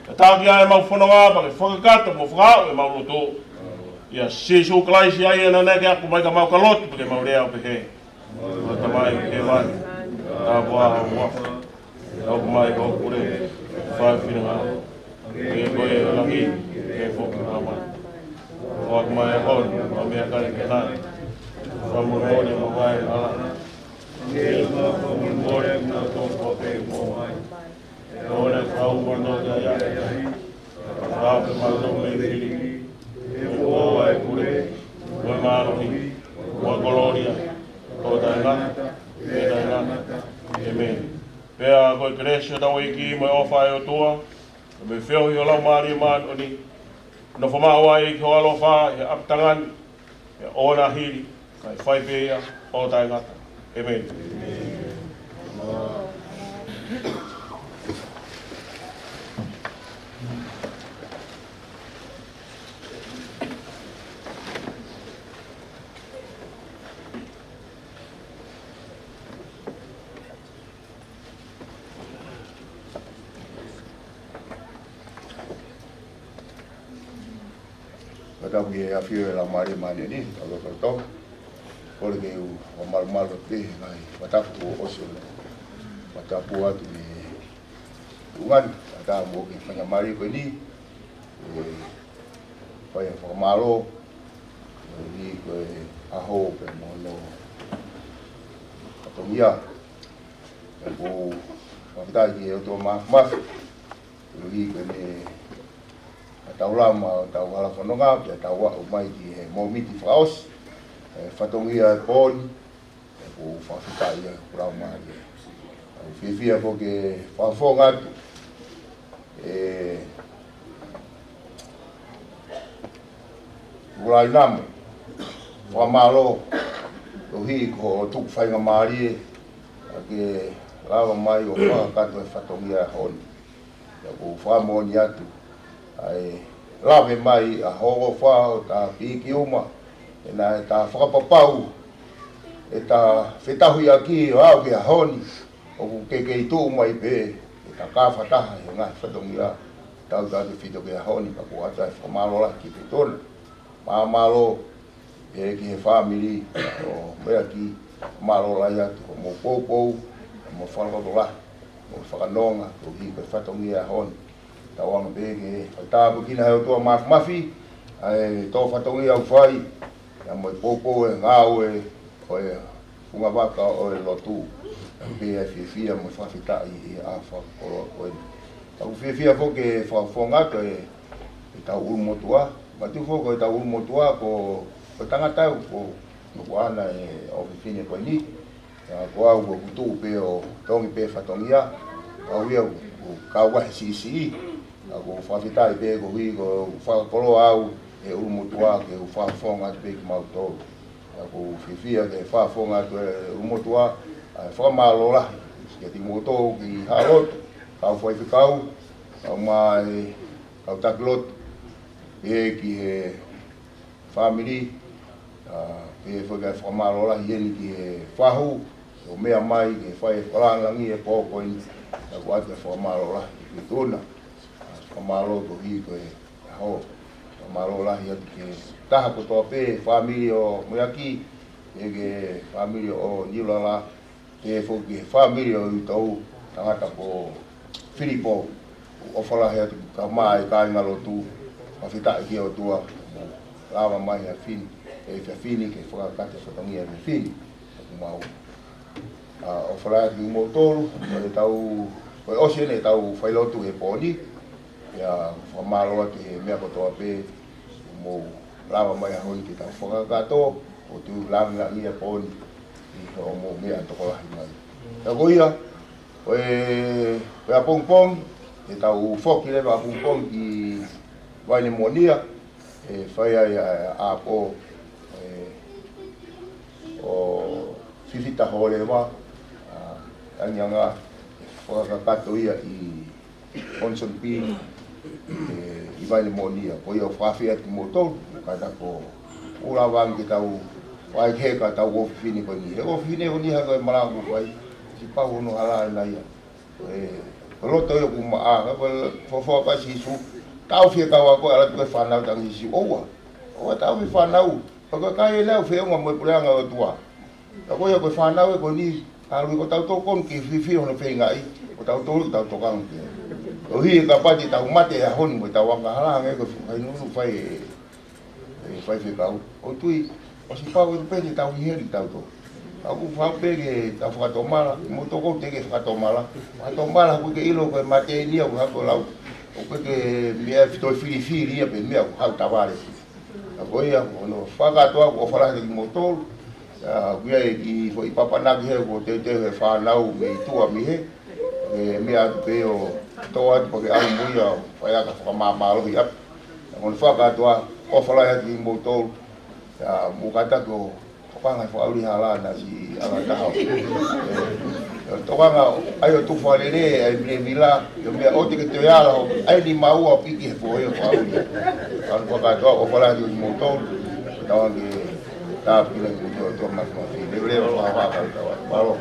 Ke taki ʻa ʻemau fononga pea ke fakakakato mo fakaaʻu ʻemau lotu. ʻIa Sīsū Kalaisi ʻa ia naʻa ke ako mai ka mau ka lotu pea ke mau lea ʻo pehē: ʻOtua Tamai ʻi hēvani, tāpuhā ho huafa. Ke hoko mai hoʻo pule, fai ho finangalo. Hangē ko ia ʻi langi, hangē foki ʻi māmani. Foaki mai ʻa e ʻaho ni ʻemau meʻakai ke nai. Fakamolemole ʻemau angahala, hangē ko ʻemau fakamolemole ʻa kinautolu ʻoku fai angahala kiate kimautolu. ʻOua naʻa ke fakahaofi kimautolu ki he ʻahiʻahi, ka ke fakahaofi kimautolu mei he fili. He ʻoku ʻoʻou ʻa e pule, mo e mālohi, mo e kolōlia, ʻo taʻengata pea taʻengata. ʻĒmeni. Pea ko e kelesi ʻa hotau ʻEiki mo e ʻofa ʻa e ʻOtua, mo e feohi ʻa e Laumālie Māʻoniʻoni, nofo maʻu ai ʻi ho ʻaloʻofa ʻi he ʻapitanga ni, ʻi he ʻaho ni, kae fai pē ia ʻo taʻengata. ʻĒmeni. Fakatapu ki he ʻafio ʻa e Laumālie Māʻoniʻoni ʻi hotau lotolotonga. Kole ke u fakamalumalu atu pē he ngaahi fakatapu kuo ʻosi ʻo fakatapu atu ki he tuʻunga ni, fakatapu mo e faingamālie ko eni, ʻe fai ha fakamālō, ʻi he ko e ʻaho pea mo hono fatongia. Pea ʻoku ou fakafetaʻi ki he ʻOtua Māfimafi, koeʻuhi ko ʻene ʻai ke tau lava ʻo tau hala fononga, pea tau aʻu mai ki he mōmiti fakaʻosi ʻo e fatongia ʻo e pō ni. Pea ʻoku ou fakafetaʻi ʻi hoku laumālie. ʻOku ou fiefia foki ke fakafofonga atu ʻa e ʻulai namo fakamālō, koeʻuhi ko hoʻo tuku faingamālie ke lava mai ʻo fakakakato e fatongia ʻo e ʻaho ni. Pea ʻoku ou fakamoʻoni atu ʻa e lave mai ʻa hoʻo ʻofa ʻo ta piki uma, ʻe naʻa ta fakapapau ʻe ta fetauhiʻaki ʻo aʻu ki he ʻaho ni, ʻoku ke kei tuʻu mai pē ʻe ta ka fakataha he ngaahi fatongia tautautefito ki he ʻaho ni. Pea ʻoku ou ʻoatu ʻa e fakamālō lahi ki he Tona. Māmālō ē ki he fāmili ʻo Meaki, mālō lahi atu hoʻomou poupou, mo e fakalotolahi, mo e fakanonga koeʻuhi ko e fatongia ʻo e ʻaho ni. Tauange pē ke fakatāpuekina ʻe he ʻOtua Māfimafi ʻa e tō fatongia ʻoku fai, ʻa ia mo e poupou ʻo e ngāue ʻo e fungavaka ʻo e lotu. Pea ʻoku ou fiefia mo fakafetaʻi ʻi he ʻaho fakakoloa ko eni. Pea ʻoku ou fiefia foki ke fakafofonga atu ʻa e, ʻetau ʻulumotuʻa. Manatuʻi foki ko ʻetau ʻulumotuʻa ko, ko e tangata ʻoku, ʻoku ʻaʻana ʻa e ʻofefine ko eni. Pea ko au ʻoku ou tuʻu pē ʻo tongi pē fatongia, ʻa ia ʻoku, ʻoku kau ai he siʻisiʻi. Pea ʻoku ou fakafetaʻi pē koeʻuhi ko e fakakoloa au ʻe he ʻulumotuʻa ke u fakafofonga atu pē kimautolu. Pea ʻoku ou fiefia ke fakafofonga atu ʻa e ʻulumotuʻa ʻa e fakamālō lahi kiate kimoutolu ki he hala lotu, kau faifekau, kau mai, kau taki lotu, pea ki he fāmili, ʻa, pea foki ʻa e fakamālō lahi heni ki he fahu, ʻo meʻa mai ke fai e fakalāngilangi ʻo e pō ko eni, pea ʻoku ʻoatu ʻa e fakamālō lahi ki he Tona. ʻA, fakamālō koeʻuhi ko e ʻaho. Fakamālō lahi atu ki he taha kotoa pē, fāmili ʻo Meaki, pea ki he fāmili ʻo Niulala, pea foki ki he fāmili ʻo e ʻū tangata ko Filipo, ʻoku ʻofa lahi atu ki he kau mai kāingalotu, fakafetaʻi ki he ʻOtua, mo lava mai ha fini, ʻa e fefine ke fakakakato e fatongia ʻo e fefine, ʻoku mau, ʻa, ʻofa lahi atu kimoutolu, ko e tau, ko e ʻosi eni ʻetau failotu he pō ni, pea fakamālō atu he meʻa kotoa pē, mou lava mai he ʻaho ni ke tau fakakakato, ʻo tau lāngilangiʻi ʻa e pō ni, ʻi hoʻomou meʻa tokolahi mai. Pea ko ia, ko e, ko e ʻapongipongi, ʻe tau foki leva ʻapongipongi ki Vainemonia, ʻe fai ai ʻa e ʻapo, ʻe, ʻo fifita holo leva, ʻa, angianga, ʻe fakakakato ia ʻi Onsen Pi, ʻe, ʻi Vainemonia. Ko ia ʻoku ou fakaafeʻi atu kimoutolu, ka ta ko ʻoku lava ange ke tau Fai ke ka tau ʻofefine ko eni. He ʻofefine ko eni ha ko e malanga ko ē fai. Sipau hono hala ʻana ia. Ko e, ko e loto ia ʻoku maʻa, ko e fofoa pē ʻa Sīsū. Tau fie kau ako, ʻalu atu ko e fānau tangi Sīsū. ʻOua. ʻOua tau fie fānau. Pea ko e kai ʻe lau feʻunga mo e puleʻanga ʻo e ʻOtua. Ka ko ia ko e fānau ē ko eni, ʻalu ʻi ko tautolu ko eni ke fiefia hono feingaʻi, ko tautolu ke tau tokanga ki ai. ʻOku ʻikai ke pati tau mate he ʻaho ni mo ʻetau angahala hangē ko e fuʻu kai nunu fai ē. ʻE faifekau, ʻoku ou tui, ʻo sipau ʻe pehē ke tau ʻi heli tautolu. ʻOku ou fai pē ke tau fakatomala, mo toko te ke fakatomala. Fakatomala, ʻoku ke ʻilo ko e mate ni, ʻoku hako lau. ʻOku ke meʻa fito filifili ia pē meʻa ʻoku hau tavale. Ka ko ia, ʻoku ou fakakātoa, ʻoku ou ʻofa lahi atu kimoutolu. ʻA, ʻoku ʻi ai e kiʻi foʻi papanaki he, ʻoku ou teuteu he fānau mei tuʻa mei hē. ʻE meʻa atu pē ʻo tō atu pea ke ʻalu mo ia ʻo fai ʻaki ha fakamāmālohi atu. ʻOku ou fakakātoa, ʻofa lahi atu kimoutolu. ʻA, mo kātaki ʻo tokanga he fakaʻuli hala naʻa si ala taha. ʻE, tokanga ai ʻo tufa lele, ʻai milemila, ʻio meʻa ʻoua te ke toe ala, ʻai ni maua ʻo piki he foʻi ʻo fakaʻuli. ʻOku ou fakakātoa, ʻofa lahi atu kimoutolu. Tau ange, tā pila kimoutolu, tō mafimafi. Leveleva, fakaʻapaʻapa, tau atu. Mālō.